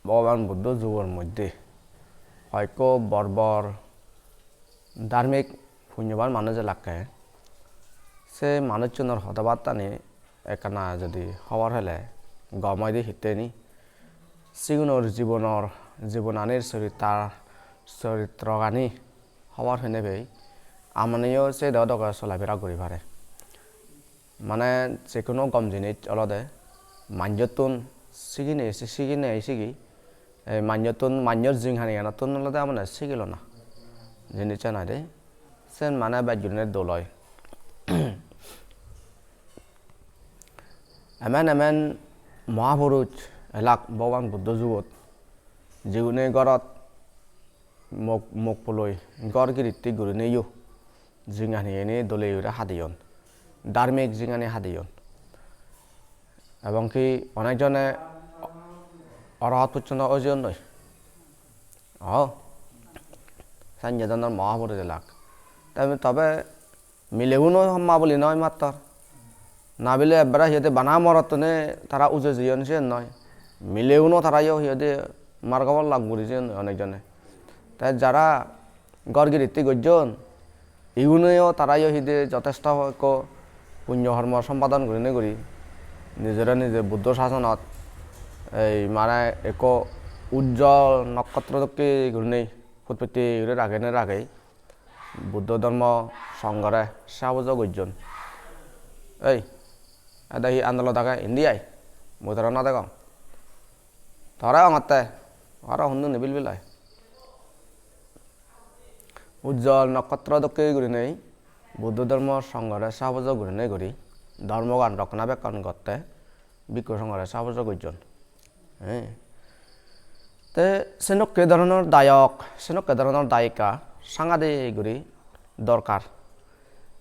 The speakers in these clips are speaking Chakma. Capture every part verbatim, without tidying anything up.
Bhogoban Buddho jugor moddhe hoyekko bor bor dharmik punyoban manuj elakke, se manuchunor hoda battani ekkana jodi hobor pele gom oide hitteni, sigunor jibonor, jibonanir choritar-, choritrogani hobor pene pei amaniyo se do doge solafera guri pare. Mane je hono gom jinis olode manjottun siginei, siginei sigi, ei manjottun, manjor jinghanianottun olode amane sigilona jinissan aai de. Sen mane bej gurinei dol oi. Emen emen mohapuruj elak Bhogoban Buddho jugot, jigune gorot mok, mok poloi, gor giritti gurineyo jinghani eni dole guri hadeyon, dharmik jinghani hadeyon. Ebong ki onek jone orohot pojjonto oi jeyonnoi. O, sanye dhoronor mohapuruj elak. Te tobe mileguno homma boli noi mattor. Na bile ebbare hi hoide bana morottune tara uje jeyon siyen noi. Mileguno tarayo hi hoide margo phol lab guri jeyon onek jone. Te jara gor giritti gojjon, iguneyo tarayo hi hoide jotesto ekko punyo hormo sompadon gurinei guri nijore nije Buddho sasonot ei mane ekko ujjol nokkotro dokke gurinei putpitti guri ragenei ragei Buddho dhormo songhore sabojo gojjon. Ei, ede hi andolot age? Indi ai. Mui tore no degong. Tore ongotte. Aro hundun ibil bil ai. Ujjol nokkotro dokke gurinei Buddho dhormo songhore sabojo gurinei guri dhormogan rokkona bekkon gotte bhikkhu songhore sabojo gojjon. He. Te senokke dhoronor dayok, senokke dhoronor dayika sangadik guri dorkar.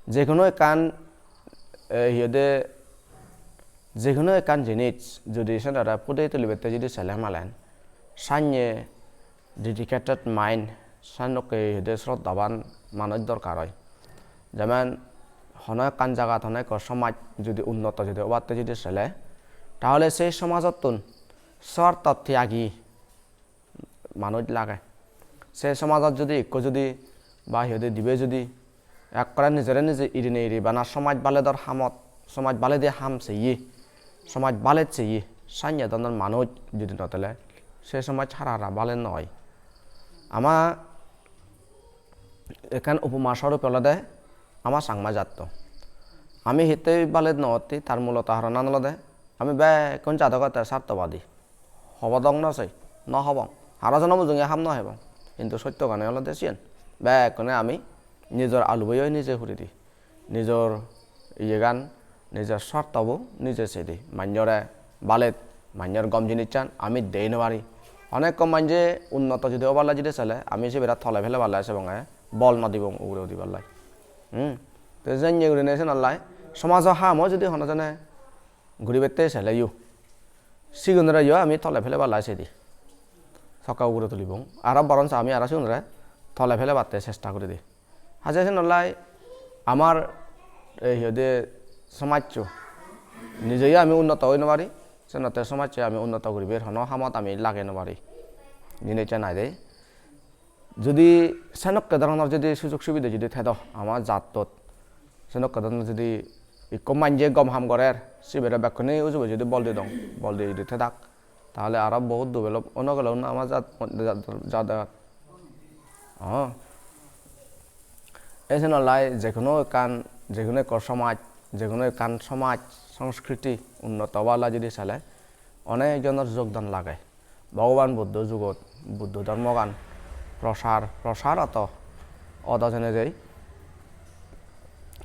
Je hono ekkan, eh, hi hoide, je hono ekkan jinis jodi senere pudei tulibette jodi sele malen, sanye dedicated mind, senokke hi hoide sroddhaban manuj dorkar oi. Jemon hono ekkan jagat, hono ekko somaj jodi unnoto jodi obatte jodi sele, tahole sei somajottun swartho tyagi manuj lage. Se somajot jodi ekko jodi ba hi hoide dibe jodi ekkore nijore nije irinei iri bana somaj baledor hamot, somaj baledi ham seye, somaj baled seye, sanye dhoronor manuj jodi no thele, se somaj hara hara bale no oi. Ama ekkan upoma sorup olode ama Changma jatto. Ami hittey baled no otte, tar muloto haronan olode ami bekkun jadok otte sartobadi. Hobodok no sei, no hobong. Haro jono mujunge ham no hebong. Hintu sottogani olode siyen. Bekkune ami nijor aluboyo nije huri di. Nijor iyegan, nijor swarthobo nije sei di. Manjore balet, manjor gom jinissan ami dei no pari. Onekko manje unnoto jodi oballe jodi sele, ami sibere tole peleballe sebonge bol no dibong ugure udiballe. Hmm. Te janye gurinei senollai somajo hamo jodi hono jone guribette seleyo, sigunoreyo ami tole peleballe sedi. Sokke ugure tulibong. Aro boronso ami aro sigunore tole pelebatte chesta guri di. Haje senollai amar ei hi hoide somajcho nijeyo ami unnoto oi no pari, senotte somajcho ami unnoto guribar hono hamot ami lage no pari. Jinissan aai de. Jodi senokke dhoronor jodi sujog subide jodi thedo ama jattot, senokke dhoronor jodi ikko manje gom ham gorer, sibere bekkune ujube jodi bol dedong, bol di jodi thedak, tahole aro bohut develop ono gele ono ama jat, jat, jat, jat. Oh. Ei senollai je hono ekkan, je hono ekko somaj, je hono ekkan somaj, songskriti unnoto obala jodi sele, onek jonor jogdan lage. Bhogoban Buddho jugot Buddho dhormogan prosar, prosar oto, odo jene jei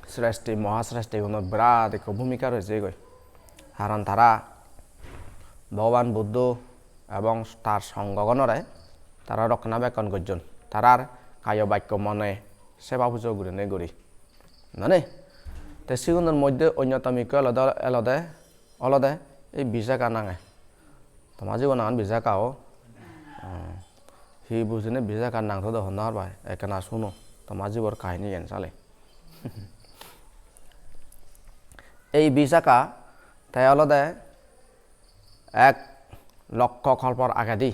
sreshti, mohasreshtigunor birat ekko bhumika roi jeyegoi. Karon tara Bhogoban Buddho ebong tar songhogunore tara rokkona bekkon gojjon. Tarar kayo bakko mone seba pujo gurinei guri. Nani? Te sigunor moddhe onyotom ikko olode, olode, olode ei Visakha nange. Toma jibo nangan Visakha o? Hmm. Hi bujine Visakha nang todo honna har bai. Ekkena suno. Toma jibor kahini yen sale. Ei Visakha te olode ek lokko kolpor agedi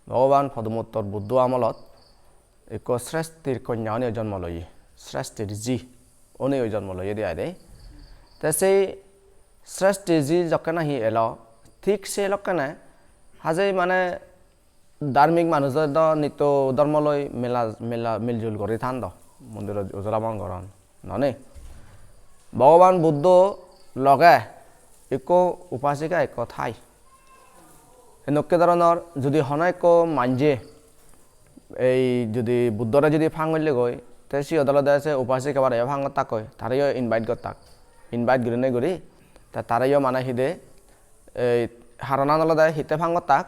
Bhogoban Podumuttor Buddho amolot ekko sreshtir konya oneyo jonmo loye, sreshtir ji oneyo jonmo loye de aide. Te sei sreshtir ji jokke nahi elo, thik sei lokkene hajei mane dharmik manuj do nitto dhormo loi mela, mela, miljul guri than do, mondirot ujolabon goron, noni? Bhogoban Buddho loge ekko upasika ekko thai. Enokke dhoronor judi hono ekko manje ei judi Buddhore judi phang golle goi, te siyot olode se upasika bare phang gottak goi, tareyo invite gottak, invite gurinei guri, te tareyo mane hide ei haronan olode hitte phang gottak,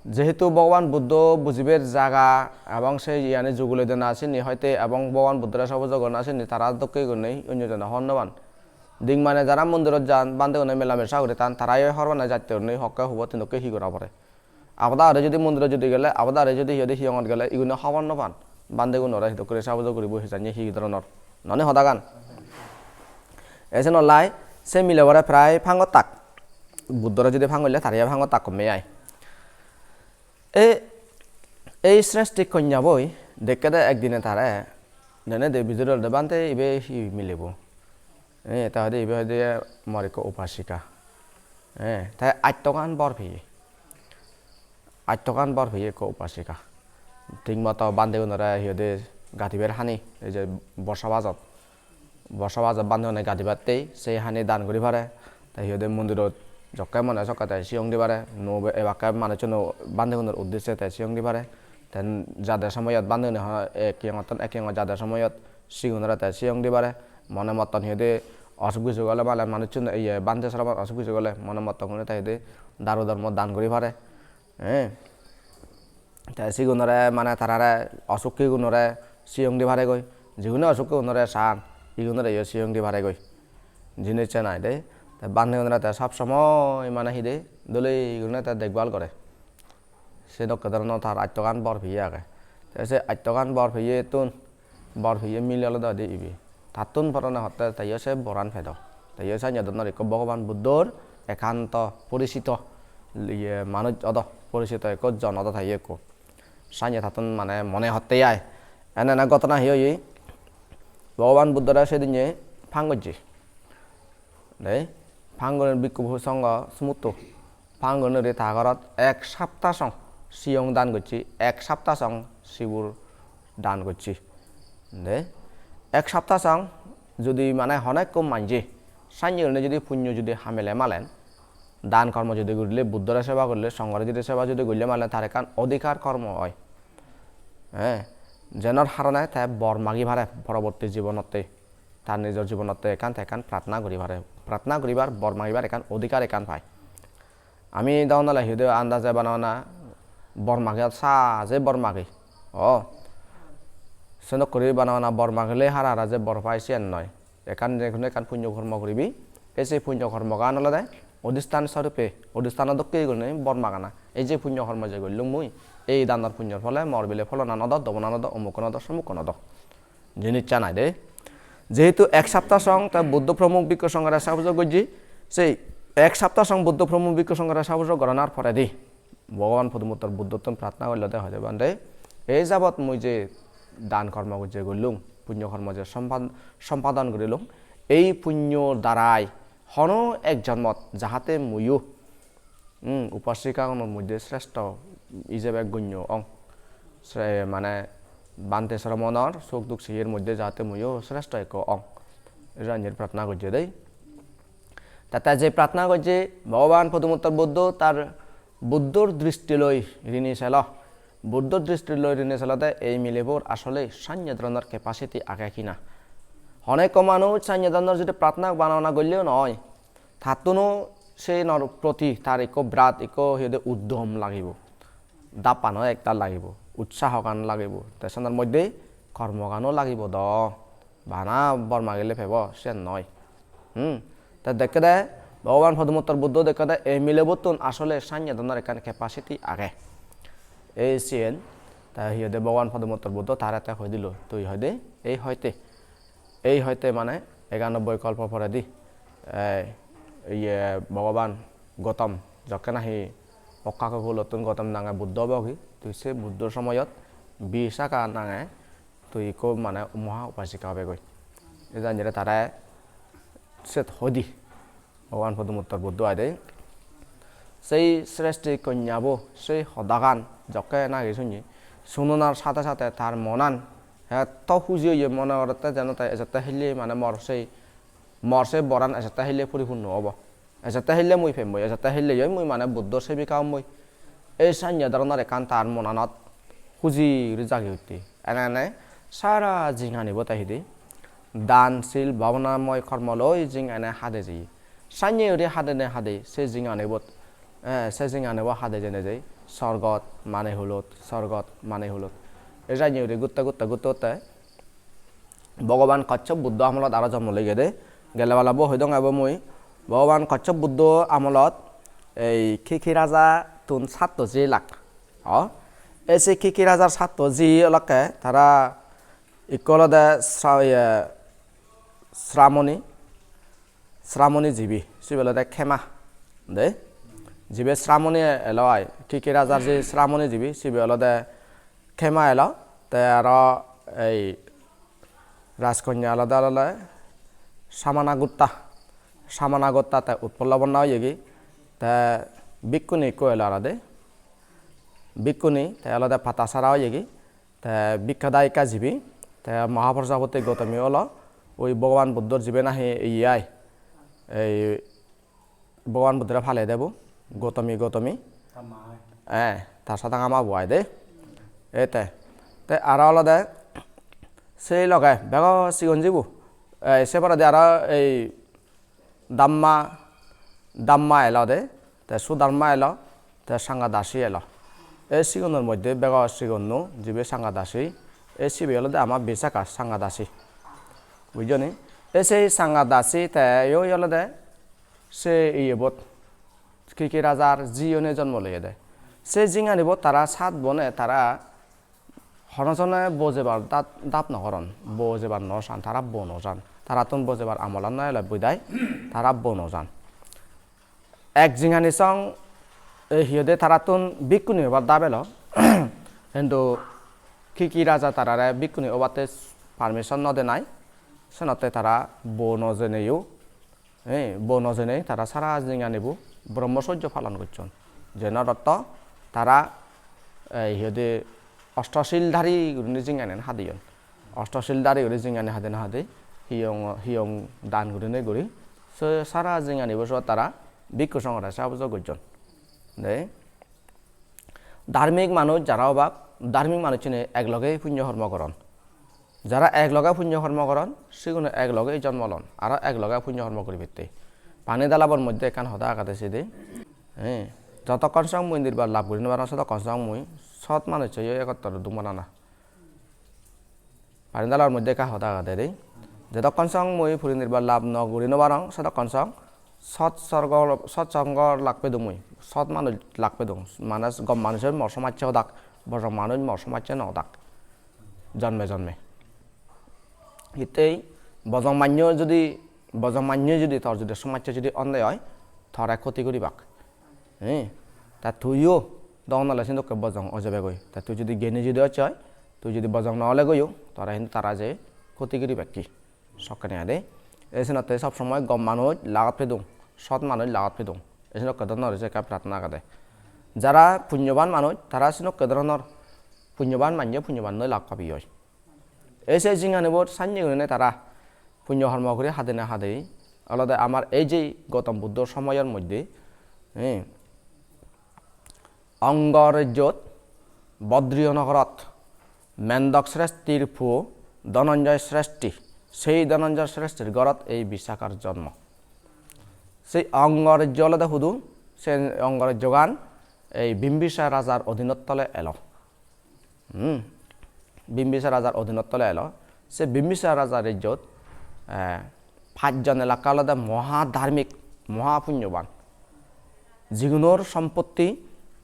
jehetu Bhogoban Buddho bujiber jaga ebong se iyani juguloi dena sini hoite ebong Bhogoban Buddhore sobojo gorana sini tara dokke gurinei onyo jone hobor no pan. Ding mane jara mondirot jan, bhantegune mela mesa guri tan, tarayo hobor pan na jatte gurinei hokke hubo tinokke hi gora pore. Abada hore judi mondirot judi gele, abada hore judi hi hoide hiyongot gele, igune hobor no pan. Bhantegunore hi dokke guri sobojo guribo, hi janye hi dhoronor. Noni hodagan? Esen olai se milebore prai phang gottak. Buddhore judi phang golle, tareyo phang gottak komme ai. E, ei sreshti konyaboi dekkede ekdine tare, dene de bijor olode, "Bhante, ibe hi milebo?" E, te hoide, "Ibe hoide mor ekko upasika." E, te attogan bor peye. Attogan bor peye ekko upasika. Thik moto bhantegunore hi hoide gadibar hani, ei je borsa bajot. Borsa bajot bhantegune gadibatte se hani dan guri pare. Te hi hoide mondirot jokke mone sokke te siyong di pare. Nuo ebakke manucchuno bhantegunor uddisse te siyong di pare. Te jade somoyot bhantegune ho-, ek hiyongottun ek hiyongot jade somoyot sigunore te siyong di pare. Mone motton hi hoide osuk bisuk ole mane manucchun, iye, bhante sromon osuk bisuk ole mone motton guri te hi hoide daru dhormo dan guri pare. He. Te sigunore mane tarare osukkigunore siyong di paregoi. Jigune osukkigunore san, igunore yo siyong di paregoi. Jinis se nai de. Te bhantegunore te sob somoi mane hi de dole gurine te dekbhal gore. Se dokke dhoronor tar attogan bor peye age. Te se attogan bor peyettun bor peye mile olode hoide ibe. Tattun porone hotte teyo se boran pedo. Teyo sanye donnor ekko Bhogoban Buddhor ekanto porisito, iye, manuj odo, porisito ekko jon odo teyo ekko. Sanye tattun mane mone hotte ai. Ene ene ghotona hi oye? Bhogoban Buddhore sedinne phang gojje. Dei, phang guri bhikkhu songho sumutto. Phang guri ta gorot ek sapta song siyong dan gocche, ek sapta song sibur dan gocche. Dei, ek sapta song judi mane hono ekko manje sanye gurinei judi punyo judi hamele malen, dan kormo judi gurile, Buddhore seba gurile, Songhore judi seba judi gurile malen, tar ekkan odhikar kormo oi. He, jenor harone te bor magi pare poroborti jibonotte. Tar nijor jibonotte ekkan te ekkan pratna guri pare. Pratna guribar, bor magibar ekkan odhikar ekkan pai. Ami dogon ole hi hoide andaje bana bana bor magi, saje bor magi. O. Senok guri bana bana bor magile hara hara je bor pai siyan noi. Ekkan je hono ekkan punyo kormo guribi. Ei se punyo kormogan olode odhistan sorupe, odhistano dokke gurinei bor magana. Ei je punyo kormo je gollung mui, ei danor punyor phole mor bile pholonan odo, dobonan odo, omukkan odo, somukkan odo. Jinissan ai de. Jehetu ek sapta song te Buddho Pramuk Bhikkhu Songhore seba pujo gojje, sei ek sapta song Buddho Pramuk Bhikkhu Songhore seba pujo goranar poredi Bhogoban Podumuttor Buddhottun pratna golle de, hoide, "Bhante, ei jabot mui je dan kormo gojje gollung, punyo kormo je sompan-, sompadon gorilung, ei punyor darai hono ek jonmot jahate muiyo, hmm, upasikagunor moddhe sreshto ijebe gonyo ong. Se mane bhante sromonor suk duk siyer moddhe jahate muiyo sreshto ekko ong." Ranjir pratna gojje dei. Tatte je pratna gojje, Bhogoban Podumuttor Buddho tar Buddhor dristi loi rini selo. Buddhor dristi loi rini selode ei milebor asole sanye dhoronor capacity age kina. Honekko manuj sanye dhoronor jodi pratna bana bana golleo noi, tattuno senor proti tar ekko birat ekko hi hoide uddom lagibo, dappano ektal lagibo, utsahogan lagibo, te senor moddhe kormogano lagibo do. Bana bor magile pebo, siyan noi. Hmm. Te dekkede Bhogoban Podumuttor Buddho dekkede ei milebottun asole sanye dhoronor ekkan capacity age. Ei siyen, te hi hoide Bhogoban Podumuttor Buddho tare te hoi dilo, tui hoide, ei hoite, ei hoite mane ekanobboi kolpo poredi, ei, iye, Bhogoban Gotom jokke nahi Okka kukulottun Gotom nange Buddho obogi, tui se Buddho somoyot Visakha nange tui ikko mane moha upasika obegoi. Ejan jere tare set hoidi Bhogoban Podumuttor Buddho aide. Sei sreshti konyabo sei hodagan jokke nagi sunye, sunonar sate sate tar monan etto huji oye, mone gorette jeno te ejette hille mane mor sei, mor sei boran ejette hille puripunno obo. Ejette hille mui pemmoi, ejette hilleyoi mui mane Buddhor sevika ommoi. Ei sanye dhoronor ekkan tar monanot huji guri jagi utte. Ene ene sara jinganibo te hidi dan, sil, bhabanamoy kormo loi jingane hade jeye. Sanye guri hadene hade se jinganibot, eh, se jinganibo hade jene jei sorgot mane hulot, sorgot mane hulot. Ei sanye guri gutte gutte gutte gutte Bhogoban Kashyap Buddho amolot aro jonmo loi gede. Gele bala bo hoi dong ebo mui. Bhogoban Kashyap Buddho amolot ei Kiki Raja tun satto ji lak. O, ei se Kiki Rajar satto ji olakke tara ikko olode Sra-, iye, Sramoni, Sramoni jibi, sibe olode Khema. De, jibe Sramoni elo ai, Kiki Rajar je Sramoni jibi, sibe olode Khema elo, te aro ei Rajkonya olode olode Samanagutta, Samanagutta te Utpolabonna oyegi, te bhikkhuni ikko elo aro de, bhikkhuni te olode Patasara oyegi, te Bhikkha Dayika jibi, te Mahaprajapati Gotomi olo, oi Bhogoban Buddhor jibe nahi iye ai, ei Bhogoban Buddhore palei debo, Gotomi, Gotomi. Ta ma ai. Eh, ta sadanga ma bo ai de. Ete. Te aro olode sei loge bego sigon jibo. Eh, se poredi aro ei Dhamma, Dhamma elo de, te Sudharma elo, te Sangadasi elo. Ei sigonor moddhe bego sigonno jibe Sangadasi, ei sibe olode ama Visakha Sangadasi. Bujjoni? Ei sei Sangadasi te yo olode se iyebot Kiki Rajar jiyone jonmo loyede. Se jinganibot tara sat bone tara hono jone bojebar dat-, dap no goron, bojebar no san, tara bo no jan. Tarattun bojebar amolan no ele bidai, tara bo no jan. Ek jingani song, e, hi hoide tarattun bhikkhuni obar dap elo. Hintu Kiki Raja tarare bhikkhuni obatte permission no denai, senotte tara bo no jeneyo. Eh, bo no jenei tara sara jinganibo Brahmacharya palon gocchon. Jeno ortho tara, eh, hi hoide osto sil dhari gurinei jingani hadeyon. Osto sil dhari guri jingani hade na hade hiyong, hiyong dan gurinei guri se sara jinganibo sot tara bhikkhu songhore sabojo gocchon. De. Dharmik manuj jara obak, dharmik manuchchune ek loge punyo hormo goron. Jara ek loge punyo hormo goron, sigune ek loge jonmo lon, aro ek loge punyo hormo guribatte. Pani dalabor moddhe ekkan hoda agede sidi. He, jotokkon song mui nirban lab guri no parong, sotokkon song mui sot manuchcho yo ekottor dum banana. Pani dalabor moddhe ekka hoda agede de. Jotokkon song mui puri nirban lab no guri no parong, sotokkon song sot sorgo, sot songho lak pedung mui, sot manuj lak pedung, mane gom manuj oi mor somajje odak, bojong manuj mor somajje no odak, jonme jonme. Hittei bojong mannyo judi, bojong mannyo judi tor judi somajje judi onde oi, tore khoti guribak. He, ta tuiyo dogon ole sindokke bojong ojebegoi. Ta tui judi geni judi ocche oi, tui judi bojong no olegoiyo, tore hintu tara je khoti guribak ki. Sokkene ade. Ei senotte sob somoi gom manuj lagot pedung, sot manuj lagot pedung. Ei senokke dhoronor je ekka prarthona agede. Jara punyoban manuj, tara senokke dhoronor punyoban mannye punyoban noi lak pabi oi. Ei se jinganibot sannye gurinei tara punyo hormo guri hadene hadei. Olode amar ei je Gautam Buddho somoyor moddhe, eh, Anga rejjot Bodriyo nogorot Mendok Sreshtir puo Dhananjay Sreshti, sei Dhananjay Sreshtir gorot ei Visakhar jonmo. Sei Anga rejjo olode hudu, se Anga rejjogan ei Bimbisar rajar odhinot tole elo. Hmm. Bimbisar rajar odhinot tole elo. Se Bimbisar rajar rejjot, eh, pajjon elakka olode moha dharmik, moha punyoban. Jigunor sompotti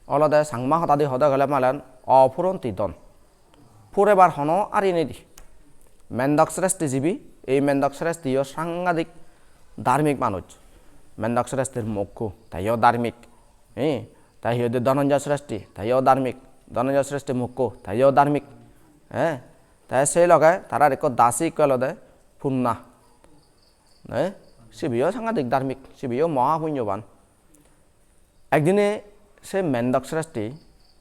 olode Changma hodadi hoda gele malen opuronti dhon. Purebar hono ari nei di. Mendok Sreshti jibi, ei Mendok Sreshtiyo sangadik dharmik manuj. Mendok Sreshtir mokko, teyo dharmik. Eh, Te hi hoide Dhananjay Sreshti, te yo dharmik. Dhananjay Sreshti mukko, te yo dharmik. Eh, te sei loge tarar ekko dasi ekko olode Punna. Eh, sibeyo sangadik dharmik, sibeyo moha punyoban. Ekdine se Mendok Sreshti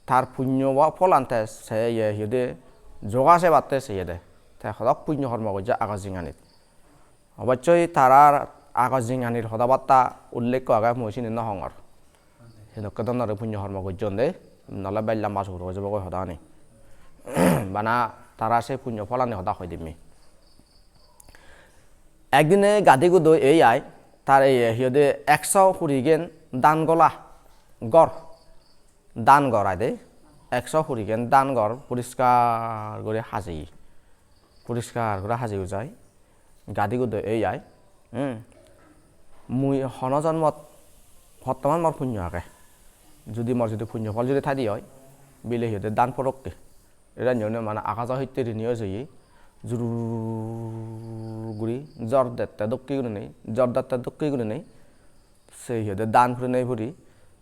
tar punyo ba pholan te se ye hi hoide joga sebatte se yede. Te hodok punyo hormo gojje ago jinganit. Obossoi tarar ago jinganir hoda batta ullekho age, mui sini no hongor. Sedokke donnore punyo hormo gojjon de, nole bej lamba suguro oi jebogoi hodani. Bana tara se punyo pholani hoda hoi dimmi. Ekdine gadi gudo ei ai, tar ei hi hoide ekso hurigen dan gola gor, dan gor ai de, ekso hurigen dan gor poriskar guri hajeye, poriskar guri hajeye jai. Gadi gudo ei ai. Hmm. Mui hono jonmot hottoman mor punyo age. Judi mor judi punyo phol judi thai di oi, bile hi hoide dan porokke. Era nyone mane agajo hitte rini oi soye. Jurur guri jor dette dokke gurinei, jor dette dokke gurinei. Se hi hoide dan purinei puri.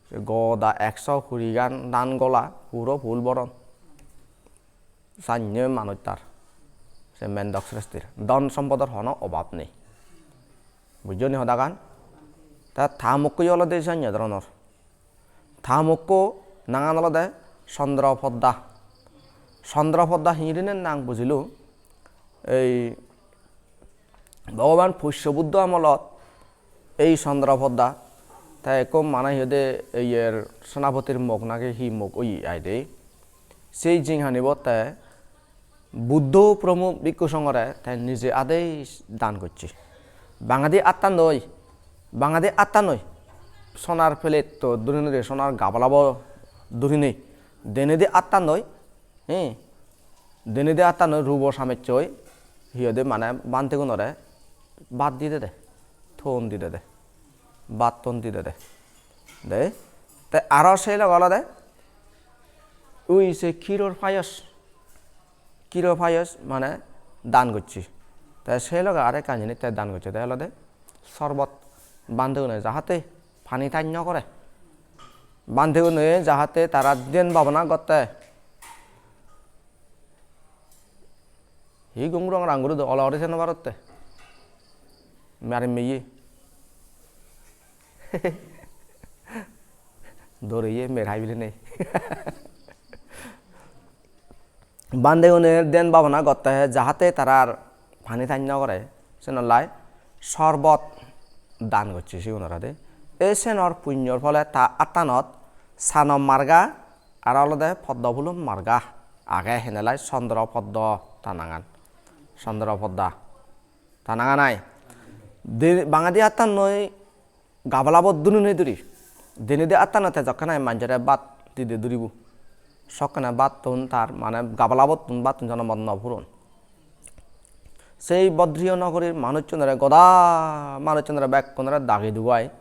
Se goda ekso hurigan dan gola puro phul boron. Sanye manuj tar, se Mendok Sreshtir dhon sompodor hono obab nei. Bujjo ni hodagan? Ta, ta mokko olode sanye dhoronor. Ta mokko nangan olode Chandra Podda. Chandra Podda hingiri ne nang bujilo? Ei Bhogoban Pusya Buddho amolot ei Chandra Podda te ekko mane hi hoide, ei yer Senapotir mok nage hi mok oye ai de. Sei jinghanibo te Buddho Promukh Bhikkhu Songhore te nije adei dan gocche. Bangedi attan doi, bangedi attan doi sonar plate-to durinei, sonar gabalabo durinei, denedi attan doi, Hi? Denedi attanoi rubo samechchoi hi hoide mane bhantegunore bhat di dede, ton di dede, bhat ton di dede. De, te aro sei loge olode ui se khiror payos, khiror payos mane dan gocche. Te sei loge aro ekkan jinis te dan gocche de olode sorbot, bhantegune jahate pani taj no gore. Bhantegune jahate tara dhyan bhabona gotte. Hi gung rong rang guri do, olo guri se no parotte. Mari meye. Doreye mer hai bile nei. Bhantegune dhyan bhabona gotte jahate tarar pani taj no gore, senollai sorbot dan gocche sigunore de. Ei senor punyor phole ta attanot sano marga aro olode poddo phulo marga age, henelai Chandra Podda ta nangan. Chandra Podda ta nangan ai. De-, bangedi attanoi gabalabot durinei duri. Denedi attano te jokkene manjore bhat dide duribo. Sokkene bhattun tar mane gabalabottun bhattun jonomot no puron. Sei Bodriyo nogorir manuchchunore, goda manuchchunore bekkunore dagi dugai.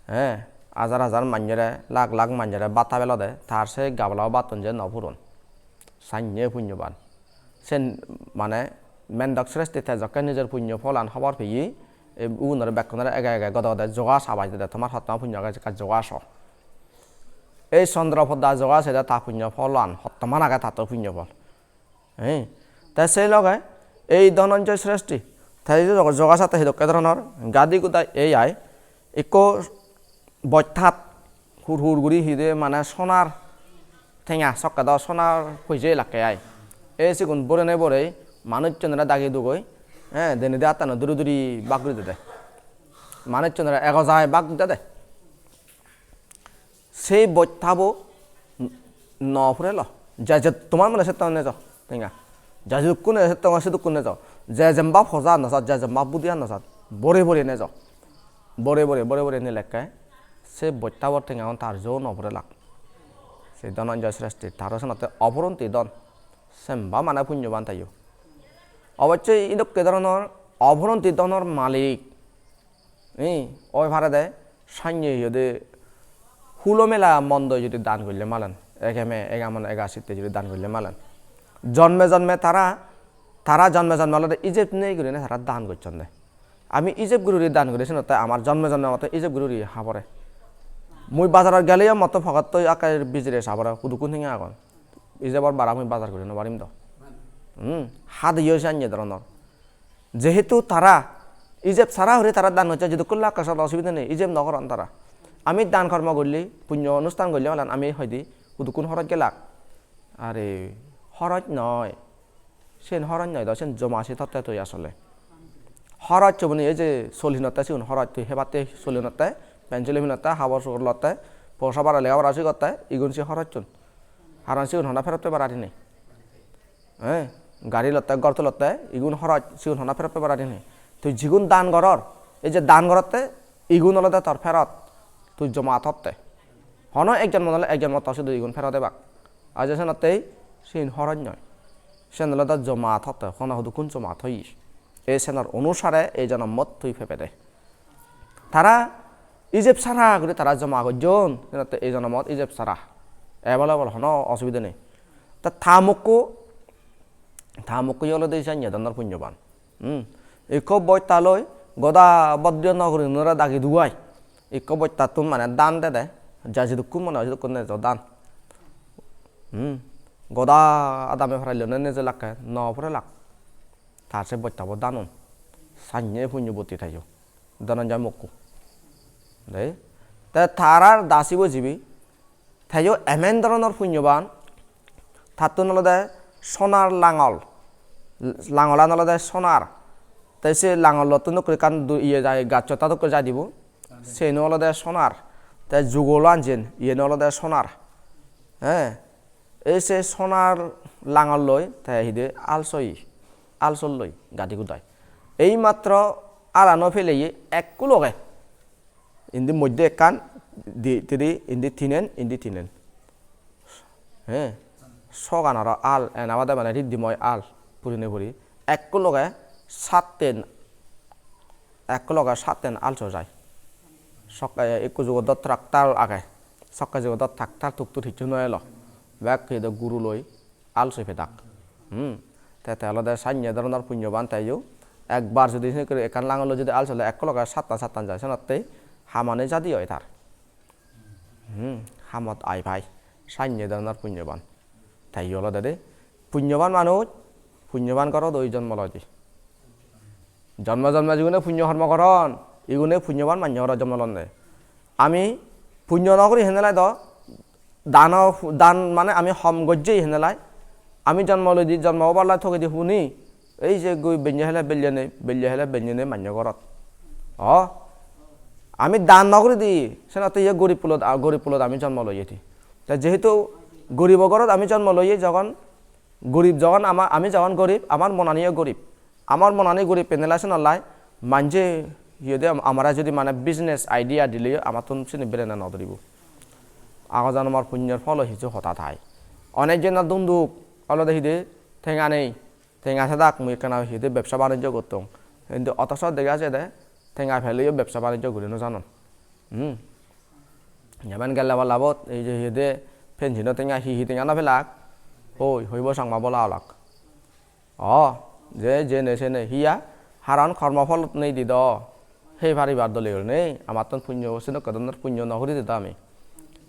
He, hajar hajar manjore, lak lak manjore bhat habelode, tar sei gabalabo bhattun je no puron. Sanye punyoban. Sen mane Mendok Sreshti te jokke nijor punyo pholan hobor peye, e ugunore bekkunore ege ege gode gode joga sabaj dede, tomar hottoman punyo age ekka joga so. Ei Chandra Podda joga sede ta punyo pholan, hottoman age tattun punyo phol. Ei, te sei loge ei Dhananjay Sreshti, te joga, joga satte hedokke dhoronor gadi gudai ei ai, ikko bostat hur hur guri hi de mane sonar tenga sokke do sonar poije lakke ai. Ei sigun borene borei manuchchunore dagi dugoi, eh, denedi attano duri duri bak guri dede. Manuchchunore ego jai bak dede. Sei bostabo n-, no purelo. Je je tomar mone settong nejo, tenga. Je jedukkun nejo settong, sedukkun nejo. Je jemba poja no sat, je jemba budi no sat. Bore bore nejo. Bore bore, bore bore nilekke. Se bostabor tengaun tar jo no purelak. Se Dhananjay Sreshti, taro senotte opuronti dhon. Semba mane punyoban tayo. Obossoi idokke dhoronor opuronti dhonor malik, eh, oi parede, sanye hi hoide hulo mela mondo judi dan golle malen, egeme, egamon, ega sitte judi dan golle malen. Jonme jonme tara, tara jonme jonme olode ijeb nei gurinei tara dan gocchonde. Ami ijeb guri guri dan guri senotte amar jonme jonme motte ijeb guri guri habore. Mui bazarot geleyo motto pokettoi akke bijire sabore hudukkun tenga agon. Ijebor bara mui bazar guri no parim do. Hmm, hadiyo sanye doronor. Jehetu tara ijeb sara guri tara dan gocche, jedukkun lakke sot osubide nei, ijeb no goron tara. Ami dan kormo golle, punyo onusthan golle, olan ami hoide hudukkun horoj gelak. Are horoj noi. Sen horoj noi do, sen joma se totte toi asole. Horoj tubuni ei je sol hinotte sigun horoj, tui hebatte sol hinotte, pencil hinotte, habor sugor lotte, posa bara lega pora sigotte, igun se horojchun. Haron sigun honna ferot pebar ari nei. Eh, gari lotte, gor tulotte, igun horoj, sigun honna ferot pebar ari nei. Tui jigun dan goror, ei je dan gorotte, igun olode tor ferot, tui joma totte. Hono ek jonmo nole ek jonmo to sidu igun ferot ebak. Aje senottei siyen horoj noi. Siyen olode joma totte, hono hudukkun joma toye. Ei senor onusare ei jonomot tui pebede. Tara ijeb sara guri tara joma gojjon, senotte ei jonomot ijeb sara. Available, hono osubide nei. Ta ta mokko, ta mokko olode sanye dhoronor punyoban. Hmm. Ikko bosta loi goda Bodriya Nogori nore dagi duai. Ikko bostattun mane dan dede, ja jidukkun mone oi sidukkun nejo dan. Hmm. Goda adame paraillone neje lakke, no pore lak. Tar se bostabo danun. Sanye punyo boti taiyo. Dhananjay mokko. Dei. Te tarar dasibo jibi. Teyo emen dhoronor punyoban, tattun olode sonar langol, langolan olode sonar. Te se langolottun dokke ekkan du-, iye jai, gacchot ta dokke jai dibo, seno olode sonar. Te jugolan jen, iyeno olode sonar. He, ei se sonar langol loi te hide al soi, al sol loi gadi gudai. Ei matro alano peleye ekku loge. Indi moddye ekkan, di, tiri, indi tinen, indi tinen. He, sogan aro al, ena bade mane riddhimoi al, purine puri. Ekku loge satten, ekku loge satten al so jai. Sok-, eh, ekku jugot do tractor age. Sokke jugot do tractor tuktur hissu no elo. Bek hi do guru loi al soi pedak. Hmm. Te, te olode sanye dhoronor punyoban teyo. Ekbar judi senekke ekkan langolo judi al sole ekko loge sattan sattan jai, senotte hamani jadi oi tar. Hmm. Hamot ai pai. Sanye dhoronor punyoban. Teyo olode de. Punyoban manuj, punyoban gorot oi jonmo loide. Jonmo jonmo jigune punyo hormo goron, igune punyoban manye ora jonmo londe. Ami punyo no guri henelai do, dano, dan mane ami hom gojjei henelai. Ami jonmo loidi, jonmo obar lai togedi huni, ei je goi benne hele belle nei, belle hele benne nei manye gorot. O, ami dan no guri di, senotte ye gorib pulot, a, gorib pulot ami jonmo loyedi. Te jehetu goribo gorot ami jonmo loye, jogon gorib, jogon ama-, ami jogon gorib, amar monaniyo gorib. Amar monani guri penela senollai manje hi hoide am-, amare judi mane business idea dileyo amattun sini berena no duribo. Ago jonomor punyor pholo hissu hoda thai. Onek jonor dunduk olode hide tenga nei, tenga sedak mui ekkana hide bebsa banijjo gottong. Hintu otoso dega jede tenga peleyo bebsa banijjo guri no janon. Hmm. Jemen gelle ballabot ei je hide pension tenga hi hi tenga no pelak, hoi, hoibo Changma bola olak. O, je, jene sene hiya, haron kormo phol nei di do. Hei paribar dole guri nei, amattun punyo, senokke dhoronor punyo no guri di do ami.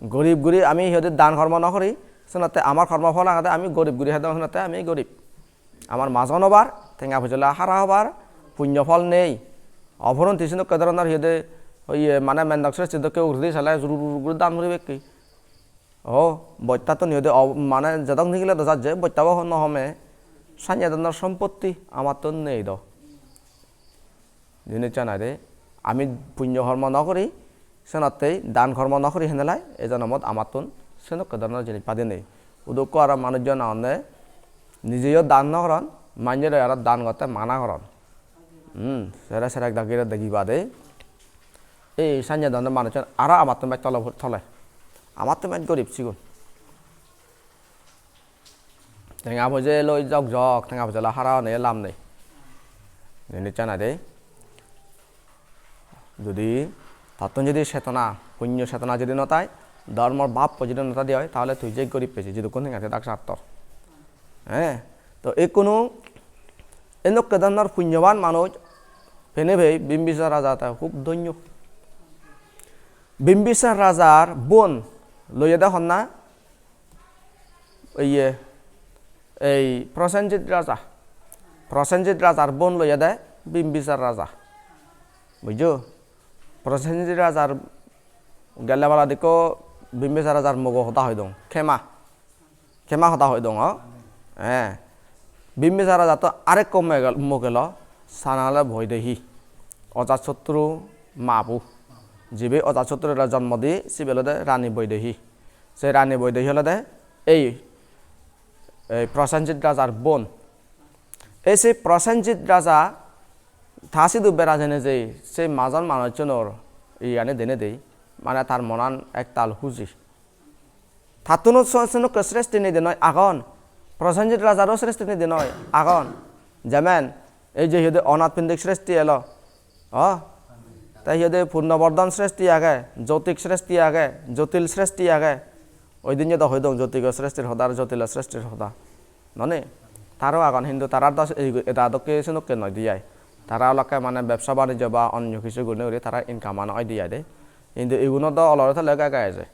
Gorib guri ami hi hoide dan kormo no guri, senotte amar kormo phol agede ami gorib guri hedong, senotte ami gorib. Amar majon obar, tenga pujole hara obar, punyo phol nei. Ophoronti senokke dhoronor hi hoide, oye, mane mendok sresti dokke uguredi sele jurur guri dan guribekke. O, bostattun hi hoide, o, mane jedok nigile do jajje, bostabo no home, sanye dhoronor sompotti amattun nei do. Jinissan aide, ami punyo hormo no guri, senottei dan hormo no guri henelai, ei jonomot amattun senokke dhoronor jinis padi nei. Udukko aro manujjon agonde, nijeyo dan no goron, manjore aro dan gotte mana goron. Hmm, sere sere ek dagire degi bade. Ei sanye dhoronor manuchun aro amattun bej tolo, tole. Amattun bej gorib sigun. Tenga poje loi jok jok, tenga poje loi hara honei lam nei. Jinissan aide. Judi tattun judi chetona, punyo chetona judi no thai, dhormor bhab judi no thai de oi, tahole tui je gorib peji, jidukkun tenga sedak sattor. He? To ikkunu endokke dhoronor punyoban manuj penei pei Bimbisar raja te hub dhonyo. Bimbisar rajar bon loyede honna? Iye, ei Prosenjit raja. Prosenjit rajar bon loyede Bimbisar raja. Bujjo? Prosenjit rajar gelle baladi ikko Bimbisar rajar mogo hoda hoi dong. Khema. Khema hoda hoi dong, o? Eh. Bimbisar rajar to arekko mogel-, mogelo, sanale Boidehi. Ojatsotturu mabu. Jibe Ojatsotturu jonmo di, sibe olode Rani Boidehi. Se Rani Boidehi olode ei, ei Prosenjit rajar bon. Ei se Prosenjit raja ta sidu bera jeinei jei, se majon manuchunor iyani denei dei, mane tar monan ektal huji. Tattuno so-, senokko sreshti nide noi agon. Prosenjit rajaro sreshti nide noi agon. Jemen, ei je hi hoide Onath Pindik sreshti elo. O? Te hi hoide Purnobordhon sreshti age, Jyotik sreshti age, Jyotil sreshti age. Oi dinne do hoi dong Jyotiko sreshtir hoda ar Jyotilo sreshtir hoda. Noni? Taro agon, hintu tarar do ei, eda dokke senokke noi de ai. Tara olakke mane bebsa banijjo ba onyo hissu gurinei guri tara income an oi de ai de. Hintu iguno do olore tole gai gai eje.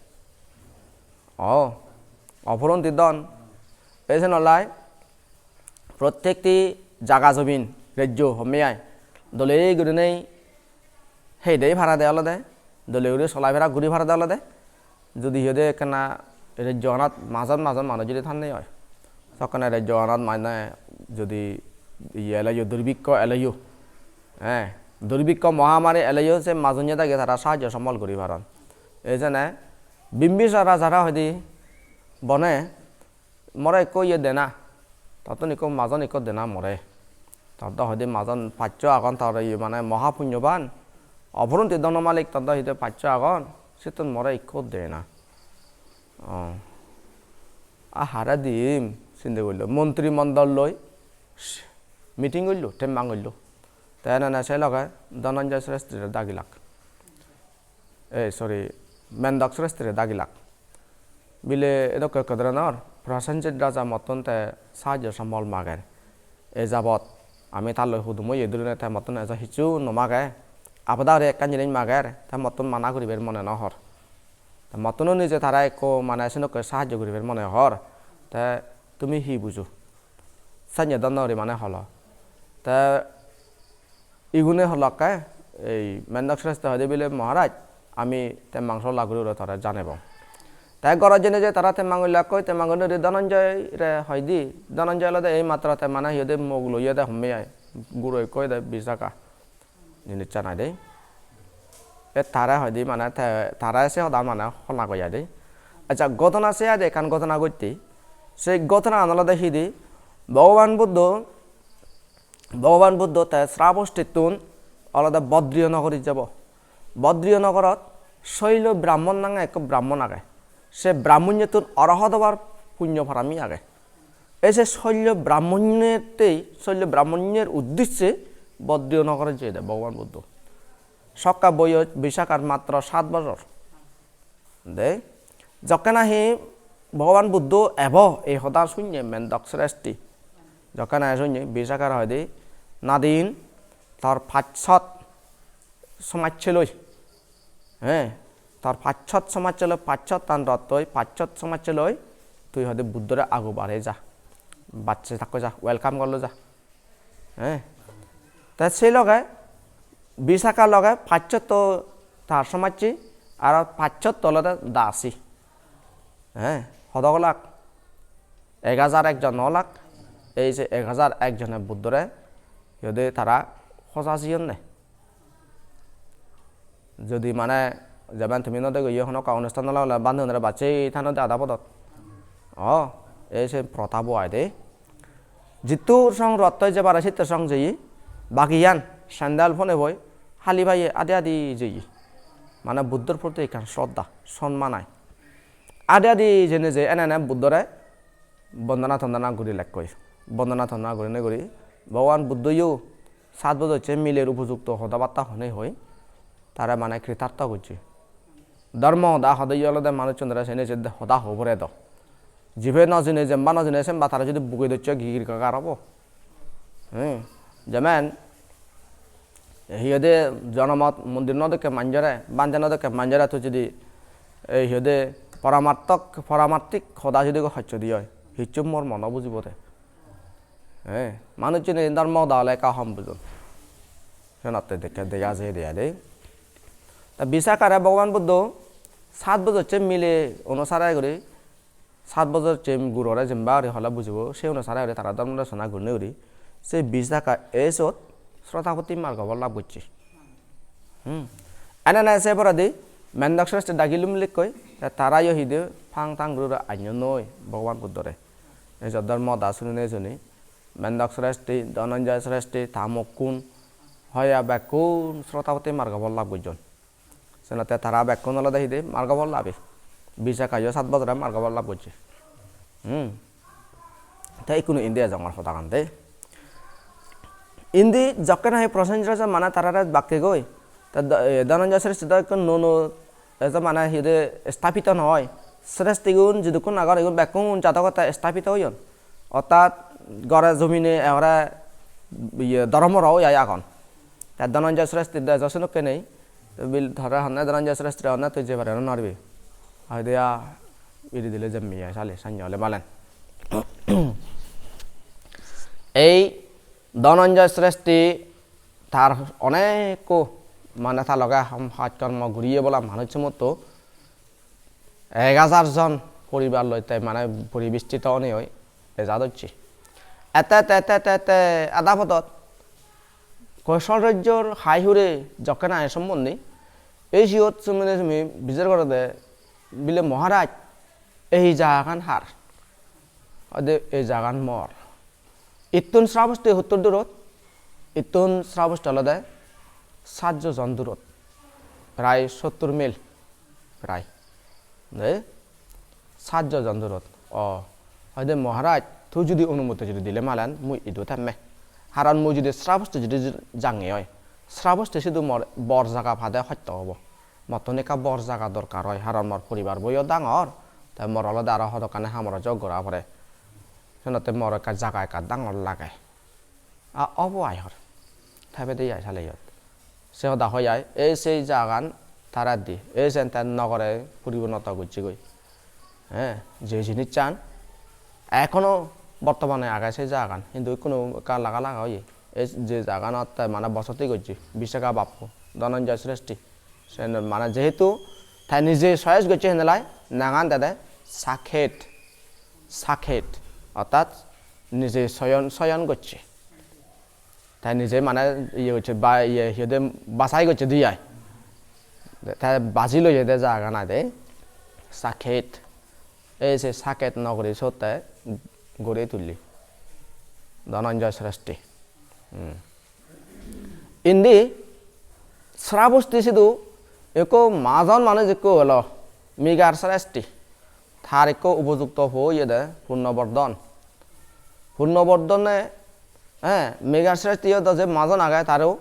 O, ophuronti dhon. Ei senolai prottekti jaga jomin, rejjo homme ai, dole gurinei hei dei parade olode, dole guri solai pera guri parade olode, judi hi hoide ekkena rejjo anot majon majon manuj judi thanne oi, sokkene rejjo anot mane judi iye eleyo, durbikko eleyo, eh, durbikko mohamari eleyo, se majonye dagi tara sahajjo sombol guri paron. Ei jene Bimbisar rajare hoide bone more ikko iye dena, tottun ikko majon ikko dena more. Tor do hoide majon paccho agon, tor iye mane moha punyoban, ophuronti dhono malik, tor do hoide paccho agon, sittun more ikko dena. O. A hare dim, sinde gorillo. Montri mondol loi meeting gorillo, temmang gorillo. Te enene se loge Dhananjay Sreshtire dagilak. Eh, sorry, Mendok Sreshtire dagilak. Bile edokke ekko dhoronor Prosenjit raja mottun te sahajjo sombol mager. E jabot ami ta loi hudum oye durine te mottun ejo hissu no mage. Abada guri ekkan jinis mager, te mottun mana guribar mone no hor. Te mottun o nije tara ekko mane senokke sahajjo guribar mone hor. Te tumi hi bujo? Sanye donna guri mane holo. Te igune holokke, ei Mendok Srestho hoide bile, "Maharaj, ami temmang sola guri uro tore janebong." Te gorot jeinei je tara temmang ullakkoi, temmang guri Dhananjay re hoide, Dhananjay olode ei matro te mane hi hoide mok loye de homme ai, guro ekko de Visakha. Jinissan ai de. E tare hoide mane te, tare se hoda mane hona goi ai de. Accha, ghotona se ai de, ekkan ghotona ghotte. Se ghotonagan olode hi de? Bhogoban Buddho, Bhogoban Buddho te Srabostittun olode Bodriyo Nogorot jebo. Bodriyo Nogorot Soilo Brahmon nange ekko Brahmon age. Se Brahmonnottun Arahat obar punyo parami age. Ei se Soilo Brahmonnottei, Soilo Brahmonnor uddisse Bodriyo Nogorot jeyede Bhogoban Buddho. Sokka boyoj Visakhar matro sat bojor. De, jokke nahi Bhogoban Buddho ebo ei hoda sunne Mendok Sreshti. Jokke nahi sunne Visakhare hoide, "Nadin, tor pachshot somajje loi, he, tor pachshot somajje loi, pachshottan rottoi, pachshot somajje loi, tui hoide Buddhore agu bare ja. Bacche thakkoi ja, welcome gorloi ja." He. Te sei loge Visakha loge pachshot tar somajje, aro pachshot olode dasi. He, hodok olak? Ek hajar ekjon olak. Ei je ek hajar ekjone Buddhore hi hoide tara hoja jiyonne. Jodi mane jemon tumi no degeye hono ka onusthan ole, ole bhante unore bacche thanot de ada podot. O, ei se protha bo ai de. Jittur song rottoi jebare sittur song jeye, bagiyan sandal phone boi hali paye adi adi jeye. Mane Buddhor proti ekkan shraddha, sonman ai. Adi adi jene je ene ene Buddhore bondona tondona guri lekkoi. Bondona tondona gurinei guri Bhogoban Buddhoyo sat bojor se miler upojukto hoda batta honei hoi tare mane kritartho gocche. Dhormo hoda hodeye olode manuchchunore sene se hoda hobore do. Jibe no jine, jemba no jine, semba tare jodi buge docche gigir gagar obo. Hmm. Jemen Hi hoide, jonomot mondir no dekke manjore, bhante no dekke manjore tui jodi ei hi hoide poramarthok, poramarthik hoda jodi go hoccho di oi, hissu mor mono bujibo de. Eh, manuchchune dhormo hoda ole ekka hom bujon. Senotte dekke dega jai de ai de. Ta Visakhare Bhogoban Buddho sat bojor se mile onusare guri, sat bojor se gurore jemba guri hole bujibo, se onusare guri tara dhormo desona gurinei guri se Visakha age-ot Srotapatti margo phol lab gocche. Hmm. Ene ene se poredi Mendok Sresti dagilum likkoi, te tarayo hi de pang tang guri guri anyo noi Bhogoban Buddhore. Ei je dhormo hoda sunine suni, Mendok Sresti, Dhananjay Sresti, ta mokkun, hoya bekkun Srotapatti margo phol lab gojjon. Senotte tara bekkun olode hi de margo phol labi. Visakhayo sat bojore margo phol lab gojje. Hmm. Te ikkunu indi ejongor hodagan de. Indi jokke nahi Prosenjit Raja mane tarare bakke goi. Te do-, e, Dhananjay Sresti do ekko nuo nuo ejo mane hi de sthapito noi. Srestigun jidukkun agon igun bekkun jadogotte sthapito oyon. Ortat gore jomine ekkore iye doromoro oi ai agon. Te Dhananjay Sresti do ejo senokke nei. Te bil tore honne Dhananjay Srestire honne tui jei pare no paribi. Hoide a iri dile jemmi ai sale sannye ole malen. Ei Dhananjay Sresti tar onekko mane ta loge ham haj kormo guriye bola manuj somotto ek hajar jon poribar loi te mane poribestito onei oi ejat hocche. Ette, ette, ette, ette, ette, ada podot Kosol rajyor hai hure jokke nahi sombonde, ei siyot sumine sumi bichar gorode bile, "Maharaj, ei jagagan har?" Hoide, "Ei jagagan mor." Ittun Srabosti huttur durot? Ittun Srabosti olode sat jojon durot, prai sottur mil, prai. De, sat jojon durot. O, hoide, "Maharaj, tui judi onumoti judi dile malen, mui idu temme. Haron mui judi Srabosti judi jange oi, Srabosti sidu mor bor jaga pade hosto obo. Mottun ekka bor jaga dorkar oi, haron mor poribar boyo dangor, te mor olode aro hodokkani hamoro jog gora pore. Senotte mor ekka jaga ekka dangor lage." A, obo ai hor. Te ebede ai sale iyot. Se hoda hoi ai, ei sei jagan tara di, ei sen te nogore puribonoto gocchegoi. He, je jinissan ekhono bortomane age sei jagan, hintu ikkunu ekka laga laga oye. Ei je jaganot te mane bosoti gocche, Visakha bappu, Dhananjay Sresti. Sen mane jehetu te nije choice gocche hendelai, nangan dede Sakhet, Sakhet, ortat nije soyon, soyon gocche. Te nije mane iye gocche, ba, iye, hi hoide, bachai gocche di ai. Te baji loye de jagan ai de. Sakhet. Ei se Sakhet nogori sot te guri tulli Dhananjay Sresti. Hmm. Indi Srabosti sidu ekko majon manuj ekko elo, Migar Sresti. Tar ekko upojukto po oye de Purnobordhon. Purnobordhone, eh, Migar Sresti yo do je majon age taro,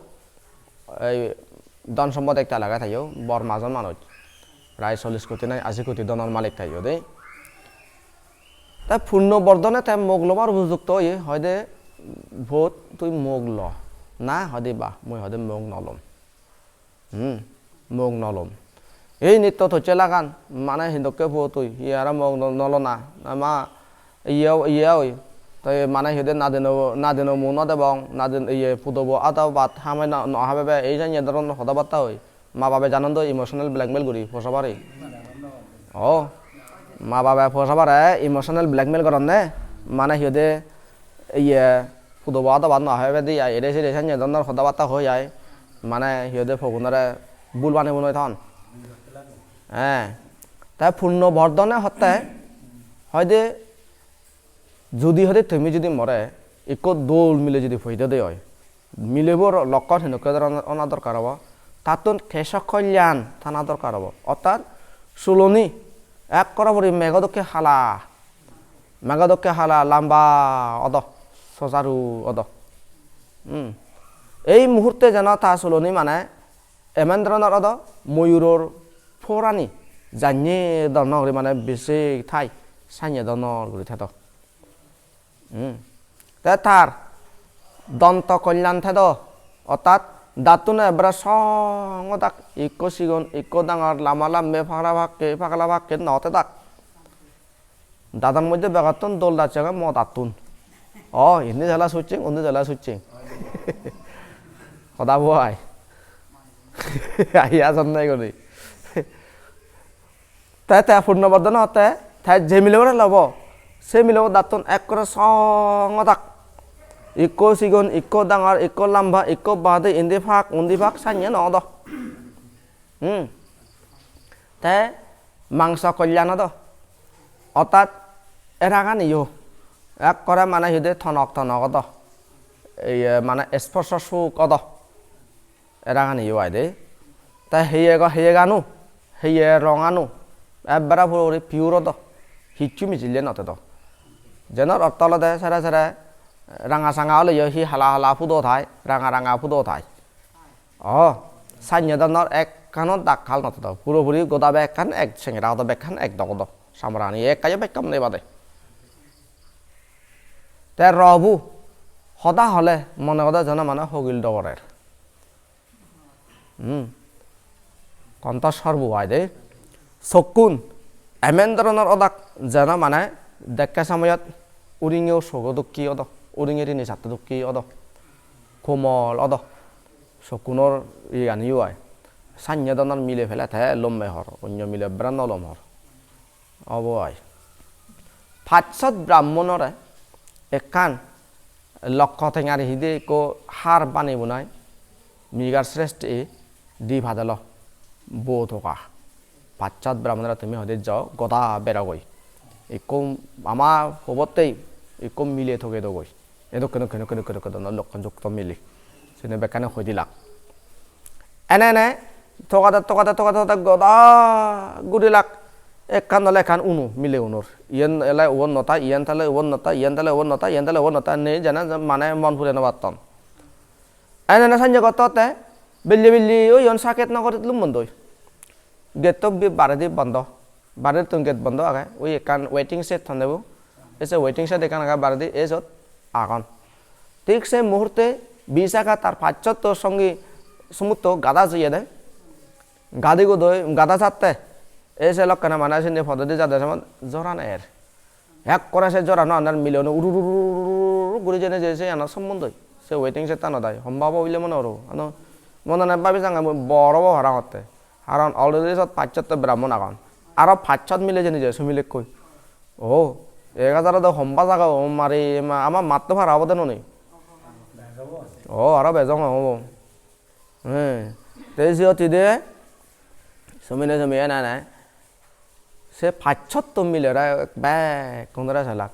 ei dhon sompot ektal age tayo, bor majon manuj. Prai chollish koti nai ashi koti dhonor malik tayo de. Te Purnobordhone te mok lobar upojukto oye, hoide, "Put, tui mok lo." "Na," hoide, "ba, mui," hoide, "mok no lom." Hmm, mok no lom. Ei nitto tochche lagan, mane hindokke po tui, iye aro mok no, no lo na, ama iye, iye oi, te mane hi hoide nadino, nadino mui no debong, nadin, iye pudobo ado bhat hamai no, no habebe, ei janye doron hoda batta oi. Ma babe janon do emotional blackmail guri posa pare. O, ma babe posa pare emotional blackmail goronne, mane hi hoide iye pudobo ado bhat no habebe di ai, ere sere sanye doronor hoda batta hoi ai, mane hi hoide pogunore bul banei bunoi ton. Eh, te Purnobordhone hotte hoide, "Judi hoide tumi judi more ikko dol mile judi poide de oi, milebor lokkon henokke dhoron ona dorkar obo, tattun Kesho Kalyan tana dorkar obo." Ortat suloni ekkore puri mego dokke hala, mego dokke hala lamba odo, sojaru odo. Hmm. Ei muhurte jeno ta suloni mane emon dhoronor odo, moyuror phorani janye dhoronor guri mane bisi thai sanye dhoronor guri thedo. Hmm. Te tar donto kolyan thedo, ortat Dattun ekkere song odak, ikko sigon, ikko dangor, lamba lambe, pagla pakke, pagla pakke no tedak. Dadon moddhe begottun dol dacche agey mo dattun. O, indi jala succing, undi jala succing. Hoda bo ai. Ai ason nei guri. Te, te purno boddo no otte, te je milebore lobo, se milebo dattun ekkore song odak. Ikko sigon, ikko dangor, ikko lamba, ikko badi, indi pak, undi pak, sanye no odo. Hmm. Te mangso kolyan odo. Ortat eraganiyo ekkore mane hi hoide tonok tonok odo. Ei, mane sporso suk odo. Eraganiyo ai de. Te heye go-, heyegano, heye rongano, ekkere purapuri pure odo. Hissu mijille no tedo. Jenor ortho olode sere sere ranga sanga oleyo hi hala hala pudo thai, ranga ranga pudo thai. O, sanye donnor ekkano dakkal no tedo. Purapuri goda bekkan ek sengera odo, bekkan ek dok odo. Samrani ekkayo bekkan nei bade. Te robu hoda hole mone godo jeno mane hogil dogorer. Hmm. Konto sorbu ai de. Sokkun emen doronor odak jeno mane dekke somoyot uringeyo sogo dokke odo, uringe rini satto dokke odo, komol odo. Sokkunor iyeganiyo ai. Sanye donor mile pele te lomme hor, onyo mile bera no lom hor. Obo ai. Pachshot brahmonore ekkan lokko tengar hide ekko har banei bunai Mrigar Sreshti di padelo bo toka. Pachshot brahmonore tumi hode jo goda berogoi. Ekko ama hobottei ekko mile toge dogoi. Edokke, dokke, dokke, dokke, dokke dhoronor lokkon jukto mile. Sini bekkani hoi dilak. Ene ene togade, togade, togade, togade goda gurilak. Ekkan dole ekkan unu mile unor. Iyen ele ubon no tai, iyen tale ubon no tai, iyen tale ubon no tai, iyen tale ubon no tai. Nei jana mane mon pure no patton. Ene ene sanye gotte gotte belle belle oyon, saket no gorit lummon doi. Getto bi-, baredi bondo. Barettun gate bondo age. Ui ekkan waiting shed hon debo. Ei se waiting shed ekkan age baredi, ei sot agon. Thik se muhurte Visakha tar pachchotto songi sumutto gada jeyede. Gadi godoi gada jatte. Ei se lokkene mane sindi podedi jade somot joran er. Ekkore se jorano andar mile une uru uru uru uru uru guri jene je se ano sombondoi. Se waiting shed-tano dai. Homba obo bile mone goro. Ano mone mone babi sange mui bor obo parang otte. Karon already sot pachchotto brahmon agon. Aro pachchot mile jeni je sumilekkoi. O, ek hajar do homba jaga o mari ma-, ama matto para obode noni. O, aro bejong obo. He, te siyot hi de? Sumine sumi ene ene. Se pachchotto milere bekkun dore selak.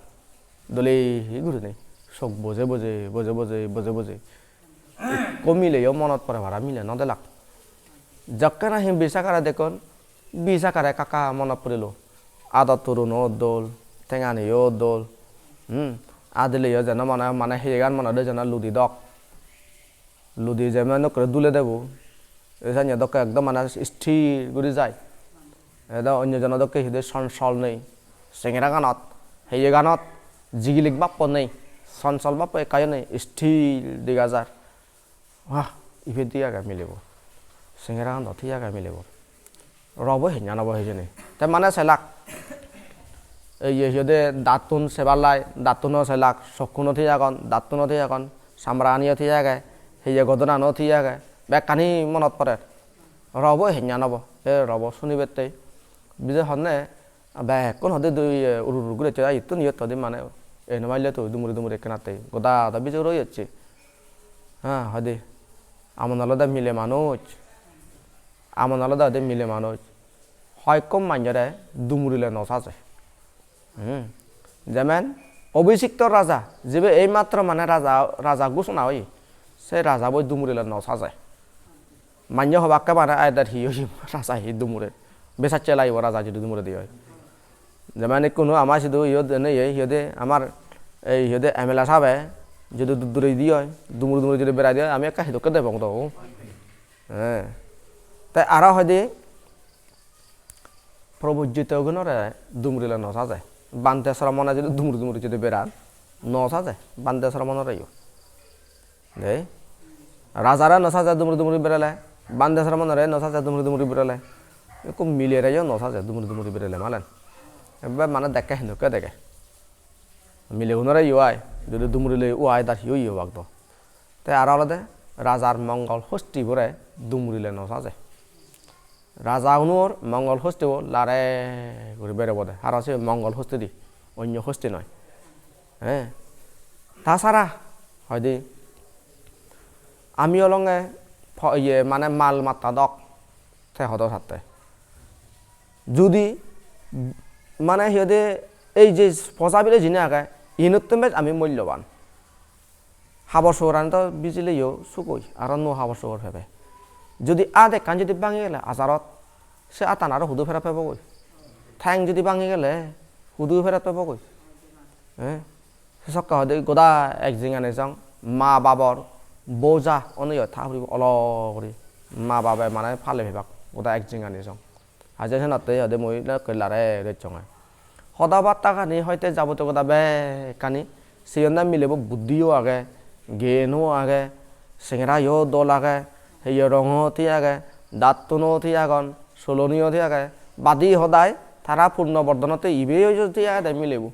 Dole hi gurinei. Sok boje boje, boje boje, boje boje. Ekko mileyo monot pore para mile no delak. Jokke nahi Visakhare dekkon, Visakhare ekka ekka monot purilo. Adotturuno dol, tenganiyo dol. Hmm. Adileyo jeno mane, mane heyegan mone de jeno ludi dok. Ludi jemon ekkore dule debo, ei sanye dokke ekdom mane sthir guri jai. Edo onyo jono dokke hide chonchol nei. Sengeraganot, heyeganot, jigilik bappo nei, chonchol bappo ekkayo nei, sthir dega jar. Wah, ibet hi age milebo. Sengeraganot hi age milebo. Robo henyan obo hijeni. Te mane selak. Ei ye, hi hoide dattun sebar lai, dattuno selak, sokkuno thik agon, dattuno thik agon, samraniyo thik age, hiye godonano thik age, bekkani monot porer. Robo henyan obo, e robo sunibettei. Bije honne, bekkun hode dui, e, uru uru guri ecche, ittun iyot hode mane, e no maille to dumuri dumuri ekkenattei. Goda da bije uro ecche. Ha, hode. Amon olode mile manuj. Amon olode hode mile manuj. Hoyekko manjore dumurile no saje. Hmm. Jemen Obhisikto raja, jibe ei matro mane raja, raja ghosona oye, se raja boi dumurile no saje. Manye hobakke mane aider hi oye, raja hi dumure. Besacche lagibo raja judi dumure di oi. Jemen ikkunu ama sidu iyot ene ye, hi hoide amar ei hi hoide M L A sabe judi du-, dure di oi, dumur dumur judi berai di oi, ami ekka hidokke debong do. He. Te aro hoide probojjito gunore dumurile no saje. Bhante sramone judi dumur dumur judi beran, no saje Bhante sramonoreyo. Dei. Rajare no saje dumuri dumuri berele, bhante sramonore no saje dumuri dumuri berele, ekko milereyo no saje dumuri dumuri berele malen. Ebbe mane dekke hindokke dege. Milegunore yo ai, jodi dumurile yo ai, tar hiyo yo bak do. Te aro olode rajar mongol hostibore dumurile no saje. Rajagunor mongol hostibo lare guri berebo de. Haron se mongol hosti di, onyo hosti noi. He. Ta sara hoide ami olonge po-, iye mane mal matta dok te hodo satte. Judi mane hi hoide ei je poja bile jini age, inottun bej ami mulloban. Habor sugorani to bijileyo sugoi, aro nuo habor sugor pebe. Judi at ekkan judi bangi gele ajarot, se attan aro hudu pherot pebogoi? Theng judi bangi gele hudu pherot pebogoi? Eh? Se sokke hoide goda ek jingani song, ma babor boja oneyo tha puribo olo guri. Ma babe mane pale pebak goda ek jingani song. Haje senotte hoide mui lokke lare rechchonge. Hoda batta gani hoite jabotiyo hoda bekkani, siyen na milebo buddiyo age, geno age, sengerayo dol age, hiye rongo thik age, dattuno thik agon, soloniyo thik age, badi hodai tara purno bordonotte ibeyo thik agede milebo.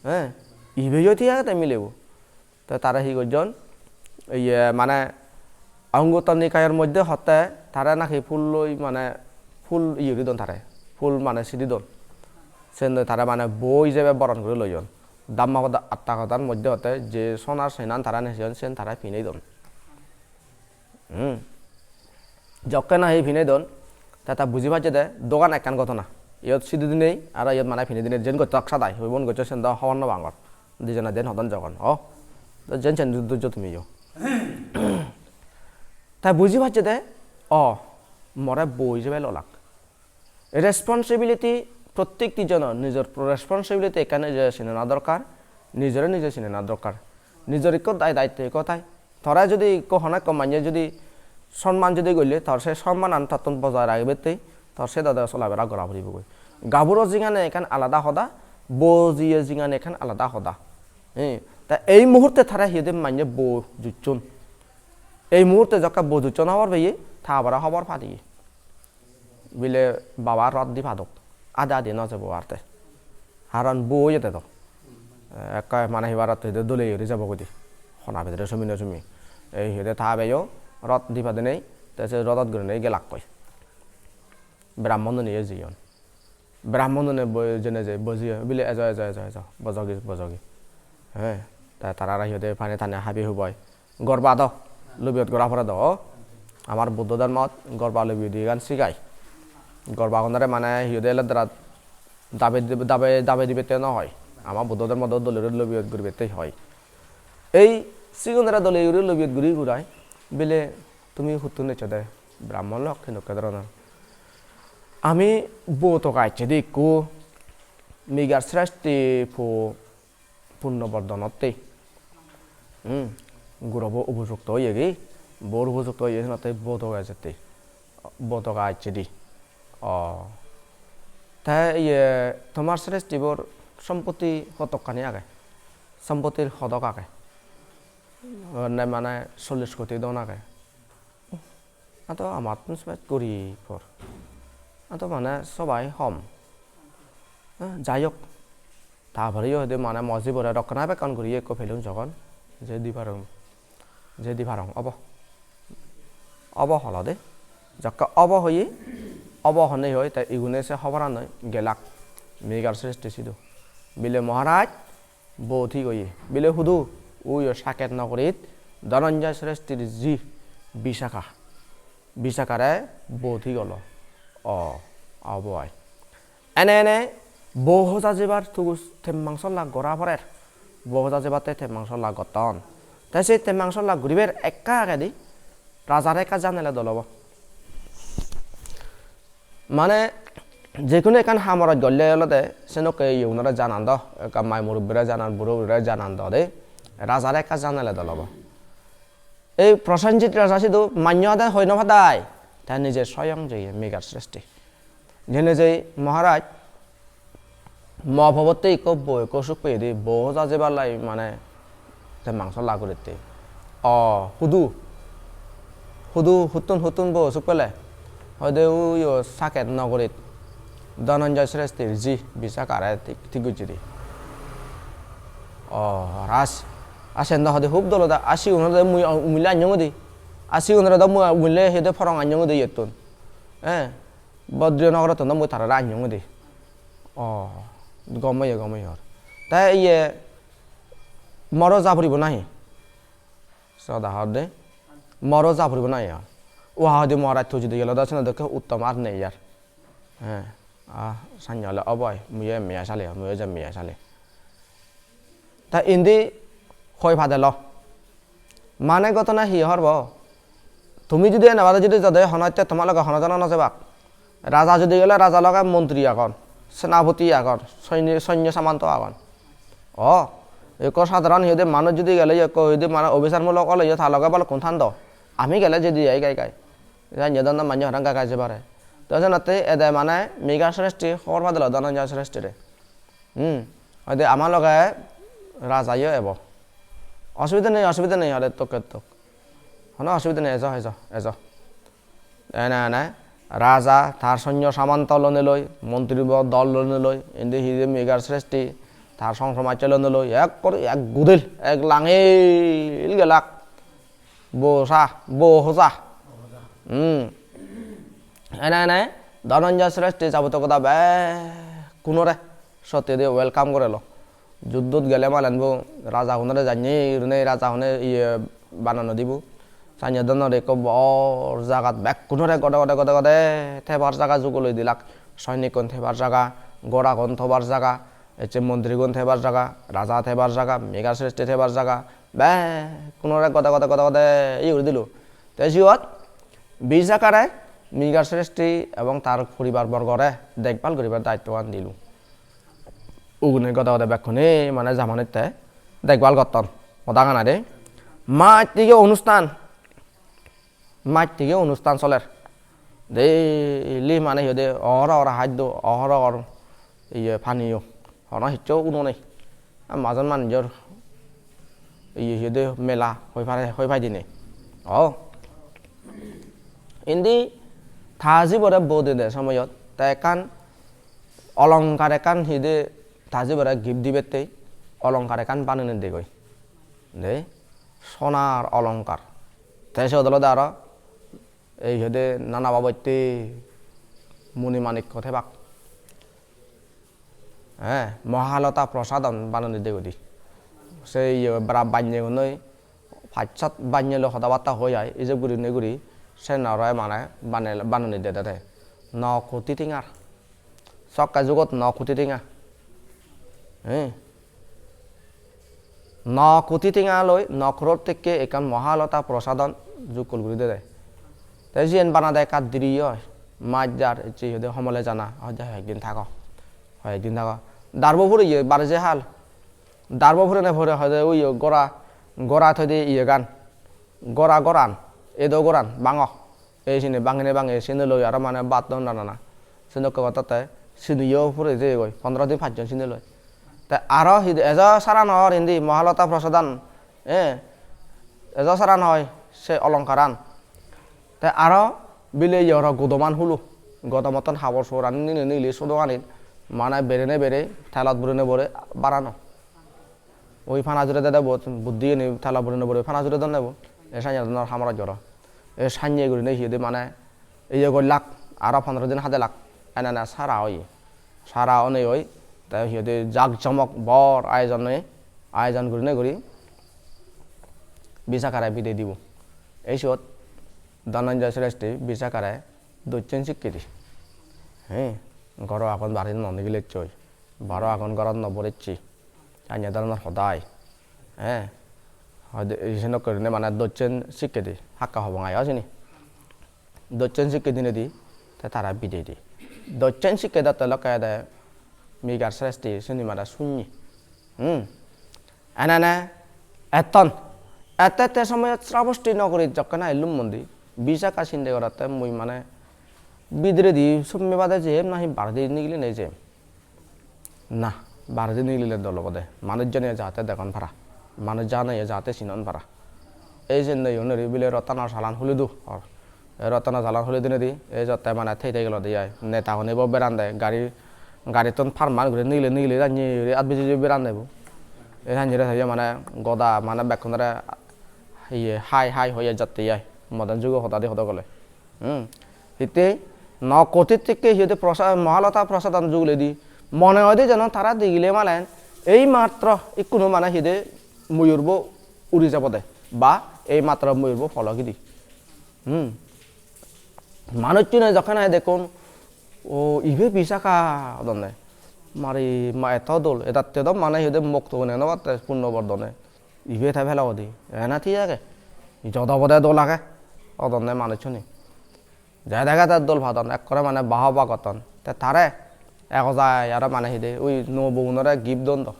He, ibeyo thik agede milebo. Te tare hi gojjon? Iye mane Anguttara Nikayor moddhe hotte tare naki phulloi mane phul iye guri don tare. Phul mane sidi don. Sen tare mane bo ijebe boron guri loyon. Dhammapada Attakodar moddhe hotte je sonar senan tare nejeyon sen tare pinei don. Hmm. Jokke nahi pinei don, te ta buji pacche de dogan ekkan ghotona. Iyot sidi dinei, aro iyot mane pinei dinei, jen gottak sadai, hoi bon gocche sen do hobor no pangor. Dijone den hodon jogon, o, to jen sen du-, dujjo tumi yo. Ta buji pacche de, o, more bo ijebe lolak. Responsibility, prottekti jonor nijor responsibility ekkan nijore sinena dorkar, nijore nije sinena dorkar. Nijor ikko dai-, daitto ikko thai. Tore jodi ikko hono ikko manje jodi sonman jodi golle, tor se sonmanan tottun bojai ragibatte, tor se dade solabera gora puribogoi. Gaburo jingani ekkan alada hoda, bo jiye jingani ekkan alada hoda. He, ta ei muhurte tara hi hoide manje bo jucchon. Ei muhurte jokke bo jucchon hobor peye, ta babare hobor padiye. Bile baba rot di padok, ade ade no jebo ar te. Haron bo oyede do. Ekka mane hibar rot hoide dole guri jebo gudi. Hona bidire sumi no sumi. Ei hoide ta babeyo rot di padenei, te se rodot gurinei gelakkoi. Brahmonune jeyon. Brahmonune bo-, jene je bojiye, bile ejo, ejo, ejo, ejo, bojogi, bojogi. He, ta tarare hi hoide pani tani habi huboi. Gorba do, lobiyot gora pore do. Amar Buddho dhormot gorba lobiyo digan sigai. Gorba gunore mane hi hoide ele dara dabe, dabe, dabe dibette no hoi. Amar Buddho dhormot do dole guri lobiyot guribette hoi. Ei sigunore dole guri lobiyot guri gurai bile tumi huttun ecchode Brahmon lok hindokke dhoronor. Ami bo toga ecchedi ikko Mrigar Sreshti po punno bordonotte. Hmm. Gurobo upojukto oyegi, bor upojukto oye senotte bo toga ejette. Bo toga ecchedi. O. Te iye tomar Sreshtibor sompotti hodokkani age? Sompottir hodok age? Ne mane chollish koti don age. Ado amattun smash guri por. Ado mane sobai hom. Eh, jai hok. Tarpore yo hoide mane mo jibore rokkena bekkun guri ekko pelung jogon. Je di parong. Je di parong obo. Obo holo de. Jokke obo hoye, obo honne hoi, te igune se hoboran noi gelak. Mrigar Sreshti sidu. Bile Maharaj, bo thik oye. Bile hudu, uyo Saket nogorit Dhananjay Sreshtir ji Visakha. Visakhare bo thik olo. O, obo ai. Ene ene bo hoja jebar tugus temmang solla gora porer. Bo hoja jebatte temmang solla gotton. Te se temmang solla guriber ekka agedi rajare ekka janele dol obo. Mane, je hono ekkan hamorot golle olode, senokke iye unore janan do, ekka mai murubbire janan, buro burire janan do de, rajare ekka janele dol obo. Ei Prosenjit raja sidu mannyo ade hoi no padai, te nije soyong jeye Mrigar Sreshti. Jene jei, "Maharaj, mo pobotte ikko bo ikko suk peyede, bo hoja jebar lai mane temmang solla guritte." "O, hudu?" Hudu huttun huttun bo osuk pele? Hoide uyo Saket nogorit Dhananjay Sreshtir ji Visakha re thik, thik gojjede. O, ras. A sen do hoide hub dol oda. A sigun olode mui umile anyong udi. A sigun olode mui umile hoide porong anyong udi iyottun. Eh, Bodriya Nogorottun do mui tarare anyong udi. O, gom oye, gom oye hor. Te iye moro ja puribo nahi? Soda hor de. Moro ja puribo nahi hor. Uha hoide Maharaj tujidi gelo do seno dokke uttom ar nei ar. He, ah, sannye ole oboi, muiyo M A sali, muiyo je M A sali. Ta indi hoi padelo. Mane ghotona hi horbo? Tumi judi ene bade judi jode hono ette toma loge hono jone no jebak. Raja judi gele raja loge montri agon, senapoti agon, soinyo, soinyo samanto agon. O, ekko sadharon hi hoide manuj judi gele ekko hi hoide mane obisar mulok ole yo ta loge balukkun thando. Ami gele judi ai gai gai. Janye donna manye horan gai gai jebare. To senotte ede mane Mriga Sreshti hobor padelo Dhananjay Sreshtire. Hmm. Hoide ama loge rajayo ebo. Osubide nei, osubide nei, hoide tokke tok. Hono osubide nei, ejo, ejo, ejo. Ene, ene, raja, tar soinyo samanto lonei loi, montri bo dol lonei loi, indi hi de Mriga Sreshti, tar song somajje lonei loi, ek kori, ek gudel, ek langil gelak. Bo sa, bo hoja. Hmm. Ene, ene, Dhananjay Sreshti jabotiyo hoda bekkunore sottedi welcome gorelo. Juddot gele malen bo raja hunore janye, irune raja hune iye banana dibo. Sanye donore ekko bor jagat bekkunore gode gode gode gode thebar jaga jugoloi dilak. Soinikkun thebar jaga, goragun thobar jaga, ecche montrigun thebar jaga, raja thebar jaga, Mriga Sreshti thebar jaga, bekkunore gode gode gode gode iye guri dilo. Te siyot Visakhare Mriga Sreshti ebong tar poribar borgore dekbhal guribar daittogan dilo. Ugune gode gode bekkune mane jamanitte dekbhal gotton. Hoda gana de. Maj tige onusthan. Maj tige onusthan soler. Daily mane hi hoide ohor ohor haddo, ohor ohor iye paniyo. Hono hissu uno nei. Ar majon manujor iye hi hoide mela hoi pare, hoi pai dinei. O. Indi ta jibore bo dede somoyot te ekkan olongkar ekkan hi hoide ta jibore gift dibatte olongkar ekkan banenei degoi. De, sonar olongkar. Te siyot olode aro ei hi hoide nana babotte muni manikko thebak. He, Mahalata Prasadhan banenei degoi de. Se iye bara bannegunoi pach sat banne loi hoda batta hoi ai, ijeb gurinei guri sen aro mane bane-, banenei dede te. No koti tengar. Sokke jugot no koti tenga. He. No koti tenga loi, no crore tekke ekkan Mahalata Prasadhan jukkol guri dede. Te siyen banade ekka diri oi. Maj jar, ecche hi hoide homole jana, hoide hoyekdin thago. Hoyekdin thago. Darbo puriye bare je hal. Darbo purene pore hoide uyo gora, gora thoide iyegan. Gora goran, edo goran, bango. Ei sini bangine bange sini loi aro mane baat don ranana. Sini dokke gotte te siniyo pure jeyegoi, pondro din pajjon sini loi. Te aro hi ejo sara no or indi Mahalata Prasadhan, eh, ejo sara no oi se olongkaran. Te aro bile ye aro godoman hulo, godomotton habor suor ani nini nigili sudoganit mane berene bere, telot borene bore barano. Oi pana jure dede bot, buddhi gini tela buri no buri pana jure donne bo. E sanye donor hamar joro. E sanye gurine hi hoide mane iye gollak, aro pondro din hadelak. Ene ene sara oye. Sara one oi, te hi hoide jak jomok bor ayojon oye, ayojon gurine guri Visakhare bidey dibo. Ei siyot Dhananjay Sreshti Visakhare dossen sikke di. He, goro agon barit no nigilechchoi. Baro agon gorot no borecche. Anya dhoronor hoda ai. Eh, hoide, senokke gurinei mane dossen sikke di, hakka hobong ai o sini. Dossen sikke dinedi, te tara bidey di. Dossen sikke dotte lokke ede Mrigar Sreshti sini mane sunni. Hmm. Enene etton. Ette ette somoyot Srabosti nogorit jokken ailum mondi, Visakha sinde gorotte mui mane bidiredi somme bade jem nahi baredi nigilinei jem. Na, baredi nigilile dol obode. Manuj janiye jahate degon para. Manuj janiye jahate sinon para. ei je neyo neri bile rottano salan huli do hor. Ei rottano salan huli dinedi ei jotte mane thei thei gelode ai. Neta hune bo berande gari, garittun parman guri nigile nigile janye guri at biji berande bo. Ei janye re hoye mane goda mane bekkunore iye hai hai hoye jatte ai. Moden jugo hoda di hodo gole. Hmm. Hitte no kotit tekke hi hoide prosa-, Mahalata prosadon juguledi mone hoide jeno tara degile malen ei matro ikkunu mane hi hoide muyurbo uri jabode ba ei matro muyurbo polok idi. Hmm. Manuchchune jokken ai dekkon, "O, ibe Bisakha odonne. Mari ma eto dol, edatte do mane hi hoide mokto gune no batte punno bordone." Ibe te pelo godi, ena thik age. Jodo bode dol age, odonne manuchchune. Je dege te dol padon, ekkore mane bahoba gotton. Te tare ego jai aro mane hi hoide, ui nuo bogunore gift don do.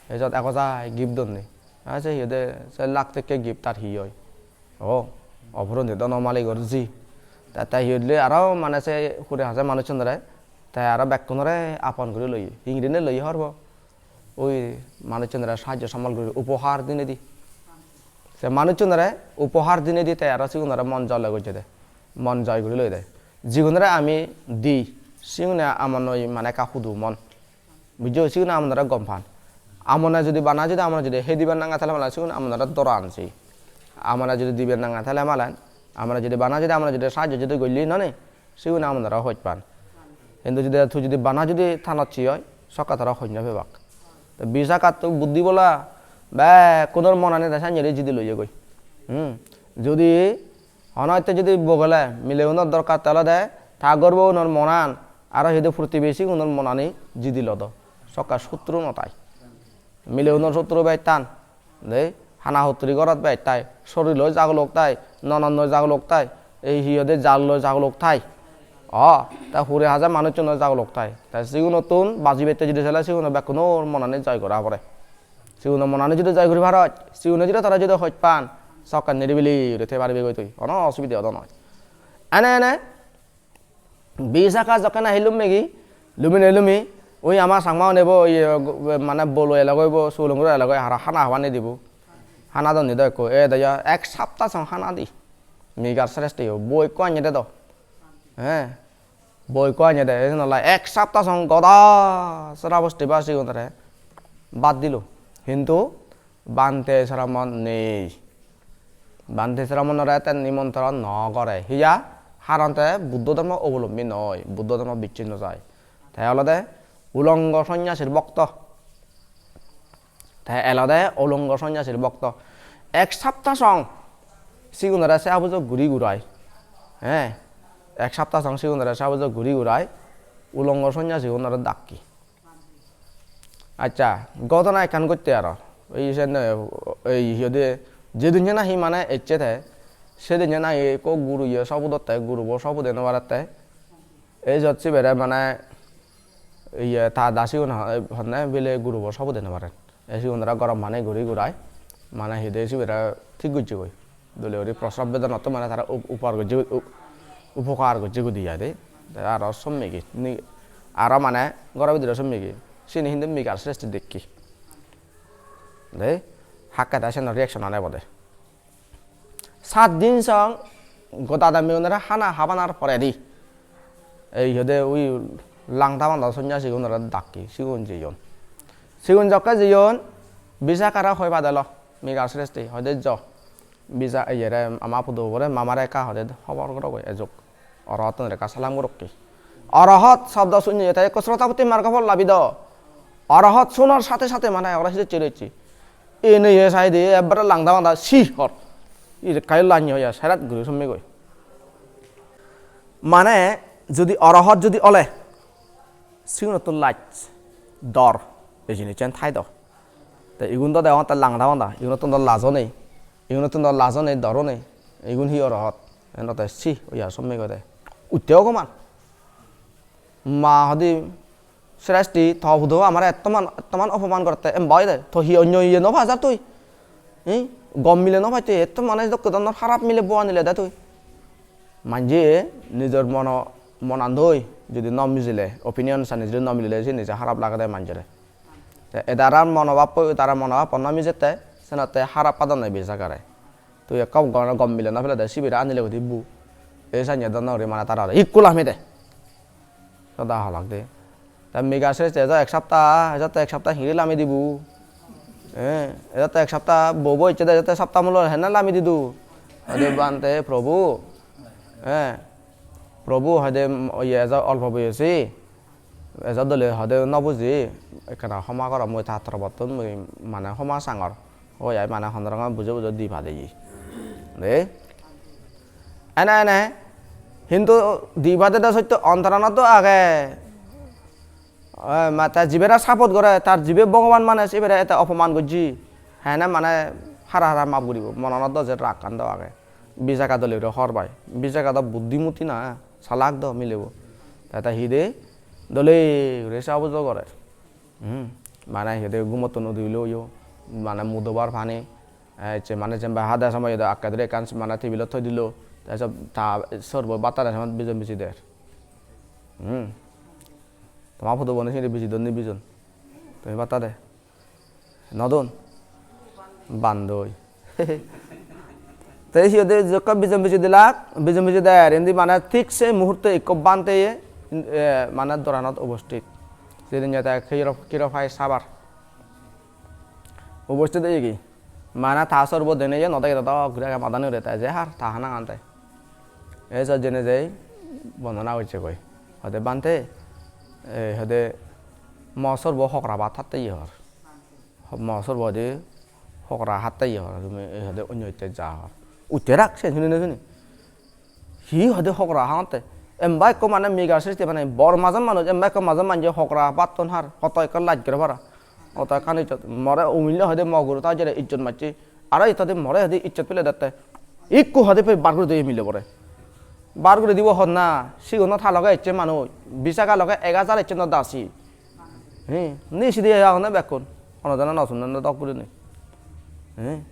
Ejot ego jai gift don ni. Aa, se hi hoide, se lakh tekke gift tar hi oi? O, opuroni dono maligor ji. Te, te hi hoide aro mane se hure haje manuchchunore, te aro bekkunore apon guri loye. Hingiri ne loye hobor po? Ui manuchchunore sahajjo sombol guri upohar dinedi. Se manuchchunore upohar dinedi te aro sigunore mon jole gojjede. Mon joi guri loide. Jigunore ami di, sigune amon oi mane ekka hudu mon. Bujjo, sigune amonore gom pan. Amone judi bana judi amone judi hei dibar nanga thele malen sigun amonore doran se. Amone judi dibar nanga thele malen, amone judi bana judi amone judi sahajjo judi golle noni, sigun amonore hoj pan. Hintu judi tui judi bana judi thanot si oi, sokka tara hoj no pebak. Te Bisakhatto buddhi bola, bekkunor monani te sannye jidi loye goi. Hmm. Judi hono hitte judi bogele, mileunor dorkar te olode ta gorbounor monan, aro hi hoide protibesigunor monani jidi lodo. Sokka sutru no tai. Mileunor sutru bej tan. Dei, hana hotri gorot bej tai, soriloi jagulok tai, nononnoi jagulok tai, ei hi hoide jalloi jagulok tai. O, ta hure hajar manuchchunoi jagulok tai. Ta sigunottun baji bette judi sele siguno bekkunor monani joi gora pore. Siguno monani judi joi guri parot, sigune judi tara judi hoj pan, sokke niribili guri thei paribe goi tui. Hono osubide odo noi. Ene ene Bisakha jokken ahi lummegi, lumine lumi, ui ama Changma une bo, iye, mane bolo elogoi bo, sulonguro elogoi hara hana haban dibo. Hana donni do ekko, e do yo, ek sapta song hana di. Migar Sreshti yo, bo ekko anye de do. He, bo ekko anye de, e nola ek sapta song goda Srabosti basigunore bad dilo. Hintu Bhante Sramon nei. Bhante Sramonore te nimontron no gore. Hiya? Haron te Buddho dhormo obolombi noi, Buddho dhormo bicche no jai. Te olode ulongo sonyasir bokto. Te elode ulongo sonyasir bokto. Ek sapta song sigunore se abujo guri gurai. He? Ek sapta song sigunore se abujo guri gurai. Ulongo sonyasigunore dakki. Accha, ghotona ekkan ghotte aro. Ei sen, ei hi hoide, jedinne nahi mane ecche te, sedinne nahi ekko guruye sob udotte, gurubo sob ude no parette. Ei jot sibere mane, iye, ta da sigun ho-, honne bile gurubo sob ude no paren. Ei sigun aro gorom pani guri gurai, mane hi hoide sibere thik gojjegoi. Dole guri prosrab bedonottun mane tara up-, upar gojje, up-, upokar gojje gudi ai de. Te aro sommegi, ni-, aro mane goro bidire sommegi. Sini hintu Migar Sreshti dekki. De, hakke te seno reaction an ebode. Sat din song goda dammigunore hana habanar poredi. Ei hode ui langta banda sonyasigunore dakki, sigun jeyon. Sigun jokke jeyon, Bisakhare hoi padelo, Migar Sreshti, hoide jo. Bisa iyere ama pudu bore mamare ekka hoide hobor gorogoi ejok. Orohottunore ekka salam gorokki. Orohot sobdo sunne te ekko srotapotti margo phol labi do. Orohot sunar sathe sathe mane oro hijecche rocche. Ene ye saide ebbare langda banda si hor. Irekkai lanye hoya serat guri sommegoi. Mane judi orohot judi ole, sigunottun laj dor ei jinissan thai do. Te igun do degongotte langda banda, igunottun do lajo nei, igunottun do lajo nei, doro nei, igun hi orohot? Eno te si oya sommegoi de. Utte ogoman. Ma hodi, Sreshti, to pudo amare ettoman, ettoman opoman gorette, em bai de, to hi onyo iye no pajar tui? Hi? Gom mile no pai tui, etto mane dokke donnor harap mile bo anile de tui. Manje nijor mono, monan doi, judi no mijile, opinion sani judi no milile, se nije harap lagede manjore. Te edara monobhap, edara monobhap no mijette, senotte harap padonne Bisakhare. Tui ekka gom, gom mile no pele de, sibere anile goi dibo. Ei sanye donna guri mane tara ikko lami de. Soda holak de. Ta Migar sreshti ejo ek sapta, ejo te ek sapta hingiri lami dibo. Eh, ejo te ek sapta bobo icche de, ejo te sapta mulo henne lami dido. Ode Bhante, Prabhu. Eh, Prabhu hoide, mm, iye ejo olpo boyosi. Ejo dole hoide no buji, ekkena homa goro, mui ta torobottun mui mane homa sangor. Oi, ai mane hondorongo bujo bujo di padeye. De? Ene, ene. Hintu di padede sotto ontoranot do age. Eh, ma-, ta jibere support gore, tar jibe Bhogoban mane sibere ete opoman gojji. Hene mane hara hara map guribo. Monanot do je rakkan do age. Bisaka dole guri hor pai. Bisaka do buddhimuti na, salak do milebo. Te, te hi de? Dole guri sabujo gore. Hmm. Mane hi de gumottun udilo yo. Mane mudobar pani. Eh, ecche mane jempai hade somoy do akke dore ekkan mane tebilot thoi dilo. Te sob ta sorbo battade somot bijon biji der. Hmm. Toma pudubone sindi biji don ni bijon? Tumi battade? No don? Bandoi. Te siyot de jokka bijon biji dilak, bijon biji der, indi mane thik se muhurte ikko bhante ye, eh, mane doranot ubosthit. Sidin jete kiro, kiro pai sabar. Ubosthit oyegi. Mane ta sorbo dene ye no dege dok guri age madani hure te je har ta hana ante. Ei sot jene jei bondona gocche goi. Hoide bhante, ei hoide mo sorbo hokra bhat hatte ye hor. Mo sorbo hoide hokra hatte ye hor. Tumi ei hoide onyo itte ja hor. Utte rak sen huni no huni. Hi hoide hokra hangte? Emba ekko mane Migar sreshti mane bor majon manuj, emba ekko majon manje hokra bhatton har, hoto ekko laj gore para. Hoto ekkan ijjot. More umille hoide mo guru ta jere ijjot macche. Aro itode more hoide ijjot pele dette. Ikko hoide pei bar guri diye mile bore. Bar guri dibo honna, sigun no ta loge ecche manuj. Bisaka loge ek hajar ecche no dasi. Hi, ni sidi agonde bekkun. Hono jone no sunne no dok gurinei. Hi?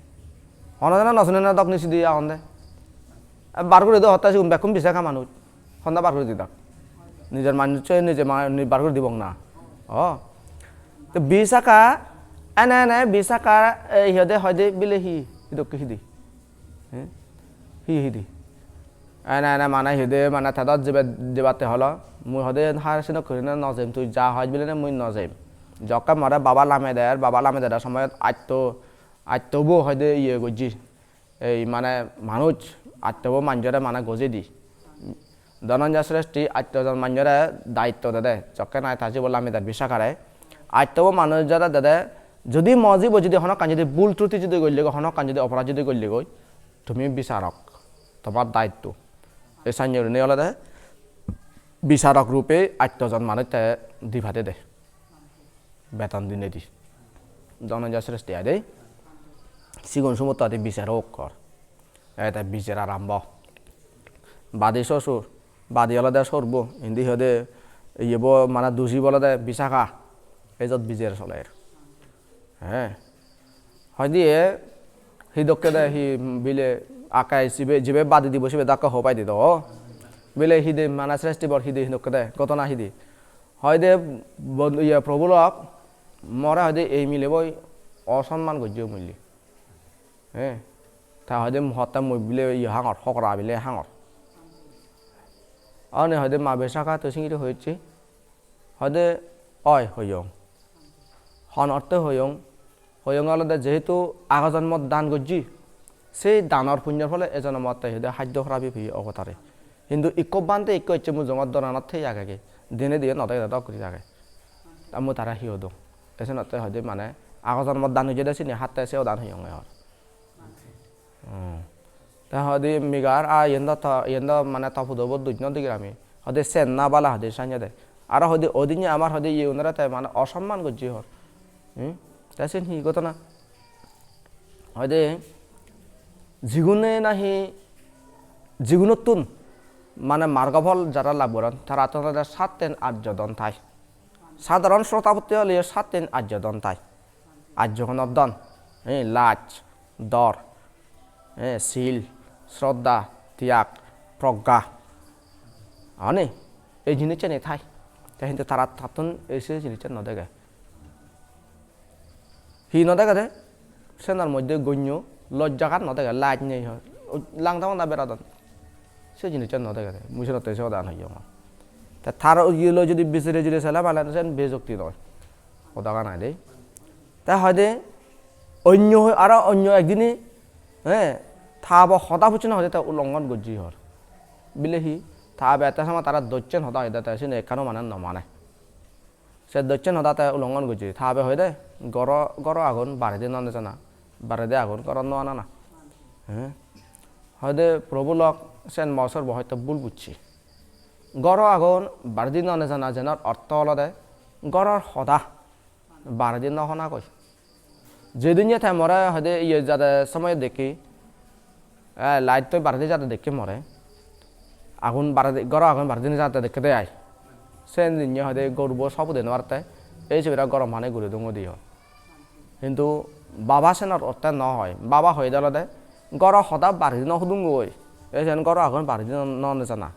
Hono jone no sunne no dok ni sidi agonde. Bar guri do hotte sigun bekkun Bisaka manuj. Honna bar guri didak. Nijor manuj se nije ma-, ni bar guri dibong na. O. Te Bisaka, ene ene Bisaka, eh, hi hoide, hoide bile hi, hi dokke hi di. Eh? Hi hi di. Ene ene mane hi de, mane tedot jebe, jebatte holo. Mui hoide har sinok gurine no jem, tui ja hoj bilene mui no jem. Jokke more baba lame der, baba lame der somoyot atto, atto bo hoide iye gojji. Ei mane manuj attobo manjore mane gojei di. Dhananjay Sreshti atto jon manjore daitto dede, jokke nahi ta jibo lami der Bisakare. Attobo manuj jore dede, jodi mo jibo jodi honokkan jodi bul truti jodi golle goi, honokkan jodi oporad jodi golle goi, tumi bisarok, tomar daitto. Ei sannye gurinei olode bisarok rupe atto jon manuj te di padede. Beton dinei di. Dhananjay Sreshti ai de. Sigon sumotto adi bijer ok hor. Ete bijer arambo. Badi sosur, badi olode sorbo, indi hoide iyebo mane duji bo olode Bisaka. Ejot bijer soler. He. Hoide e, hi dokke de hi bile akke sibe, jibe badi dibo sibe dakke hobai dido. Bile hi de mane Sreshti bor hi de hi dokke de, ghotona hi de. Hoide bon-, iye, Prabhu lok, more hoide ei milebo osonman gojje mui. He, ta hoide hotte mui bile iye hangor, hokra bile hangor. Ani hoide ma Bisaka tui singiri hoyecche. Hoide oi hoyong. Hon orte hoyong? Hoyonge olode jehetu ago jonmot dan gojji, sei danor punyor phole e jonmot te hoide haddo horabi peye obo tare. Hintu ikko bhante ikko ecche mujungot doranot thei agege, dine diye no degede dok guri age. Ta mui tare hi hodong? Te senotte hoide mane ago jonmot dan gojjede sini hatte se o dan hoyonge hor. Hmm. Te hoide Migar, "A, iyen do to, iyen do mane to pudobo duj no digir ami." Hoide sen na bala hoide sanye de. Aro hoide odinye amar hoide iye unore te mane osomman gojje hor. Hmm? Te sen hi ghotona? Hoide jigune nahi, jigunottun mane margophol jara lab goron, tarattun olode satten ajjo don thai. Sadharon srotapotti oleyo satten ajjo don thai. Ajjo honor don, eh, laj, dor, eh, sil, sroddha, tiyag, progga. Ani, ei jinissani thai. Te hintu tara tattun ei se jinissan no dege. Hi no degede? Senor moddhe gonyo, Lojjagan no dege, laj nei hoi. Langda manda beradon. Se jinissan no dege de. Mui senotte se hodagan hoyongor. Te tar iyeloi jodi bijire jire sele malen sen bejukti noi. Hodagan ai de. Te hoide onyo hoi, aro onyo ekdine, eh, ta bo hoda pucche na hoide te ulonghon gojje hor. Bile hi? Ta be te sama tara dossen hoda hoide te sini ekkano mane no mane. Se dossen hoda te ulonghon gojje. Ta be hoide goro, goro agun baredi no nejana. Baredi agun gorot no anana. Eh? Hoide Prabhu lok sen mosor bo hoito bul bucche. Goro agun baredi no nejana jenor ortho olode goror hoda baredi no honagoi. Jedinne te more hoide iye jade somoy dekki, eh, light toi baredi jade dekki more. Agun baredi, goro agun baredi nejade dekki de ai. Sen dinne hoide gorubo sob ude no parte, ei sibere gorom pani guri dungoi diyo. Hintu baba senor orthe no hoi. Baba hoide olode goro hoda baredi no hudungoi. Ei sen goro agun baredi no, no nejana.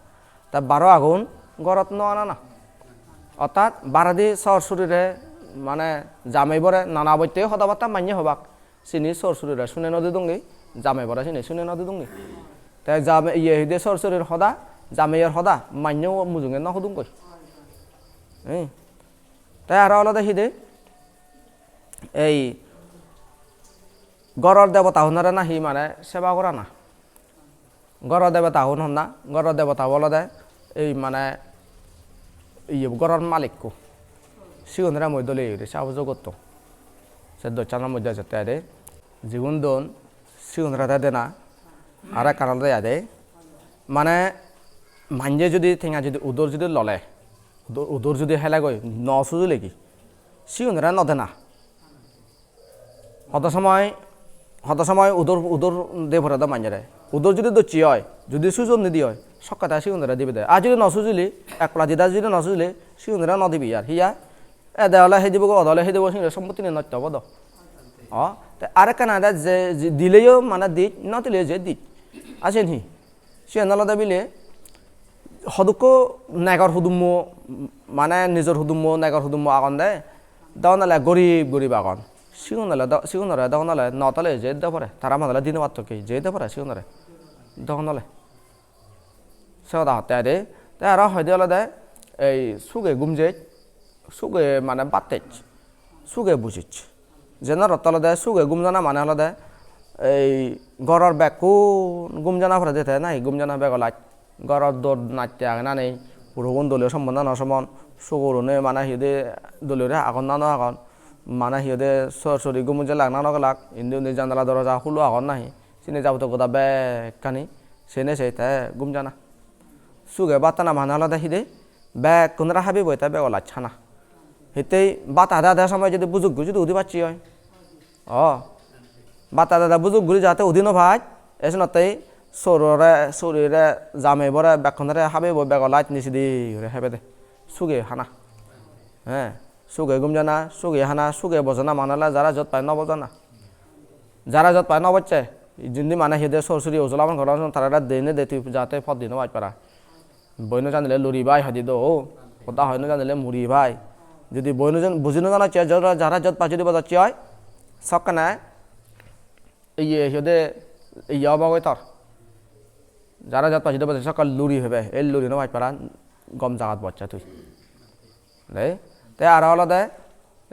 Ta baro agun gorot no anana. Ortat baredi sor surire mane jameibore nana botte hoda batta manye hobak. Sini sor surire sune no didungi, jameibore sini sune no didungi. Te jame-, iye hide sor surir hoda, jameiyor hoda manye mujunge no hudungoi. Eh. Te aro olode hide ei goror debota hunore nahi mane seba gorana. Goro debota gun honna, goro debota bo olode ei mane iye goror malikko. Sigunore mui dole guri sahajo gotto. Se dochanor moddhe jette ade. Jigun don sigunore de dena. Aro ekkan olode ade. Mane manje judi tenga judi udor judi lole, udor, udor judi helegoi no sujulegi, sigunore no dena. Hodo somoy, hodo somoy udor, udor de pore do manjore. Udor judi docche oi, judi sujon nidi oi, sokke te sigunore dibe de. Ar judi no sujili, ek pala dida judi no sujili, sigunore no dibe ar. Hiya? Ede ole he dibo go, ode ole he dibo, sigunore sompottine nosto obo do. O, te arekkan age je, je dileyo mane dij, no dileyo je dij. Ar siyen hi? Siyen olode bile hodukko negor hudummo, mane nijor hudummo, negor hudummo agon de, dogon ole gorib gorib agon. Sigun ole do-, sigun ole dogon ole no tole je do pore, tara mane ole dino battokke je do pore sigun ole. Dogon ole. Se hoda hotte ade. Te aro hoide olode ei suge gum jej, suge mane battej, suge bujej. Jenor ortho olode suge gum jana mane olode ei goror bekkun gum jana porede te nahi gum jana bego laj. Goror dor natte age na nei, purogun dole somon na no somon, sugurune mane hi hoide dole guri agon na no agon, mane hi hoide sor sori gum ujje lak na no lak, indi undi janala doroja hulo agon nahi, sini jabotiyo goda bekkani sene se te gum jana. Suge bhat hana mane olode hide bekkunore habiboi te bego laj hana. Hittei bhat hade hade somoy judi bujuggo judi udi pacche oi. O, bhat hade hade bujuggo jate udi no pai, esenottei sorore, sorire, jameibore, bekkunore habiboi bego laj nijedi guri hebede. Suge hana. He, suge gum jana, suge hana, suge bojana mane ole jara jot pai no bojana. Jara jot pai no bocche, jindi mane hi hoide sor suri ujolabon goron, tarare dene de tui jate pot di no paj para. Boi no janile luri pai hoide do, hoda hoi no janile muri pai. Judi boi no jan-, buji no janacche, jara, jara jot pai judi bojacche oi, sokkene iye hi hoide, iye obo goi tor. Jara jot pai judi bojacche sokke luri hebe, ei luri no paj para, gom jagat bocche tui. Dei, te aro olode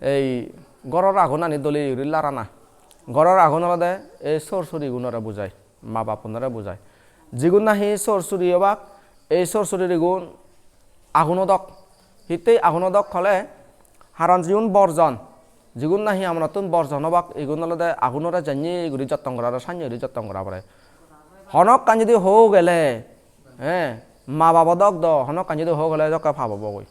ei goror agunani dole guri larana. Goror agun olode ei sor surigunore bujai, ma bappunore bujai. Jigun nahi sor suri obak, ei sor surigun agun odok. Hittei agun odok hole, haron jigun borjon, jigun nahi amonottun borjon obak, igun olode agunore janye guri jotton gora, aro sanye guri jotton gora pore. Honokkan judi ho gele, he, ma babo dok do, honokkan judi ho gele dokke pap obo goi.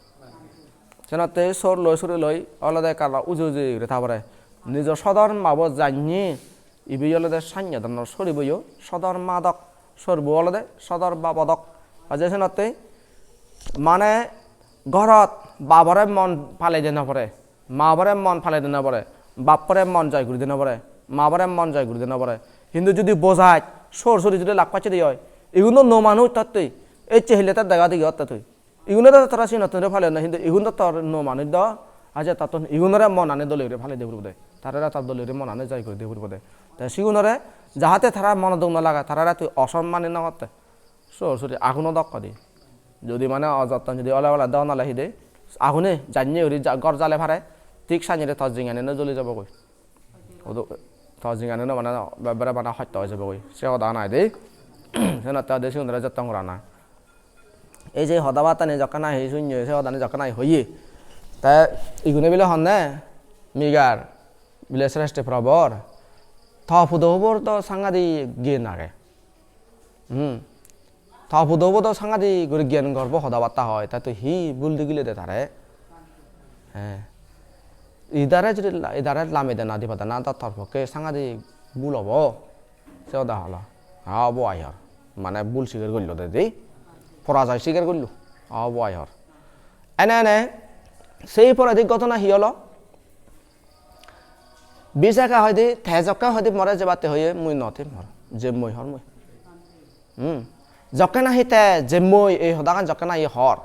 Senotte sor loi suri loi olode ekka uju uju guri ta pore. Nijo sodor mabo janye, ibe olode sanye donnor soriboyo sodor ma dok, sorbo olode sodor babo dok. Aje senotte mane gorot babore mon palei de no pore, mabore mon palei de no pore, bappore mon joi guri de no pore, mabore mon joi guri de no pore. Hintu judi bojai sor suri judi lak pacche de oi, igun do nuo manuj tottei, ecche hille te dega degi otte tui. Igunore do tara sinottun re pale na, hintu igun do tor nuo manuj do, aje tattun igunore mon ani dole guri pale de puribo de. Tarare tor dole guri monane jai guri de puribo de. Te sigunore jahate tara mono duk no lage, tarare tui osommani no gotte. Sor sori aguno dok hoi de. Jodi mane ojotton jodi ole ole don ole hi de, agune janye guri ja-, ghor jale pare, thik sanjire tor jinghani no joli jabo goi. Hudu, tor jinghani no mane, ebbare mane hosto oi jabo goi. Se hoda nai de. Senotte oi de sigunore jotton gorana. Ei je hoda battani jokke nahi sunye, se hodani jokke nahi hoye. Te igune bile honne, Migar, bile Sreshti Probor. To pudobo do sangadi gyan age. Hmm. To pudobo do sangadi guri gyan gorbo hoda batta hoi. Te tui hi bul digile de tare? He. Idare jodi la-, idare lame dena dipadana do tor pokke sangadi bul obo. Se hoda holo. Ha obo ai hor. Mane bul sigar gollo de di. Porajoi sigar gollo. Ha obo ai hor. Ene ene sei poredi ghotona hi holo? Bisakha hoide, te jokke hoide more jebatte hoye mui no thim hor. Je mui hor mui. Hmm. Jokke nahi te je mui ei hodagan jokke nahi hor.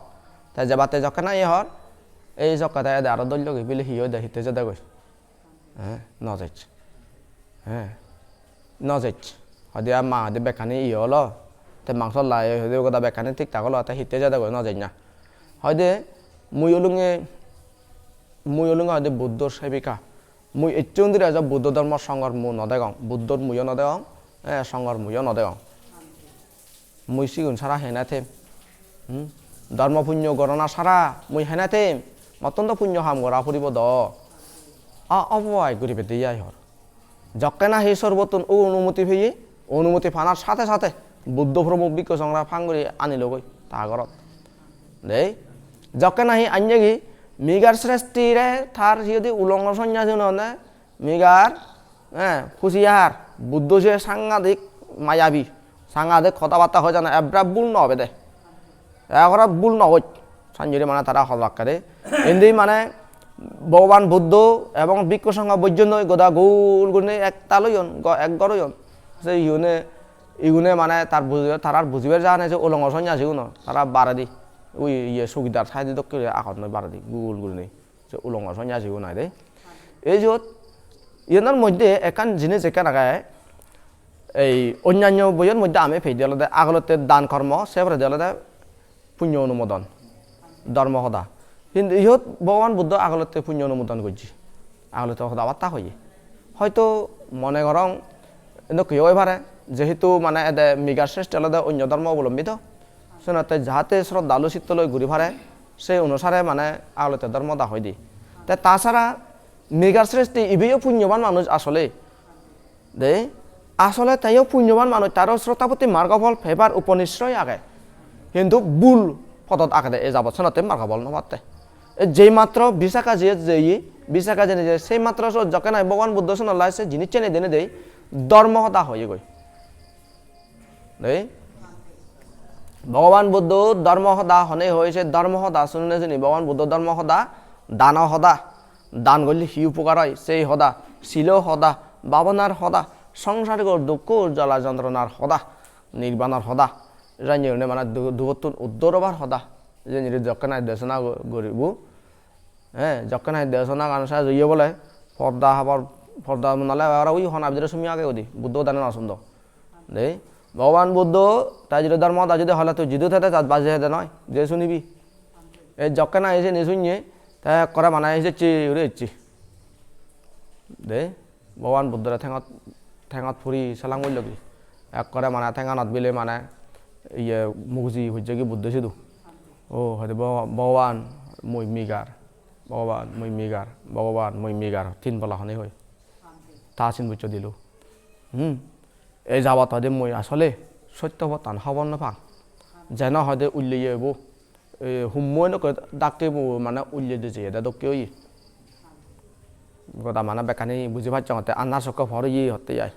Te jebatte jokke nahi hor. Ei jokke te ede aro dol logi bile hi hoide hitte jede goi. Eh, no jej. Eh, no jej. Hoide ar ma hoide bekkani iye olo. Te mangso lai hoide goda bekkani thik thak olo, te hitte jade goi no jej na. Hoide mui olunge, mui olunge hoide Buddhor sevika. Mui ecche undi rejo Buddho dhormo songhor mui no degong. Buddhor muiyo no degong, eh, songhor muiyo no degong. Mui sigun sara hene them? Hmm? Dhormo punyo gorana sara mui hene them? Mottun do punyo ham gora puribo do. A, obo ai guribette ai hor. Jokke nahi sorbottun onumoti peye, onumoti panar sathe sathe Buddho Promukh Bhikkhu Songhore phang guri anilogoi ta gorot. Dei, jokke nahi anyegi Migar Srestire tar siyot ulongo sonyasi nonne, Migar, eh, husiar, Buddho se sangadik mayabi, sangadik hoda batta hoi jana, ebbra bul no obede. Ekkore bul no hoj, sanjuri mane tara hobakke de. Indi mane Bhogoban Buddho ebong Bhikkhu Sangha porjonto goda gol gurinei ektal oyon, go-, ek ghor oyon. Se iyune, igune mane tar bujibar, tarar bujibar jagane se ulongo sonyasiguno, tara baredi, ui iye sugidar saide dokke guri agon noi baredi, gol gurinei. Se ulongo sonyasigun ai de. Ei jiyot, iyenor moddhe ekkan jinis ekkan age, ei onnanyo boiyor moddhe ami pei de olode agolotte dan kormo, se poredi olode punyo onumodon, dhormo hoda. Hintu iyot Bhogoban Buddho agolotte punyo onumodon gojje, agolotte hoda batta hoye. Hoito mone gorong, Edokke oi pare, jehetu mane ede Migar Sreshti olode onyo dhormo obolombi to, senotte jahate sroddhalu chitto loi guri pare, se onusare mane agolotte dhormo hoda hoi di. Te tasara Migar Sreshti ibeyo punyoban manuj asole. De, asole teyo punyoban manuj, taro Srotapotti margo phol pebar uponisroy age. Hintu bul podot agede e jabot, senotte margo phol no patte. E jei matro Visakha jiyot jeye, Visakha jeinei je sei matro sot jokke nahi Bhogoban Buddho senottei se jinisani denei dei dhormo hoda hoyegoi. Dei? Bhogoban Buddho dhormo hoda honei hoi, se dhormo hoda sunei suni Bhogoban Buddho dhormo hoda, dano hoda, dan golle hi upokar oi, sei hoda, silo hoda, bhabonar hoda, songsarigo dukko jala jontronar hoda, nirbanor hoda, janye gune mane du-, dugottun uddor obar hoda. Jeni re jokke nahi desona go-, guribo. He, jokke nahi desonagan sej oye bole, porda habor, porda munale aro ui hona bidire sumi age godi, Buddho hodani no sundo. De, Bhogoban Buddho, ta jodi dhormo hoda jodi hole tui jidu thede jat baji thede noi, je sunibi. E jokke nahi seni sunye, te ekkore mane ejecche uri ecche. De, Bhogoban Buddhore thengot, thengot puri salam gollegi. Ekkore mane thenganot bile mane iye muguji pujjegi Buddho sidu. O, hoide Bho-, Bhogoban mui Migar, Bhogoban mui Migar, Bhogoban mui Migar, tin pola honei hoi. Ta sin buccho dilo. Hmm. Ei jabot hoide mui asole sotto pottan hobor no pang. Jeno hoide ulleye obo. E, hummo enokke dakke bo mane ulle de jeyede dokke oye. Goda mane bekkani buji pacchongotte annar sokke por oye hotte ai.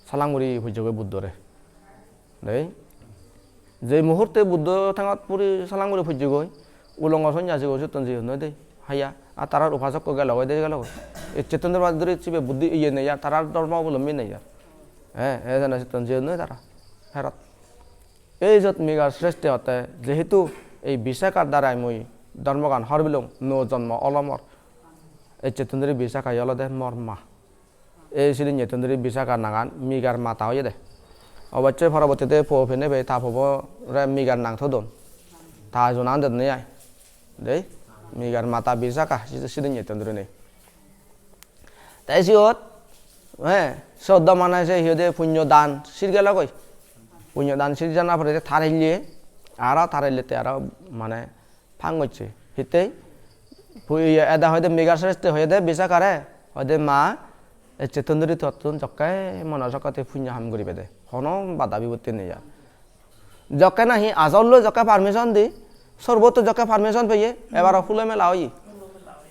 Salam guri pujjegoi Buddhore. Dei. Je muhurte Buddho thengot puri salam guri pujjegoi, ulongo sonyasigun siyotton jeyon noi dei. Haiya, ar tarar upasokko gelogoi dei gelogoi. Ecchettun dor duri sibe Buddho iye nei ar, tarar dhormo obolombi nei ar. He, he jane siyotton jeyon noi tara. Herot. Ei jot Migar Sreshti hotte, jehetu ei Visakhar darai mui dhormogan hor bilung, nuo jonmo olo mor. Ecchettun dhuri Visakha olode mor ma. Ei sidinnettun dhuri Visakha nangan Migar mata oyede. Obossoi porobottide po penebe ta pobore Migar nang thodon. Ta junan dedonne ai. Dei, Migar mata Visakha, si-, sidinnettun dhurinei. Te siyot, eh, soddo mane se hi hoide punyo dan sir gelogoi. Punyo dan sir jana pore te tarille, aro tarille te aro mane pang gocche. Hittei? Pu-, iye, eda hoide Migar Sreshti hoide Visakhare, hoide ma, ecchettun dhuri tottun jokke mone sokke tui punyo ham guribede. Hono bada bipotti nei ar. Jokke nahi ajollo jokke permission di, sorbotto jokke permission peye, ebaro hulo mela oye.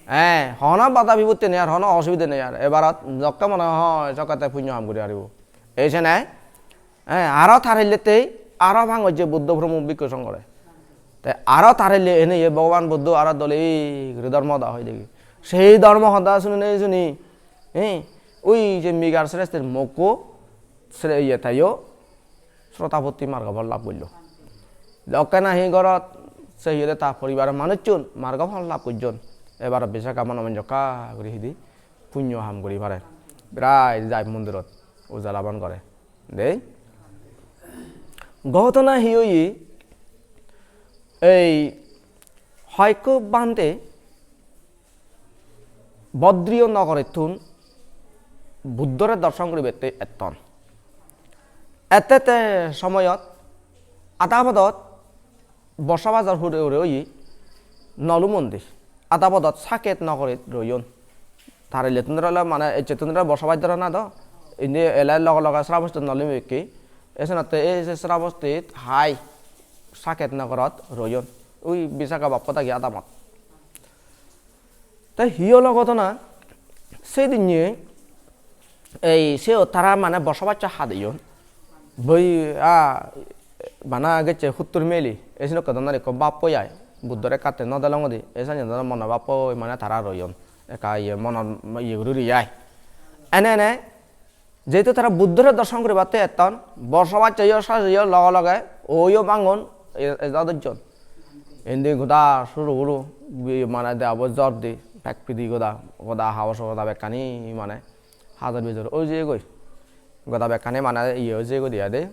Eh, hono bada bipotti nei ar, hono osubide nei ar. Ebarot jokke mone hoi sokke te punyo ham guri paribo. Ei sene, eh, aro tarillettei aro pang gocche Buddho Promukkho Bhikkhu Songhore. Te aro tarille ene ye Bhogoban Buddho aro dole guri dhormo hoda hoi degi. Sei dhormo hoda sunine suni, eh, ui je Migar Sreshtir mokko sre-, iye teyo Srotapotti margo phol lab gollo. Jokke nahi gorot se hi hoide ta poribaror manuchun margo phol lab gojjon. Ebar Visakha mone mone jokka guri hidi punyo ham guri pare. Birai jai mondirot ujalaban gore. Dei. Ghotona hi oye? Ei hoyekko bhante Bodriyo nogorittun Buddhore dorson guribatte etton. Ettette somoyot adapodot bosabasor hure hure oye nw lumondi. Adapodot Saket nogorit royon. Tarillettun ole mane ecchettun ole bosabas doro na do. Indi ele loge loge Srabosti nw lumekke. Esenotte ei je Srabostit hai Saket nogorot royon. Ui Visakha bappo dagi adamot. Te hi olo ghotona? Sedinne ei siyot tara mane bosobas hadeyon. Boi, a, bana gecche huttur meli, ei senokke dhoronor ekko bappo ai. Buddhore ekka te nw delongodi, ei sanye dhoronor mono bappo mane tara royon. Ekka iye monor iye guri guri ai. Ene ene jehetu tara Buddhore dorson guribatte etton, bosobas oyo, sas oyo, loge loge oyo bangon e-, eja dojjon. Indi goda suru guru bi-, mane debabo jor di, pek pidi goda, goda habor sugor goda bekkani mane hajar bijor oi jeyegoi. Goda bekkani mane iye oi jeyegoi de ai de.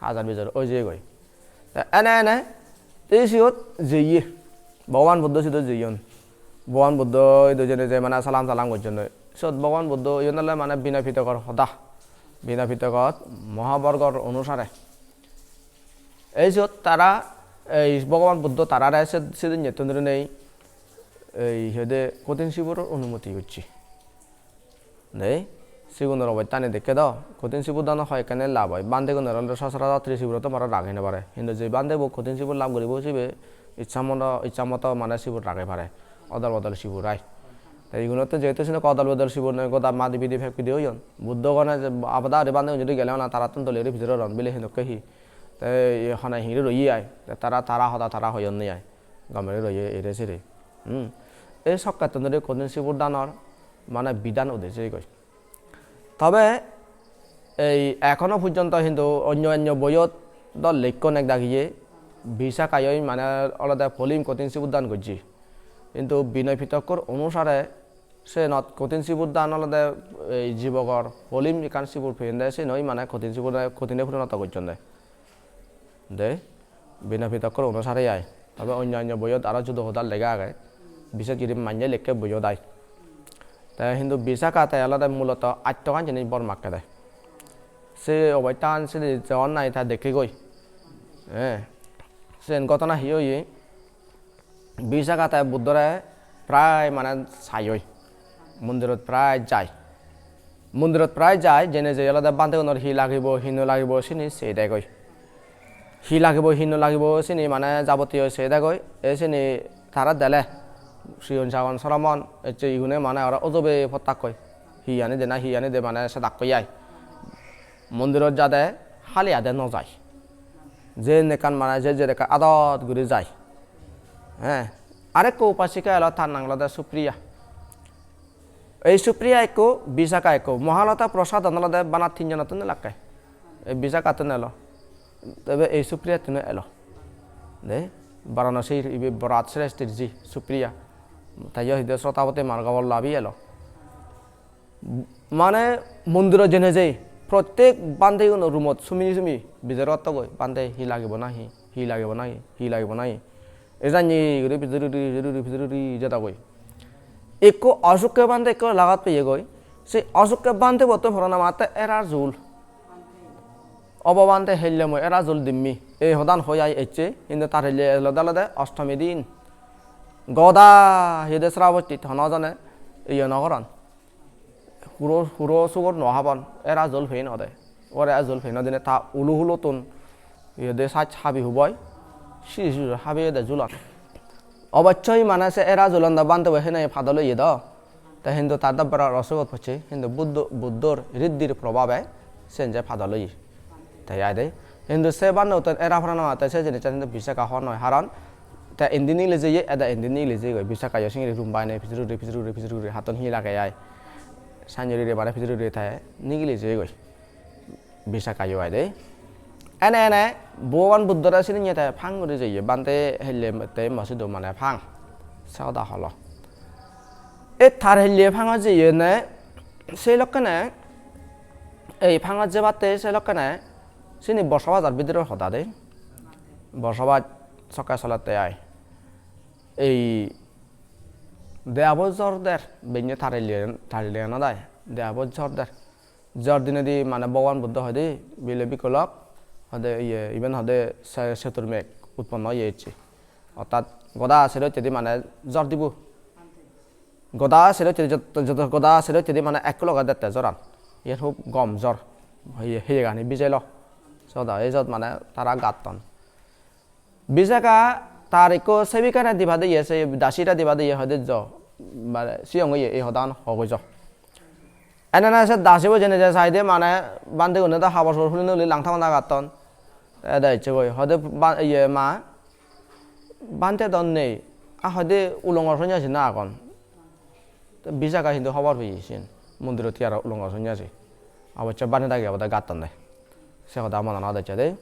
Hajar bijor oi jeyegoi. Te ene ene te siyot jeye. Bhogoban Buddho siyot jeyon. Bhogoban Buddho idu jeinei je mane salam salam gojjon. Siyot Bhogoban Buddho iyen ole mane Binoy Pitokor hoda. Binoy Pitokot Mohaborgor onusare. Ei siyot tara, ei Bhogoban Buddho tarare se-, sedinnettun dhurinei ei hi hoide Kothin Sibor onumoti gocche. Dei, sigunor obottani dekke do, Kothin Sibor dano hoi ekkene lab oi. Bhantegunor olode sochorachor Trisibor to maro rag hei no pare. Hintu je bhantebo Kothin Sibor lab guribo sibe iccha moto, iccha moto mane sibor rage pare. Odol bodol sibor ai. Te igunotte jehetu senokke odol bodol sibor noi, goda madi bidi pek pidi oyon. Buddho gone je abada ari bhantegun jodi gele ona tarattun dole guri pijedi ron bile henokke hi. Te hone hingiri roye ai. Te tara, tara hoda tara hoyonne ai. Gomere roye ere sere. Hmm. Ei sokkettun dhuri Kothin Sibor danor mane bidhan ude jeyegoi. Tobe ei ekhono porjonto hintu onyo onyo boiyot do lekkon ek dagiye Visakhayoi mane olode polim Kothin Sibor dan gojje. Hintu Binoy Pitokor onusare senot Kothin Sibor dan olode ei jibogor polim ekkan sibor peyonde, senoi mane Kothin Sibor, Kothine porinoto gojjonde. De, Binoy Pitokor onusare ai. Tobe onyo onyo boiyot aro judo hoda lega age. Bises guri manye lekke boiyot ai. Te hintu Visakha te olode muloto attogan jinis bor makkede. Se obostan sidi jon nahi ta dekkegoi. Eh, sen ghotona hi oye? Visakha te Buddhore prai mane sai oi. Mondirot prai jai. Mondirot prai jai, jeinei jei olode bhantegunor hi lagibo, hi no lagibo, sini sei degoi. Hi lagibo, hi no lagibo, sini mane jabotiyo sei degoi. E sini tara dele. Sigon sagon soromon, ecche igune mane aro ojobe pottakkoi. Hi ani de na, hi ani de mane sedakkoi ai. Mondirot jade hali ade no jai. Jen ekkan mane je je ekkan adot guri jai. He, arekko upasika elo, tar nang olode Supriya. Ei Supriya ekko, Visakha ekko, Mahalata Prasadon olode bana tinjonottun elakke. Ei Visakhattun elo. Tobe ei Supriyattun elo. De, Varanasi ibe Bharat Sreshtir ji Supriya. Te yo hide Srotapatti margo bol labi elo. Mane mondirot jeinei jei prottek bhanteguno roomot sumi sumi bichar gottogoi, "Bhante, hi lagibo nahi? Hi lagibo nahi? Hi lagibo nahi?" Ei janye guri pijedi pijedi pijedi jedagoi. Ekko osukke bhante ekko lagat peyegoi. Se osukke bhantebo tun porana matte era jul. "Obo bhante, helle mui era jul dimmi." Ei hodan hoi ai ecche, hintu tar helle olode olode ostomi din. Goda hide Srabostit hono jone iye no goron. Huro, huro sugor no habon, era jul pei no de. Ore era jul pei no dine ta ulu hulottun iye de sach habi huboi. Si si habi de julon. Obossoi mane se era julon do bhantebo hene padol oye do. Te hintu tar do boro osugot pocche, hintu Buddho, Buddhor riddhir probabe sen je padol oye. Te ai de. Hintu se bhante uttun era porana matte se jinissan hintu Visakha hon noi, haron te indi nigili jeye, eda indi nigili jeyegoi. Visakha yo singiri room banei pijedi pijedi pijedi hattun hi lage ai. Sanjuri re bare pijedi te nigili jeyegoi. Visakha yo ai de. Ene ene Bhogoban Buddhore sini te phang guri jeye, "Bhante, helle te mo sidu mane phang." Se hoda holo. E tar helle phangot jeyene, se lokkene, ei phangot jebatte se lokkene, sini Borsabajor bidire hoda de. Borsabaj sokke solette ai. Ei debabo jor der, benne tar helle, tar helle no dai, debabo jor der. Jor dinedi mane Bhogoban Buddho hoide, bile bikkolok, hoide iye, iben hoide se-, setur meg utponno oye ecche. Ortat goda sero hittedi mane jor dibo. Goda sero hittedi jot-, jot-, goda sero hittedi mane ekko loge dette joran. Iyen hub gom jor. Heye, heyegani bijelo. Soda ei jot mane tara gatton. Visakha tar ekko sebikare diba diye, se dasire diba diye, hoide jo, mane siyong oye, ei hodan hogoi jo. Enana se dasibo jene je saide mane bhantegune do habor subor hulinei uli langta banda gatton. Eda ecchegoi, hoide ba-, iye ma, bhante do nei, a hoide ulongo sonyasi na agon. Te Visakha hintu hobor peye siyen, mondirot hi aro ulongo sonyasi. Obossoi bhante dagi obode gatton de. Se hoda monanot ecche de.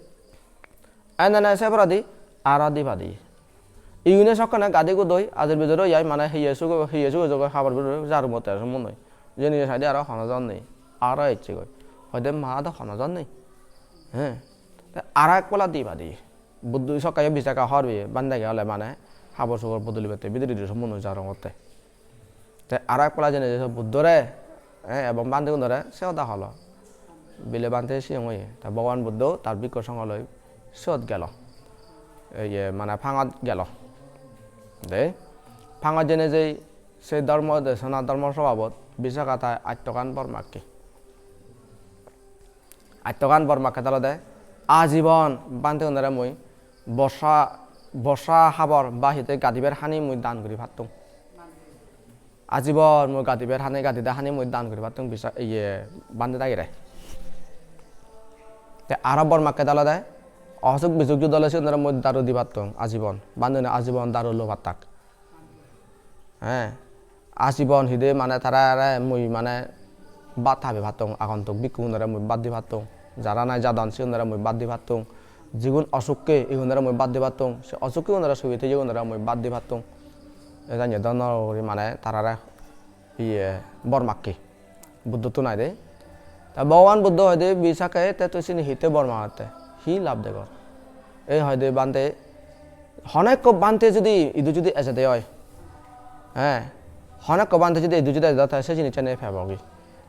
Enana se poredi aro diba di. Igune sokkene gadi gudoi, ajor bidire oi ai mane hiye sugo, hiye sugo jogo habor bidire jaru motte sommonoi. Jeni saide aro hono jon nei. Aro ecchegoi. Hoide ma do hono jon nei. He. Te aro ek pola diba di. Buddho sokke yo Visakha hobor peye, bhante dagi ole mane habor subor bodolibatte bidire di sommonoi jarongotte. Te aro ek pola jeinei je Buddhore, eh, ebong bhantegunore se hoda holo. Bile bhante siyong oye. Te Bhogoban Buddho tar bhikkhu songho loi siyot gelo. Iye mane phangot gelo. De, phangot jeinei jei se dhormo desona, dhormo sobhabot Visakha tai attogan bor makke. Attogan bor makke de olode ajibon bhantegunore mui borsa, borsa habor ba hite gadibar hani mui dan guri pattung. Ajibon mui gadibar hani, gadida hani mui dan guri pattung bisa, iye, bhante dagire. Te aro bor makke de olode osuk bisuk judi ole sigunore mui daru di pattung ajibon. Bhantegune ajibon daru lo pattak. He, ajibon hide mane tarare mui mane bhat habe pattung, agontuk bhikkhugunore mui bhat di pattung, jara nai jadon sigunore mui bhat di pattung, jigun osukke igunore mui bhat di pattung, se osukkegunore subi toyegunore mui bhat di pattung. Ei janye dhono guri mane tarare iye bor makke. Buddhottun ai de. Ta Bhogoban Buddho hoide Visakhe, "Te tui sini hitte bor magotte? Hi lab degor?" Ei hoide, "Bhante, hono ekko bhante judi idu judi ejede oi, he, hono ekko bhante judi idu judi ejede oi, te se jinissan pebo gi?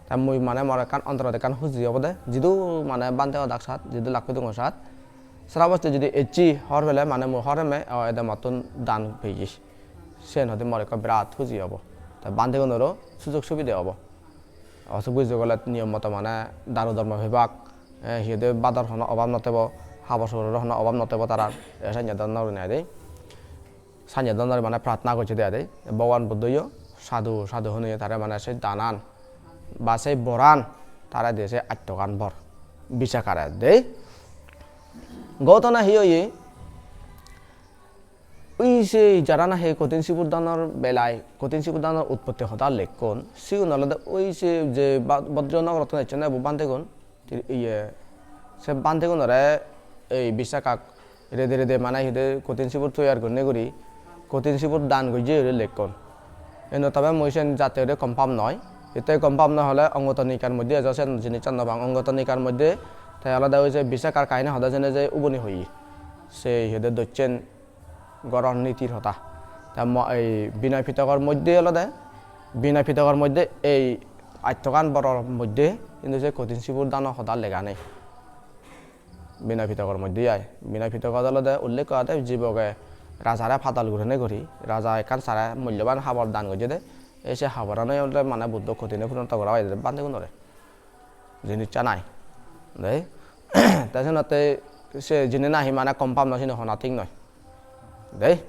Ta mui mane mor ekkan ontorot ekkan huji obode, jidu mane bhante odak sat, jidu lakku dungo sat, Srabosti judi ecchi hor pele mane mui hor eme, o, ede mottun dan peye. Siyen hoide mor ekko birat huji obo. Ta bhantegunoro sujog subide obo." Osuk bisuk ole niyom moto mane daru dhormo pebak, eh, hi hoide bador hono obab no tebo, habor suboror hono obab no tebo tarar, eh, sanye dhoronor gurinei ai de. Sanye dhoronor mane prarthona gocche de ai de. Bhogoban Buddho yo sadhu, sadhu honeye tare mane se danan ba se boran tare de se attogan bor Visakhare de. Ghotona hi oye? Ui se jara nahi Kothin Sibor Danor belai, Kothin Sibor Danor utpotti hoda lekkon, sigun olode ui se je Ba-, Bhadranagorottun ecchonde ebo bhantegun, ti-, iye, se bhantegunore ei Visakhak rede rede mane hi hoide Kothin Sibor toyar gurinei guri, Kothin Sibor dan gojje guri lekkon. Eno tobe mui sen jatte guri confirm noi. Hitte confirm noi hole Anguttara Nikayar moddhe ejo sen jinissan no pang. Anguttara Nikayar moddhe te olode oi je Visakhar kahini hoda jene je uboni hoye. Se hi hoide dossen goron nitir hoda. Te mo-, ei Binoy Pitokor moddhe olode, Binoy Pitokor moddhe ei attogan boror moddhe hintu se Kothin Sibor dano hoda lega nei. Binoy Pitokor moddhe ai. Binoy Pitokot olode ullekh age de jiboge rajare padal gurinei guri, raja ekkan sare mulloban habor dan gojje de, ei se haborani olode mane Buddho Kothine purnanto gora oide bhantegunore. Jinissan ai. Dei. Te senotte se jine nahi mane confirm noi, sini hona thik noi. Dei.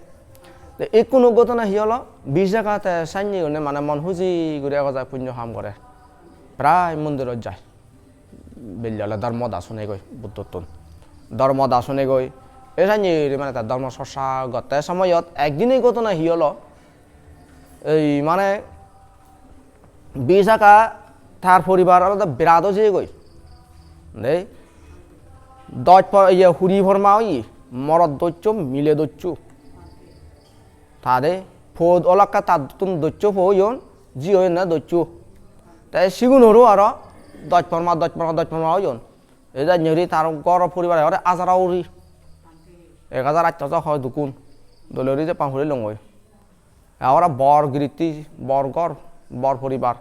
Te ikkunu ghotona hi olo? Visakha te sannye gune mane mon huji guri ego jai punyo ham gore. Prai mondirot jai. Belle ole dhormo hoda sunegoi Buddhottun. Dhormo hoda sunegoi. E sannye guri mane te dhormo chorcha gotte somoyot ekdin ei ghotona hi olo? Ei mane Visakha tar poribar olode birat oi jeyegoi. Dei. Doj por-, iye, huri porma oye, morot dosso, mile dosso. Tade pod olakke tattun dosso po oyon, ji oyon na dosso. Te sigunoro aro doj porma, doj porma, doj porma oyon. Ei janye guri tar ghor poribar ore ajara uri. Ek hajar atto so hoi dukkun. Dole guri je pang huri longoi. Aro bor giritti, bor ghor, bor poribar.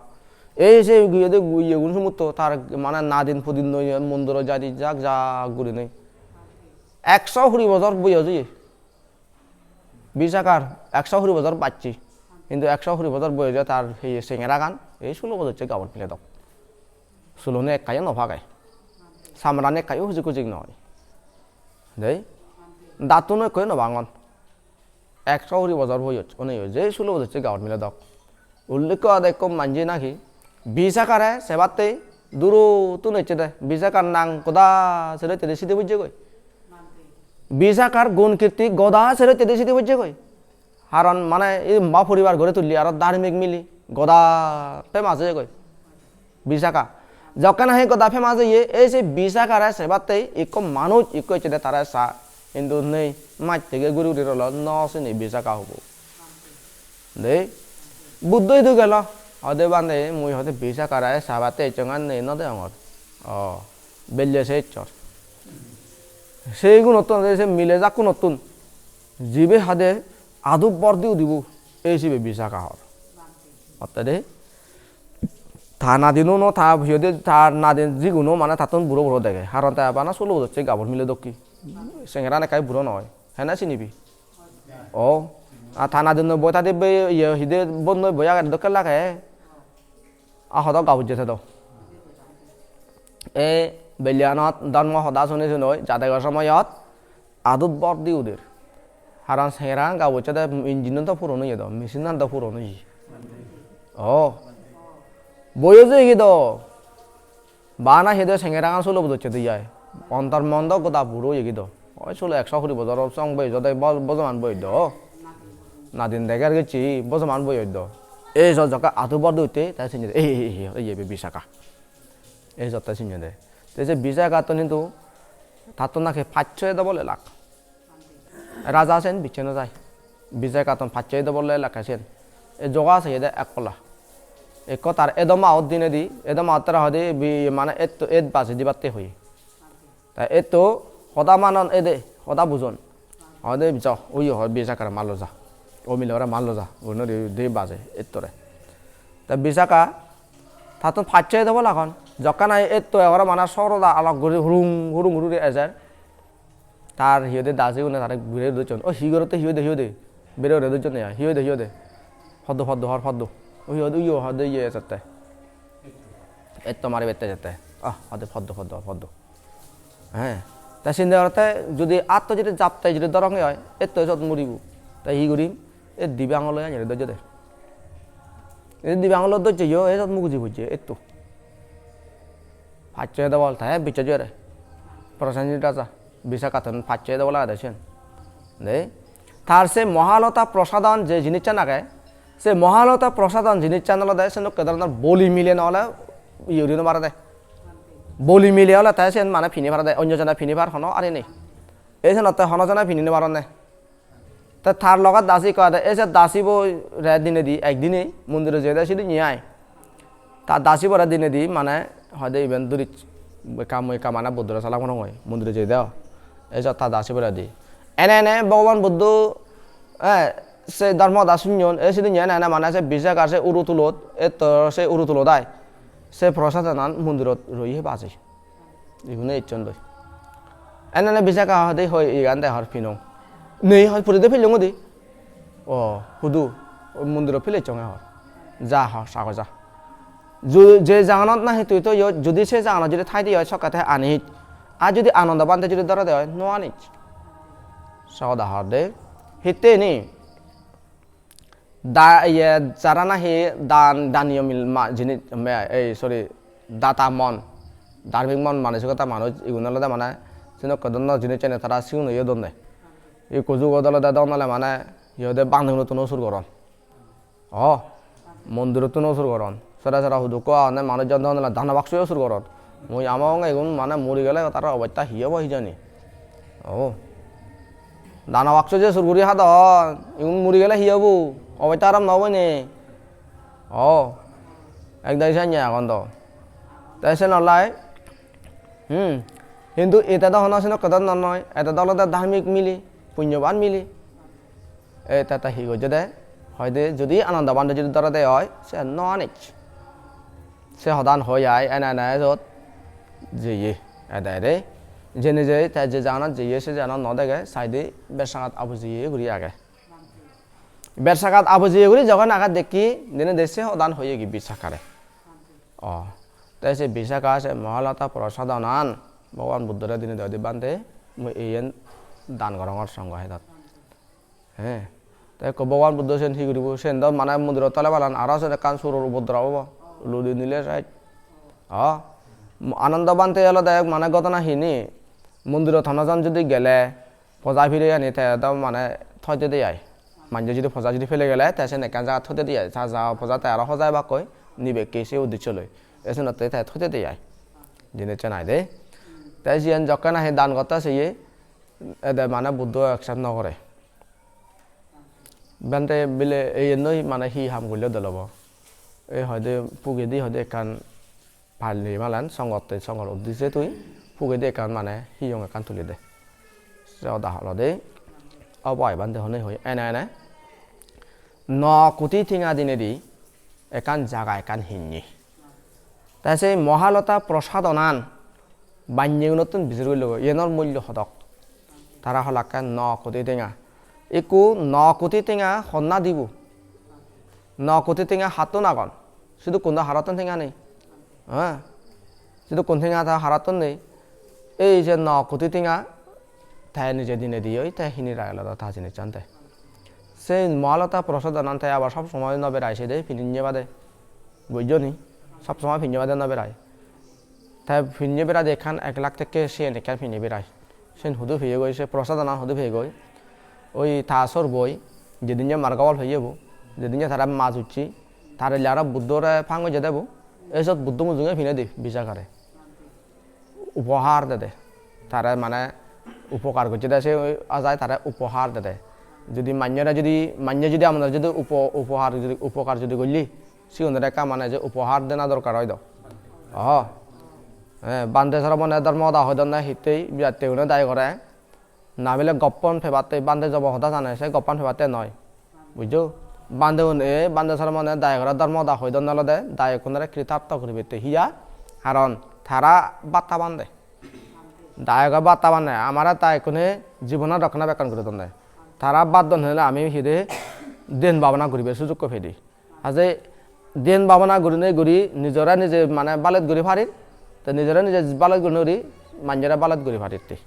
Ei se giyede iyegun sumutto tar mane nadin pudin noi mondiro jadi jak jak gurinei. Ekso huri bojor boyos oye. Visakhar ekso huri bojor bacche. Hintu ekso huri bojor boyos oye tar he sengeragan ei sulo bojor se gabur mile dok. Suloni ekkayo no page. Samrani ekkayo hujik hujik noi. Dei? Dattuno ekkoyo no bangon. Ekso huri bojor boyos, onei je sulo bojor se gabur mile dok. Ullekh age de ekko manje nahi Visakhare sebatte durottun ecche de. Visakhar nang goda sero hittedi sidi bujjegoi. Visakhar gun kirti goda sero hittedi sidi bujjegoi. Haron mane ei ma poribar gori tulli aro dharmik mili goda famous oyegoi. Visakha. Jokke nahi goda famous oye, ei se Visakhare sebatte ikko manuj ikko ecche de tare sa. Hintu nei, maj theke guri guri rolo, no sini Visakha hubo. Dei, Buddho idu gelo, hode bhante mui hode Visakhare sebatte ecchongan nei no degongor. O, belle se ecchor. Seigunottun, se mile jakkunottun, jibe hade adu bor di udibo, ei sibe Visakha hor. Otte de, ta nadin uno, ta hi hoide, ta nadin jiguno mane tattun buro buro dege. Haron te bana sulo bojor se gabur mile dokke. Sengeran ekkai buro noi. Hene sinibi? O, a ta nadin noi boi tade be, iye, hide bon noi boi agede dokke lage. A hodo gabujje tedo. E belle anot dhormo hoda suni sunoi jadegor somoyot adut bor di uder. Haron sengeragan gabujje de engine-an do puron oye do, machine-an do puron oye. O. Boyos oye do. Bana he do sengeragan sulo bojor se de ai. Ontor mon do goda buro oye do. Oi sulo ekso huri bojor song boyos ode bo-, bojoman boyos do. Nadin deger gecche bojoman boyos do. Ei jo jokke adut bor di utte, te sinne de, ei, ei, ei, ei, ei, ibe Visakha. Ei jotte sinne de. Te se Visakhattun hintu tattun naki paccho edo bol elak. Raja sen bicche no jai. Visakhattun paccho edo bol elak sen. E joga ase ede ek polla. Ekko tar edo maot dinedi, edo maot tara hoide bi-, mane etto et baje dibatte hoi. Ta etto hoda manon ede, hoda bujon. Hoide jo, uyo hoi Visakhare marlo ja. O mile ore marlo ja. Gurinei de baje ettore. Ta Visakha tattun paccho edo bol agon. Jokke nahi etto egore mane soroda alok guri hurung hurung guri ejer. Tar hi hoide dajigune tare bere uri dojjon. O hi gorotte hi hoide hi hoide? Bere uri dojjon ya. Hi hoide hi hoide? Poddo poddo hor poddo. O hi hoide uyo hoide iye ejette. Etto mari bette jette. Ah, hoide poddo poddo hor poddo. He. Ta sinde gorotte judi atto judi japte judi dorong oi, etto sot muribo. Ta hi gurim? E dibe angol loi anjore dojje de. E dibe angol loi dojje yo, e sot muguji bojje, etto. Paccho edo bol, te bicche jore. Prosenjit raja, Visakhattun paccho edo bol agede siyen. De, tar se Mahalata Prasadon je jinissan age, se Mahalata Prasadon jinissan olode senokke dhoronor boli mile no ole iye guri no pare de. Boli mile ole te siyen mane pini pare de, onyo jone pini par hono ari nei. Ei senotte hono jone pini no paronne. Te tar loge dasi ikko age, ei se dasibo re dinedi ekdine mondiro jeyede sidinne ai. Ta dasibore dinedi mane hoide iben duri ekka mui ekka mane Buddhore salam gorongoi, mondiro jeyede o. Ei se ta dasibore di. Ene ene Bhogoban Buddho, eh, se dhormo hoda sunyon, ei sidinne ene ene mane se Visakha se uru tulot, etto se uru tulot ai. Se prosadonan mondirot roye baji. Igune ecchon doi. Ene ene Visakha hoide hoi iyan de hor pinong. Nei hoi puride pilong udi. O, hudu? O mondiro pile chonge hor. Ja hor, sago ja. Ju-, je jaganot nahi tui toyoj, judi se jaganot judi thai de oi sokke te anij. Ar judi Ananda Bhante judi dhore de oi, no anij. Sago da hor de. Hitte ni? Da, iye, jara nahi dan, daniyo mil-, ma-, jinis, me-, ei, sorry, data mon, dharmik mon, manosikota manuj, igun olode mane, senokke dhoronor jinis ene tara sigun oye donde. Ikko jugot olode don ole mane, hi hoide, bandegunottun usur goron. O, mondirottun usur goron. Sere sere hudukko agonde manuj jon don ole dana baksoyo usur goron. Mui ama onge igun mane muri gele tara obosta hi obo hijeni. O. Dana bakso je sur guri hadon, igun muri gele hi obo? Obosta aram no obo ni? O. Ekdagi sanye agon do. Te sen olai, hmm. Hintu ete do hono senokke do no noi. Ete do olode dharmik mili, punyoban mili. E, te, te hi gojjede? Hoide, judi Ananda Bhante judi dhorede oi, se no anij. Se hodan hoi ai, ene ene ejot jeye, ede ede. Jene jeye, te je jaganot jeye, se jaganot no dege, saide Bersagat Abu jeye guri age. Bersagat Abu jeye guri jogon age dekki, dene de se hodan hoyegi Visakhare. O, te se Visakha se Mahalata prosadonan Bhogoban Buddhore dine de, "Bhante, mui iyen dan gorongor songho hedot." He. Te ekko Bhogoban Buddho sen hi guribo? Sen do mane mondirot tole balan aro sen ekkan suror upodrob obo. Ludi nile sej. O. Ananda Bhante olode mane ghotona hini? Mondirot hono jon judi gele, poja pire ani te do mane thoi dede ai. Manje judi poja judi pele gele, te sen ekkan jagat thoi dede ai. Ta ja poja te aro hojai bakkoi, nibekke se uddeccho loi. Esenotte te thoi dede ai. Jinis sen ai de. Te jiyan jokke nahi dan gotte seye, ede mane Buddho accept no gore. Bhante bile eyennoi mane hi ham golle dol obo? Ei hoide pugedi hoide ekkan pali malan songotte songor uddije tui pugedi ekkan mane hiyong ekkan tuli de. Se hoda holode obo ai bhante hone hoi ene ene no koti tenga dinedi ekkan jaga ekkan hinni. Te se Mahalata prosadonan bannegunottun bijor guri loi, iyenor mullo hodok? Tara holakke no koti tenga. Ikko no koti tenga honna dibo? No koti tenga hattun agon? Sidukkun do harottun tenga nei. Ha? Sidukkun tenga ta harottun nei. Ei je no koti tenga te nije dinedi oi te hini ragelo do ta jinissan te. Se Mahalata prosadonan te abar sob somoi no berai se de pininye bade. Bujjo ni? Sob somoi pinne bade no berai. Te pinne berade ekkan ek lakh tekke siyen ekkan pinne berai. Sen hudu peyegoi, se prosadonan hudu peyegoi? Oi ta sorboi, jedinne margofol peyebo, jedinne tara maj ucche, tare le aro Buddhore pang gojje debo, ei sot Buddho mujunge pinedi Visakhare. Upohar dede. Tare mane upokar gocche de se ajai tare upohar dede. Judi manjore judi, manje judi amare judi upo-, upohar judi, upokar judi golle, sigunore ekka mane je upohar dena dorkar oi do. Oho. Eh, bhante sromone dhormo hoda hoi donne hittei birattegune dai gore. Na bile goppon pebatte bhante jobo hoda jane, se goppon pebatte noi. Bujjo? Bhantegune, bhante sromone dayokore dhormo hoda hoi donne olode dayokkunore kritartho guribette. Hiya? Karon tara batta bhante. Dayoge batta bhante, amare dayokkune jibonot rokkona bekkon guri donde. Tara bhat don hene ami hide dhyan bhabona guribar sujukko pedi. Aje dhyan bhabona gurinei guri nijore nije mane balet guri parir, te nijore nije balet gurinei guri manjore balet guri parir te.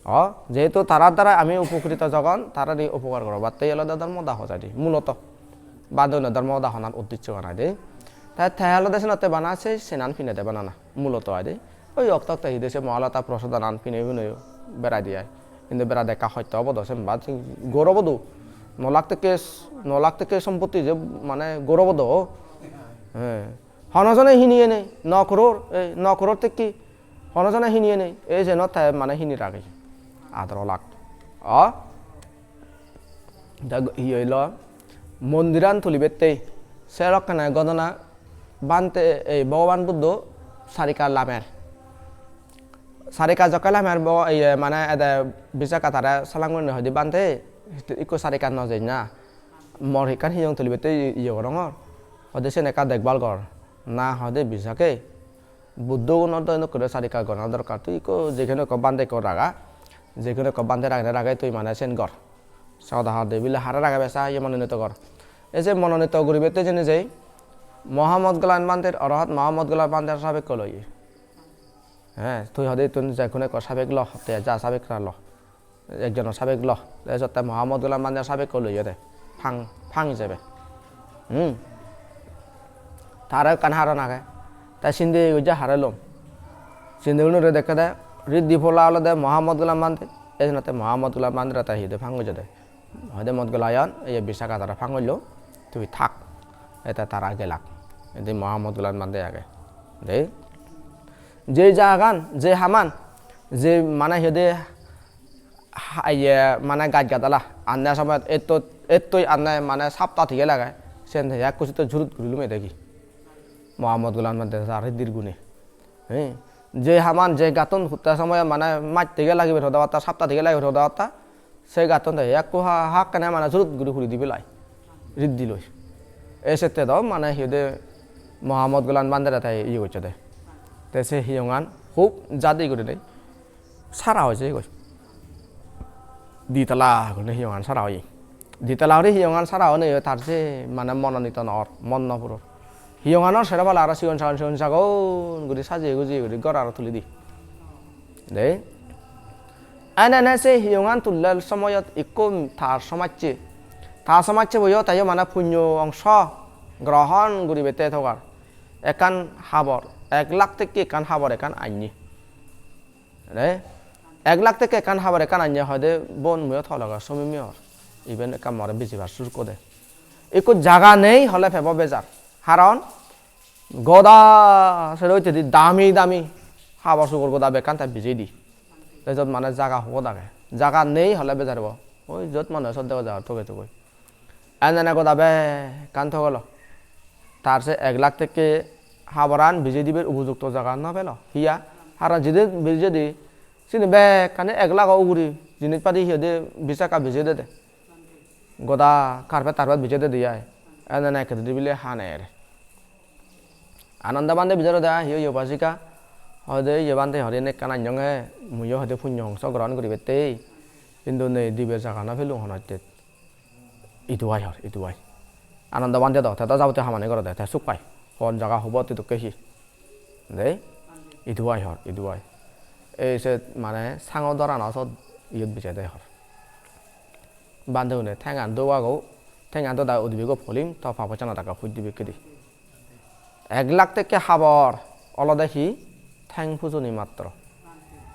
O, jehetu tarar darai ami upokrito jogon, tarare upokar gorobatte olode dhormo hoda hojai de, muloto. Bhante une dhormo hoda honar uddeccho gan ai de. Te, te olode senotte bana se senan pinede banana, muloto ai de. Oi okto okto hide se Mahalata prosadonan pinei pinei berai de ai. Indi berade ekka hosto obo do, sen bad sen gor obo do. No lakh tekke, no lakh tekke sompotti je mane gor obo do. He. Hono jone hiniye nei, no crore, ei, no crore tekke. Hono jone hiniye nei, ei jeno te mane hini rage. Adaro lakh. O? Da hi hoilo, mondiran tulibatte serokkene godona bhante, ei Bhogoban Buddho sarika lamer. Sarika jokke lamer bo-, iye, mane ede Visakha tare salam gurinei hoide, "Bhante, ikko sarika no jei na? Mor ekkan hiyong tulibatte iye gorongor." Hoide, "Siyen ekka dekbal gor." "Na," hoide, "Visakhe, Buddho gunor do endokkore sarika gorana dorkar. Tui ikko je hono ekko bhante ekko raga, je hono ekko bhante ragene rage tui mane sen gor." Soda hor de bile hara ragebe sa, iye mononito gor. Ei je mononito guribatte jeni jei Mahamodgolan bhanter, Arahat Mahamodgolan bhanter sabekko loye. He, tui hoide ittun je hono ekko sabek lo, te ja sabek ra lo. Ekjono sabek lo. Te sotte Mahamodgolan bhanter sabekko loye de. Phang, phang ijebe. Hmm. Taro ekkan haron age. Te sinde gojje hare lom. Sinde gunore dekke de, riddhi phola olode Mahamodgolan bhante. Ei jenotte Mahamodgolan bhantere te hi de phang gojje de. Hoide Modgolayon, ei Visakha tare phang gojlo, "Tui thak." Ete tara gelak. Indi Mahamodgolan bhante age. De. Je jagan, je haman, je mane hi hoide ha-, iye, mane gaj gadala, anne somoyot etto, ettoi anne mane sapta tige lage, sen he ekku sitte jurut guri lume degi. Mahamodgolan bhante tar riddir gune. He, je haman, je gattun hutte somoyot mane maj tige lagibar hoda batta, sapta tige lagibar hoda batta, se gattun te ekku ha-, hakkene mane jurut guri huri dibe lai. Riddhi loi. Ei sette do mane hi hoide Mahamodgolan bhantere te iye gocche de. Te se hiyongan hub jadi gurinei sara oye goi. Ditala gurinei hiyongan sara oye. Ditala guri hiyongan sara onei tar se mane mononito nw or, mon nw puror. Hiyonganor sero pala aro sigon sagon, sigon sagon guri sajeye gujeye guri ghor aro tuli di. De. Ene ene se hiyongan tullel somoyot ikko tar somajje. Tar somajje boyo teyo mane punyo ongso grohon guribatte togar. Ekkan habor, ek lakh tekke ekkan habor ekkan anni. Re, ek lakh tekke ekkan habor ekkan anni, hoide, "Bon, muiyo to loge somim or." Iben ekkan more bijibar sur gode. Ikko jaga nei hole pebo bejar. Haron goda sero hittedi dami dami habor sugor goda bekkan te bijei di. Te jot mane jaga hubot age. Jaga nei hole bejar bo. Oi jot mane sot dega jar toge toge. Ene ene goda bekkan togelo. Tar se ek lakh tekke haboran bijei dibar upojukto jaga nw pelo. Hiya? Haron jidi bijei di, sini bekkani ek lakho ugure jinis padi hi hoide Visakha bijei dede. Goda carpet tarpet bijei dede ai. Ene ene ekkere di bile haner. Ananda bhante bidiredi ai, "Hi oye upasika?" Hoide, "Iye bhante, hori ekkan annyonge, muiyo hoide punyo ongso grohon guribatte. Hintu nei, dibar jaga nw pelung hono hitte." Idu ai hor, idu ai. Ananda bhante do, te do jabotiyo hamani gorede, te suk pai. Hon jaga hubot idukke hi. De, idu ai hor, idu ai. Ei se mane sango dorano sot iyot bijei de hor. Bhante une tengan dobago, tengan doda udibego polim, to papochana taka huj dibekke di. Ek lakh tekke habor olode hi? Theng pujoni matro.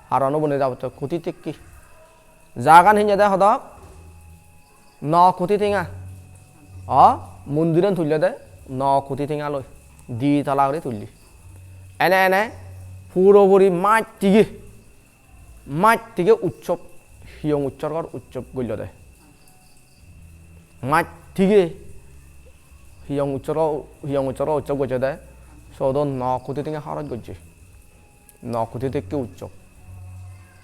Haron uboni jabotte koti tekke. Jagan hinye de hodok? Nw koti tenga. O, mondiran tulle de nw koti tenga loi. Di tala guri tulli. Ene ene puro puri maj tige. Maj tige utsob, hiyong utsorgor utsob gollode. Maj tige hiyong utsorgo, hiyong utsorgo utsob gojjede, sodon nw koti tenga horoj gojje. Nw koti tekke utsob.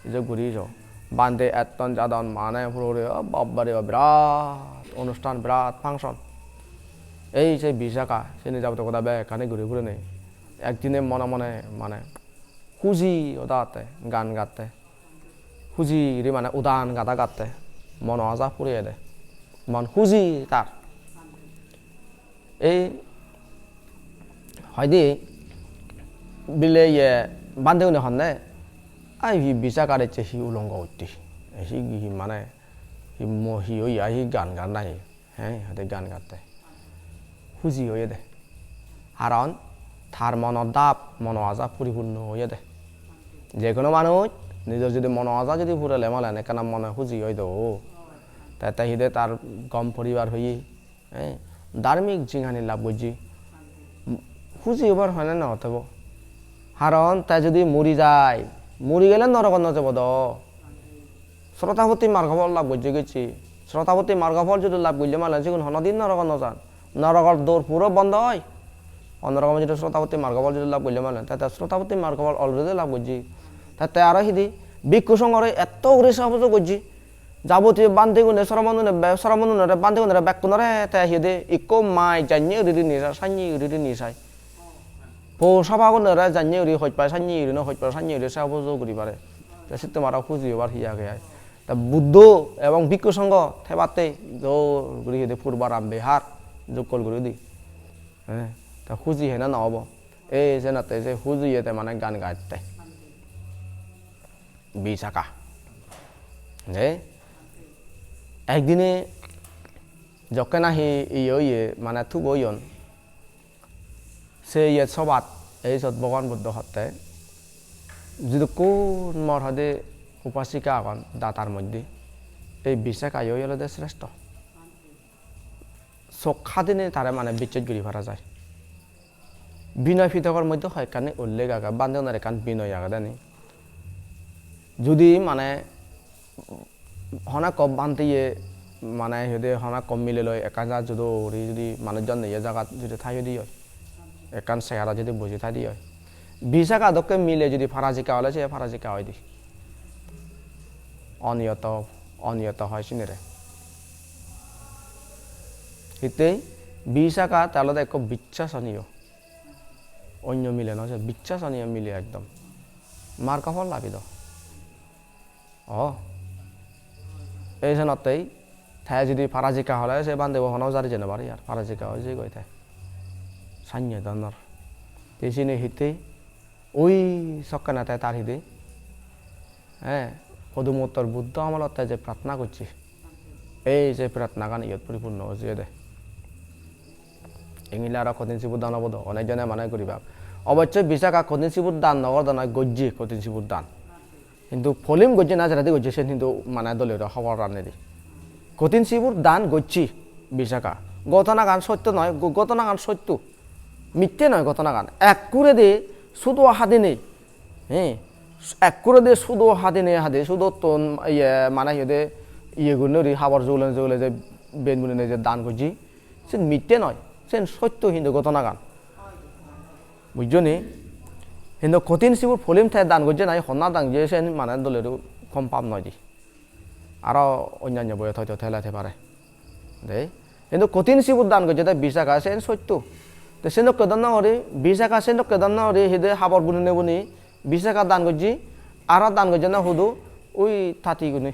Ijo guri ijo. Bhante etton jadon mane purore, o babbare bab, birat onusthan, birat function. Ei se Visakha, sini jabotiyo goda bekkani guri gurinei. Ekdine mone mone mane huji odatte, gan gatte. Huji guri mane udan gada gatte. Mono aja puriyede. Mon huji tar. Ei hoide bile iye bhante une honne, "Ai hi Visakhar ecche hi ulongo utti. Hi, hi mane hi mo-, hi oye ai hi gan gan nahi?" He, hoide gan gatte. Huji oyede. Haron tar mono dap, mono aja puripurno oyede. Je hono manuj nijor jodi mono aja jodi purele malen ekkana mone huji oi do. Te, te hide tar gom poribar hoye, eh, dharmik jinghani lab gojje. Huji obar hoi na no otebo. Haron te jodi muri jai, muri gele norogot no jebo do. Srotapotti margo phol lab gojje gojje. Srotapatti margo phol jodi lab golle malen sigun honodin norogot no jan. Norogor dor puro bondo oi. Onno rokom jodi Srotapatti margo phol jodi lab golle malen, te te Srotapatti margo phol already lab gojje. Te te aro hidi bhikkhu songhore etto guri seba pujo gojje. Jabotiyo bhantegune, sromonune, be-, sromonunore, bhantegunore bekkunore te hidi ikko mai janye uri rini sai, sanye uri rini sai. Po sabagunore janye uri, hojpai sanye uri, no hojpai sanye uri seba pujo guri pare. Te sittun aro huji obar hi age ai? Ta Buddho ebong bhikkhu songho thebatte jor guri hide purbaram behar jokkol guri di. Eh, ta huji hena no obo. Ei senotte se hujiye te mane gan gatte. Visakha. Je ekdine jokke nahi iye oye mane thubo oyon. Se iyet sobat, ei sot Bhogoban Buddho hotte, jidukkun mor hoide upasika agon datar moddhe, ei Visakha yo olode sreshto. Sok hadinei tare mane bicchej guri para jai. Binoy Pitokor moddhe hoyekkani ullek age, bhantegunor ekkan binoy agede ni. Judi mane hono ekko bhanteye mane hi hoide hono ekko mile loi ekkan ja judo guri judi manuj jon neye jagat judi thai judi oi, ekkan segarot judi boji thai di oi, Visakha dokke mile judi parajika ole se parajika oi di. Oniyoto, oniyoto hoi sinire. Hittei Visakha te olode ekko bichchasoniyo. Onyo mile no se, bichchasoniyo mile ekdom. Margo phol labi do. O. Ei senottei te judi parajika hole se bhantebo hono jari jei no pare ar. Parajika oi jei goi te. Sanye donor. Te sini hittei oi sokkene te tar hidi. Eh, Podumottor Buddho amolot te je pratna gocche. Ei je pratnagan iyot puripurno oi jeyede. Engile aro Kothin Sibor dan obo do, onek jone mane guribak. Obossoi Visakha Kothin Sibor dan nw gorede noi, gojje Kothin Sibor dan. Hintu polim gojje na jeredi gojje sen hintu mane dole guri hobor ranne di. Kothin Sibor dan gojje Visakha. Gotonagan sotto noi, go-, gotonagan sotto. Mitte noi gotonagan. Ekkuredi sudo hadinei. He, ekkuredi sudo hadinei hadi, sudottun iye mane hi hoide iye gurinei guri habor jugulei jugulei je ben buninei je dan gojje. Sen mitte noi, sen sotto hintu gotonagan. Bujjo ni? Hintu Kothin Sibor polim te dan gojje nahi honna dan gojje sen mane dole guri confirm noi di. Aro onnanno boyot hoito thele thei pare. De. Hintu Kothin Sibor dan gojje de Visakha sen sotto. Te senokke donna guri, Visakha senokke donna guri hide habor buninei buni Visakha dan gojje, aro dan gojje na hudu oi tatigune.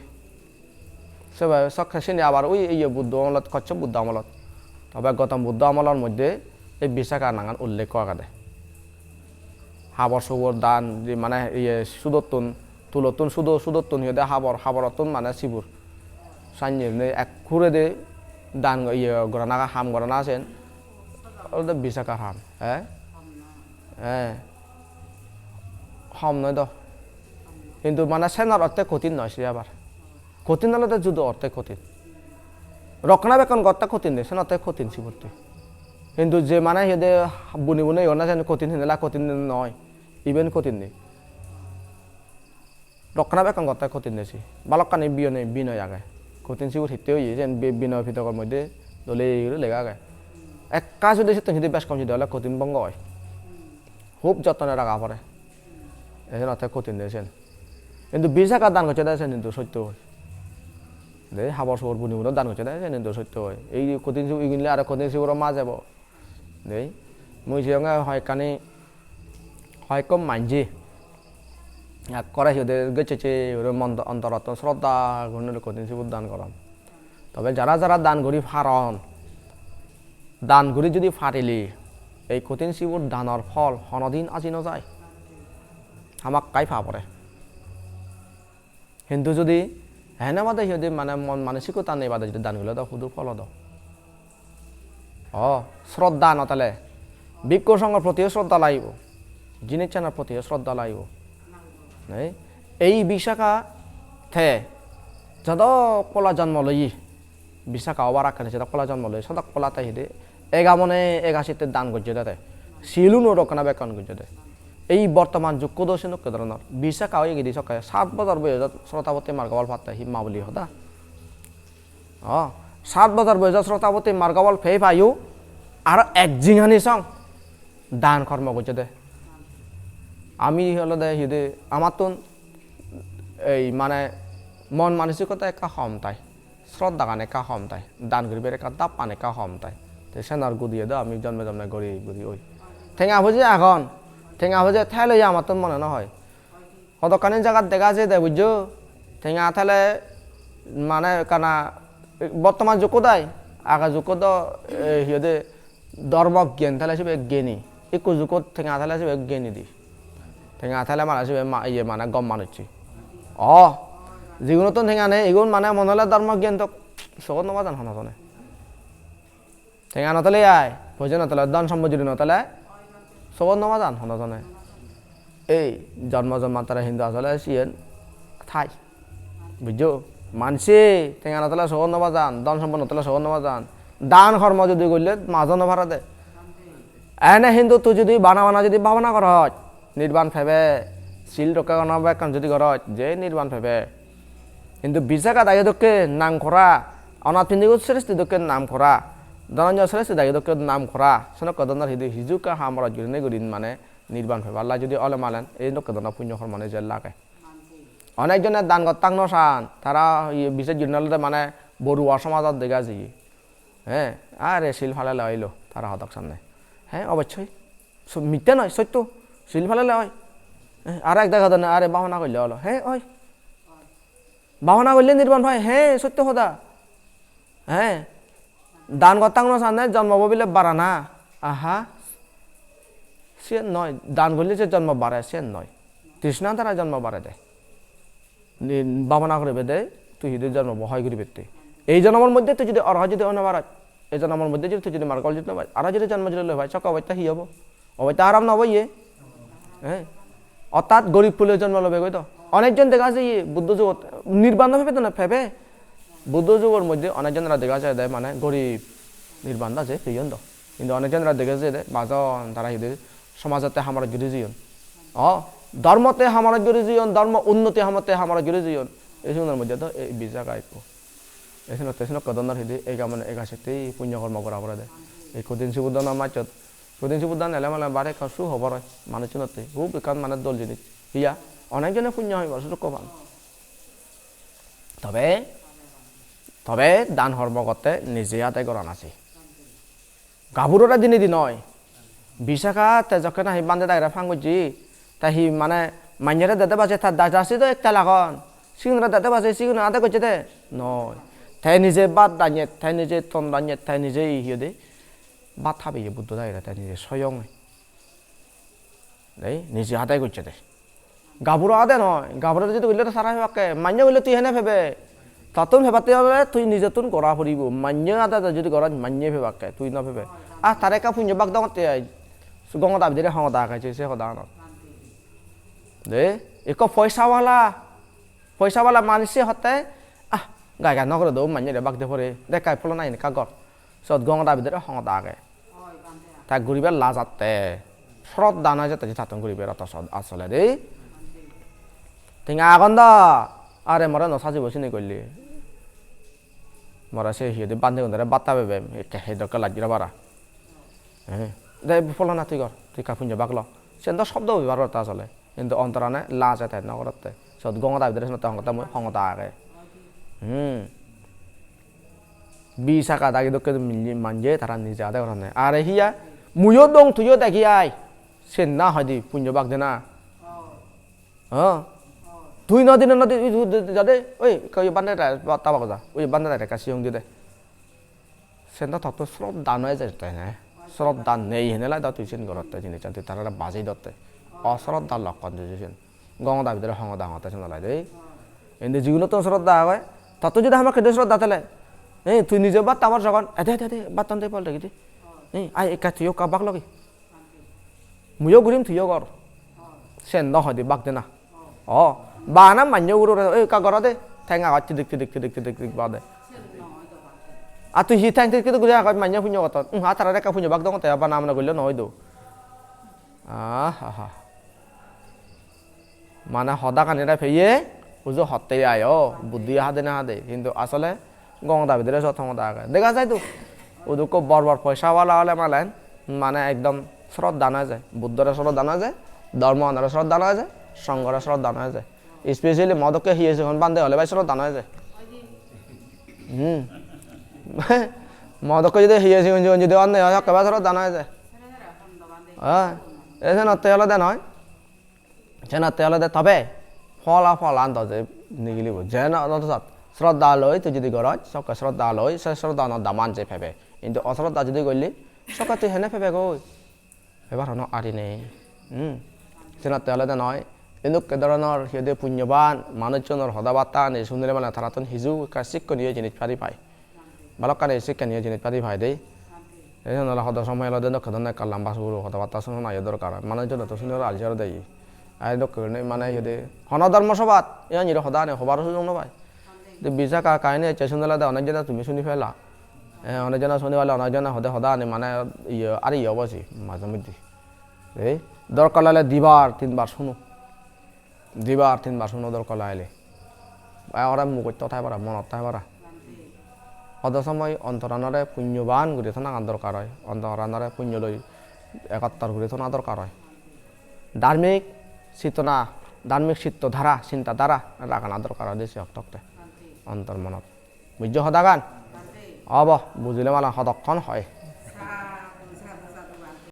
Sebe sokke sini abar oi iye Buddho amolot, Kossop Buddho amolot. Tobe Gotom Buddho amolor moddhe ei Visakha nangan ullekho agede. Habor subor dan, je mane iye sudottun, tulottun sudo, sudottun hi hoide habor, haborottun mane sibor. Sannye ne ekkuredi dan go-, iye gorana, ham gorana sen olode Visakhar ham, eh? Eh. Hom noi do. Hintu mane senor orte kothin noi se abar. Kothin olode judo orte kothin. Rokkona bekkon gotte kothin de, senotte kothin sibotte. Hintu je mane hi hoide buni buni iyon na sen kothin hinela kothin noi. Iben kothin de. Rokkona bekkon gotte kothin de se. Balokkani biyone binoy age. Kothin sibor hitte oye, sen bi-, binoy pitokor moddhe dole guri lega age. Ekka judi settun judi bej kom judi ole kothin bongo oi. Hub jottone raga pore. Esen otte kothin de sen. Hintu Visakha dan gocche de sen hintu sotto oi. De habor subor buni buni dan gocche de sen hintu sotto oi. Ei kothin sibor igun le aro kothin siboro maj ebo. Dei, mui siyonge hoyekkani, hoyekko manje ekkore hi hoide gecche gecche guri mon-, ontorottun sroddha gurinei kothin sibor dan goron. Tobe jara jara dan guri paron, dan guri judi parile, ei kothin sibor danor phol honodin aji no jai. Hamakkai pa pore. Hintu judi hene bade hi hoide mane mon manosikota nei bade judi dan gule do hudu phol odo. O, sroddha no thale. Bhikkhu songhor protiyo sroddha lagibo. Jinissanor protiyo sroddha lagibo. Nei? Ei Visakha te jodok pola jonmo loye. Visakha obar akkene sedok pola jonmo loi, sedok pola te hide ega mone ega sitte dan gojjede te. Siluno rokkena bekkun gojjede. Ei bortoman jukko do senokke dhoronor. Visakha oye gidi sokke sat bojor boyojot Srotapotti margo phol patte hi mabuli hoda. O, sat bojor boyojot Srotapatti margo phol pei paiyo, aro ek jingani song dan kormo gojjede. Ami olode hide amattun ei mane mon manosikota ekka hom tai, sroddhagan ekka hom tai, dan guribar ekka dappan ekka hom tai. Te senor gudiye do ami jonme jonme guri guri oi. Tenga poje agon, tenga poje thele amattun mone no hoi. Hodokkani jagat dega jai de, bujjo? Tenga thele mane ekkana bottoman jukko dai, age jukko do, eh, hi hoide, dhormo gyan thele sibe gyani. Ikko jukko tenga thele sibe gyani di. Tenga thele mane sibe ma-, iye mane gom manucche. O, jigunottun tenga nei, igun mane mone hole dhormo gyan tok sogot no bajan hono jone. Tenga no thele ai, poisa no thele, dhon sompotti no thele, sogot no bajan hono jone. Ei jonmo jonmantore hintu asole siyen thai. Bujjo? Manse tenga no thele sogot no bajan, dhon sompotti no thele sogot no bajan. Dan kormo jodi golle majo no parede. Ene hintu tui jodi bana bana jodi bhabana goros, nirban pebe, sil rokke gorana bekkan jodi goros, je nirban pebe. Hintu Visakha dagi dokke nam kora, Anathpindigo sreshti dokke nam kora, Dhananjaya sreshti dagi dokke nam kora, senokko dhoronor hidi hiju ekka ham oroj gurinei gurin mane nirban pebar lai jodi ole malen ei dokke dhoronor punyo kormo ne je lage. Onek jone dan gottak no san, tara iye bises gurinei olode mane boruwa somajot dega jiye. He, are sil palele oilo, tara hodok sanne. He, obossoi. So, mitte noi, sotto. Sil palele oi. He, aro ek dagi hodonne, are bhabana golle olo. He, oi. Bhabana golle nirban pai. He, sotto hoda. He. Dan gottak no sanne, jonmo bo bile barana. Aha. Siyen noi. Dan golle je jonmo bare, siyen noi. Trishna dara jonmo bare de. Ni-, bhabana guribe de, tui hidi jonmo bo hoi guribette. Ei jonomor moddhe tui jodi orhot jodi oi no paros, ei jonomor moddhe jodi tui jodi margo jodi no pais, aro jodi jonmo jodi loi pais, sokke obosta hi obo? Obosta aram no obo iye? He? Orthat gorib hule jonmo lobe goi do. Onek jon dega jai iye, Buddho jugot nirban no pebe do na, pebe. Buddho jugor moddhe onek jonore dega jai de mane gorib nirban do je peyon do. Hintu onek jonore dega jai de bajon tara hidi somajotte ham oroj guri jeyon. O, dhormotte ham oroj guri jeyon, dhormo unnoti hamotte ham oroj guri jeyon. Ei sigunor moddhe do ei Visakha ekko. Ei senotte senokko dhoronor hidi ei gamone ega sitte punyo kormo gora pore de. Ei Kothin Sibor dano majjot, Kothin Sibor dan ele mane bare ekkan su hobor oi manucchunotte. Hub ekkan mane dol jinis. Hiya? Onek jone punyo hoibar sujukko pan. Tobe, tobe dan hormo gotte nije ade gorana se. Gaburore dinei di noi. Visakha te jokke nahi bhante dagire phang gojje, te hi mane manjore dede baje ta daja sido ektal agon. Sigunore dede baje sigun ade gojje de noi. Te nije bhat ranye, te nije ton ranye, te nije hi hoide bhat habeye Buddho dagire, te nije soyonge. Dei, nije ade gojje de. Gaburo ade noi, gaburo jodi golle to tara pebakke, manye golle tui hene pebe? Tottun pebatte ole tui nijottun gora poribo, manye ade ade jodi goros manye pebakke, tui no pebe. Ah, tara ekka punyo bak dongotte ai, Gongoda bidire hongoda age se, se hoda anot. De, ekko poisa wala, poisa wala manuse hotte, ah, gai gai no gore do, manye re bak de pore, de ekka pholona ekka gor. Sot Gongoda bidire hongoda age. Ta guribar lajatte, sroddha no ejatte je tattun guribar oto sot asole de. Tenga agon da, are more no sajibo sini golle. More se hi hoide bhante gunore bhat habebe, ekke he dokke lajjira bara. Eh, de pholona tui gor, tui ekka punyo bak lo. Sen do sobdo hobar oto asole. Hintu ontorane laj ete no gorotte. Sot Gongoda bidire senotte hongotte mui hongoda age. Hmm. Visakha dagi dokke manje tara nije ade goronne. Are hiya, muiyo dong, tuiyo degi ai. Sen na hoide punyo bak de na. Ho? Tui no dine no di, ui, ui, jade, oi, ekka oi bhante ta, ta bago ja. Oi bhante ta ekka siyong di de. Sen do totto sroddha no ejer te ne. Sroddha nei hene lai do tui sen gorotte jinissan tui tarare bajei dotte. Osroddha lokkon tui sen. Gongoda bidire hongoda hongotte sen olai de. Indi jigunottun sroddha agey. Totto jodi hamakkai de sroddha thele. Ei, tui nije bhat habor jogon. Ede, ede, ede, bhattan de pol degi de. Ei, ai ekka tuiyo ekka bak logi. Muiyo gurim, tuiyo gor. Sen no hoide bak de na. O, bana manye ugure ugure, "Oi, ekka goro de." Theng agoj tidik, tidik, tidik, tidik, tidik bade. A tui hi theng tidik, tidik guri agoj manye punyo gotton? "Ung, ha, tarare ekka punyo bak dongotte, bana mone golle no oido." Ah, ha, ha. Mane hoda ganire peye, uju hotte ayo, buddhi hade na hade. Hintu asole Gongota bidire sot homota age. Dega jai to. Udukko bor bor poisa wala ole malen, mane ekdom sroddha noi je. Buddhore sroddha noi je, dhormoanore sroddha noi je, songhore sroddha noi je. Specially mo dokke hiye sigon bhante ole bhai sroddha noi je. Hmm. Mo dokke jodi hiye sigon sigon jodi onne oi, hokke bhai sroddha noi je. Ha? E senotte olode noi. Senotte olode tobe phola pholan do je nigilibo. Jen odosat sroddha loi tui jodi goroj, sokke sroddha loi, se sroddha no daman je pebe. Hintu osroddha jodi golle, sokke tui hene pebe goi? Pebar hono ari nei. Hmm. Senotte olode noi. Endokke dhoronor hi hoide punyoban manuchunor hoda batta ani sunile mane tarattun hiju ekka sikkoniyo jinis pari pai. Balokkani sikkoniyo jinis pari pai de. Ei jone ole hodo somoy olode dokke dhoronor ekka lamba suguro hoda batta sunonayo dorkar oi. Manuchune to sunile alsi aro de. Ai dokke gurinei mane hi hoide hono dhormo sobhat, iyan iro hoda ani hobar sujog no pai. De Visakha kahini ecche sunile de onek jone tumi suni pela. Eh, onek jone suni pele, onek jone hode hoda ani mane iye ari iye obo si maje moddhe. Ei dorkar lagile dibar tinbar suno. Dibar tinbar suno dorkar lagile. Ba ore mugot to thai para, monot thai para. Hodo somoy ontoranore punyoban guri thonagan dorkar oi. Ontoranore punyo loi ekottor guri thona dorkar oi. Dharmik chetona, dharmik chitto dhara, chinta dhara ragana dorkar oi de se okto okte. Ontor monot. Bujjo hodagan? Obo, bujile mala hodokkon hoi.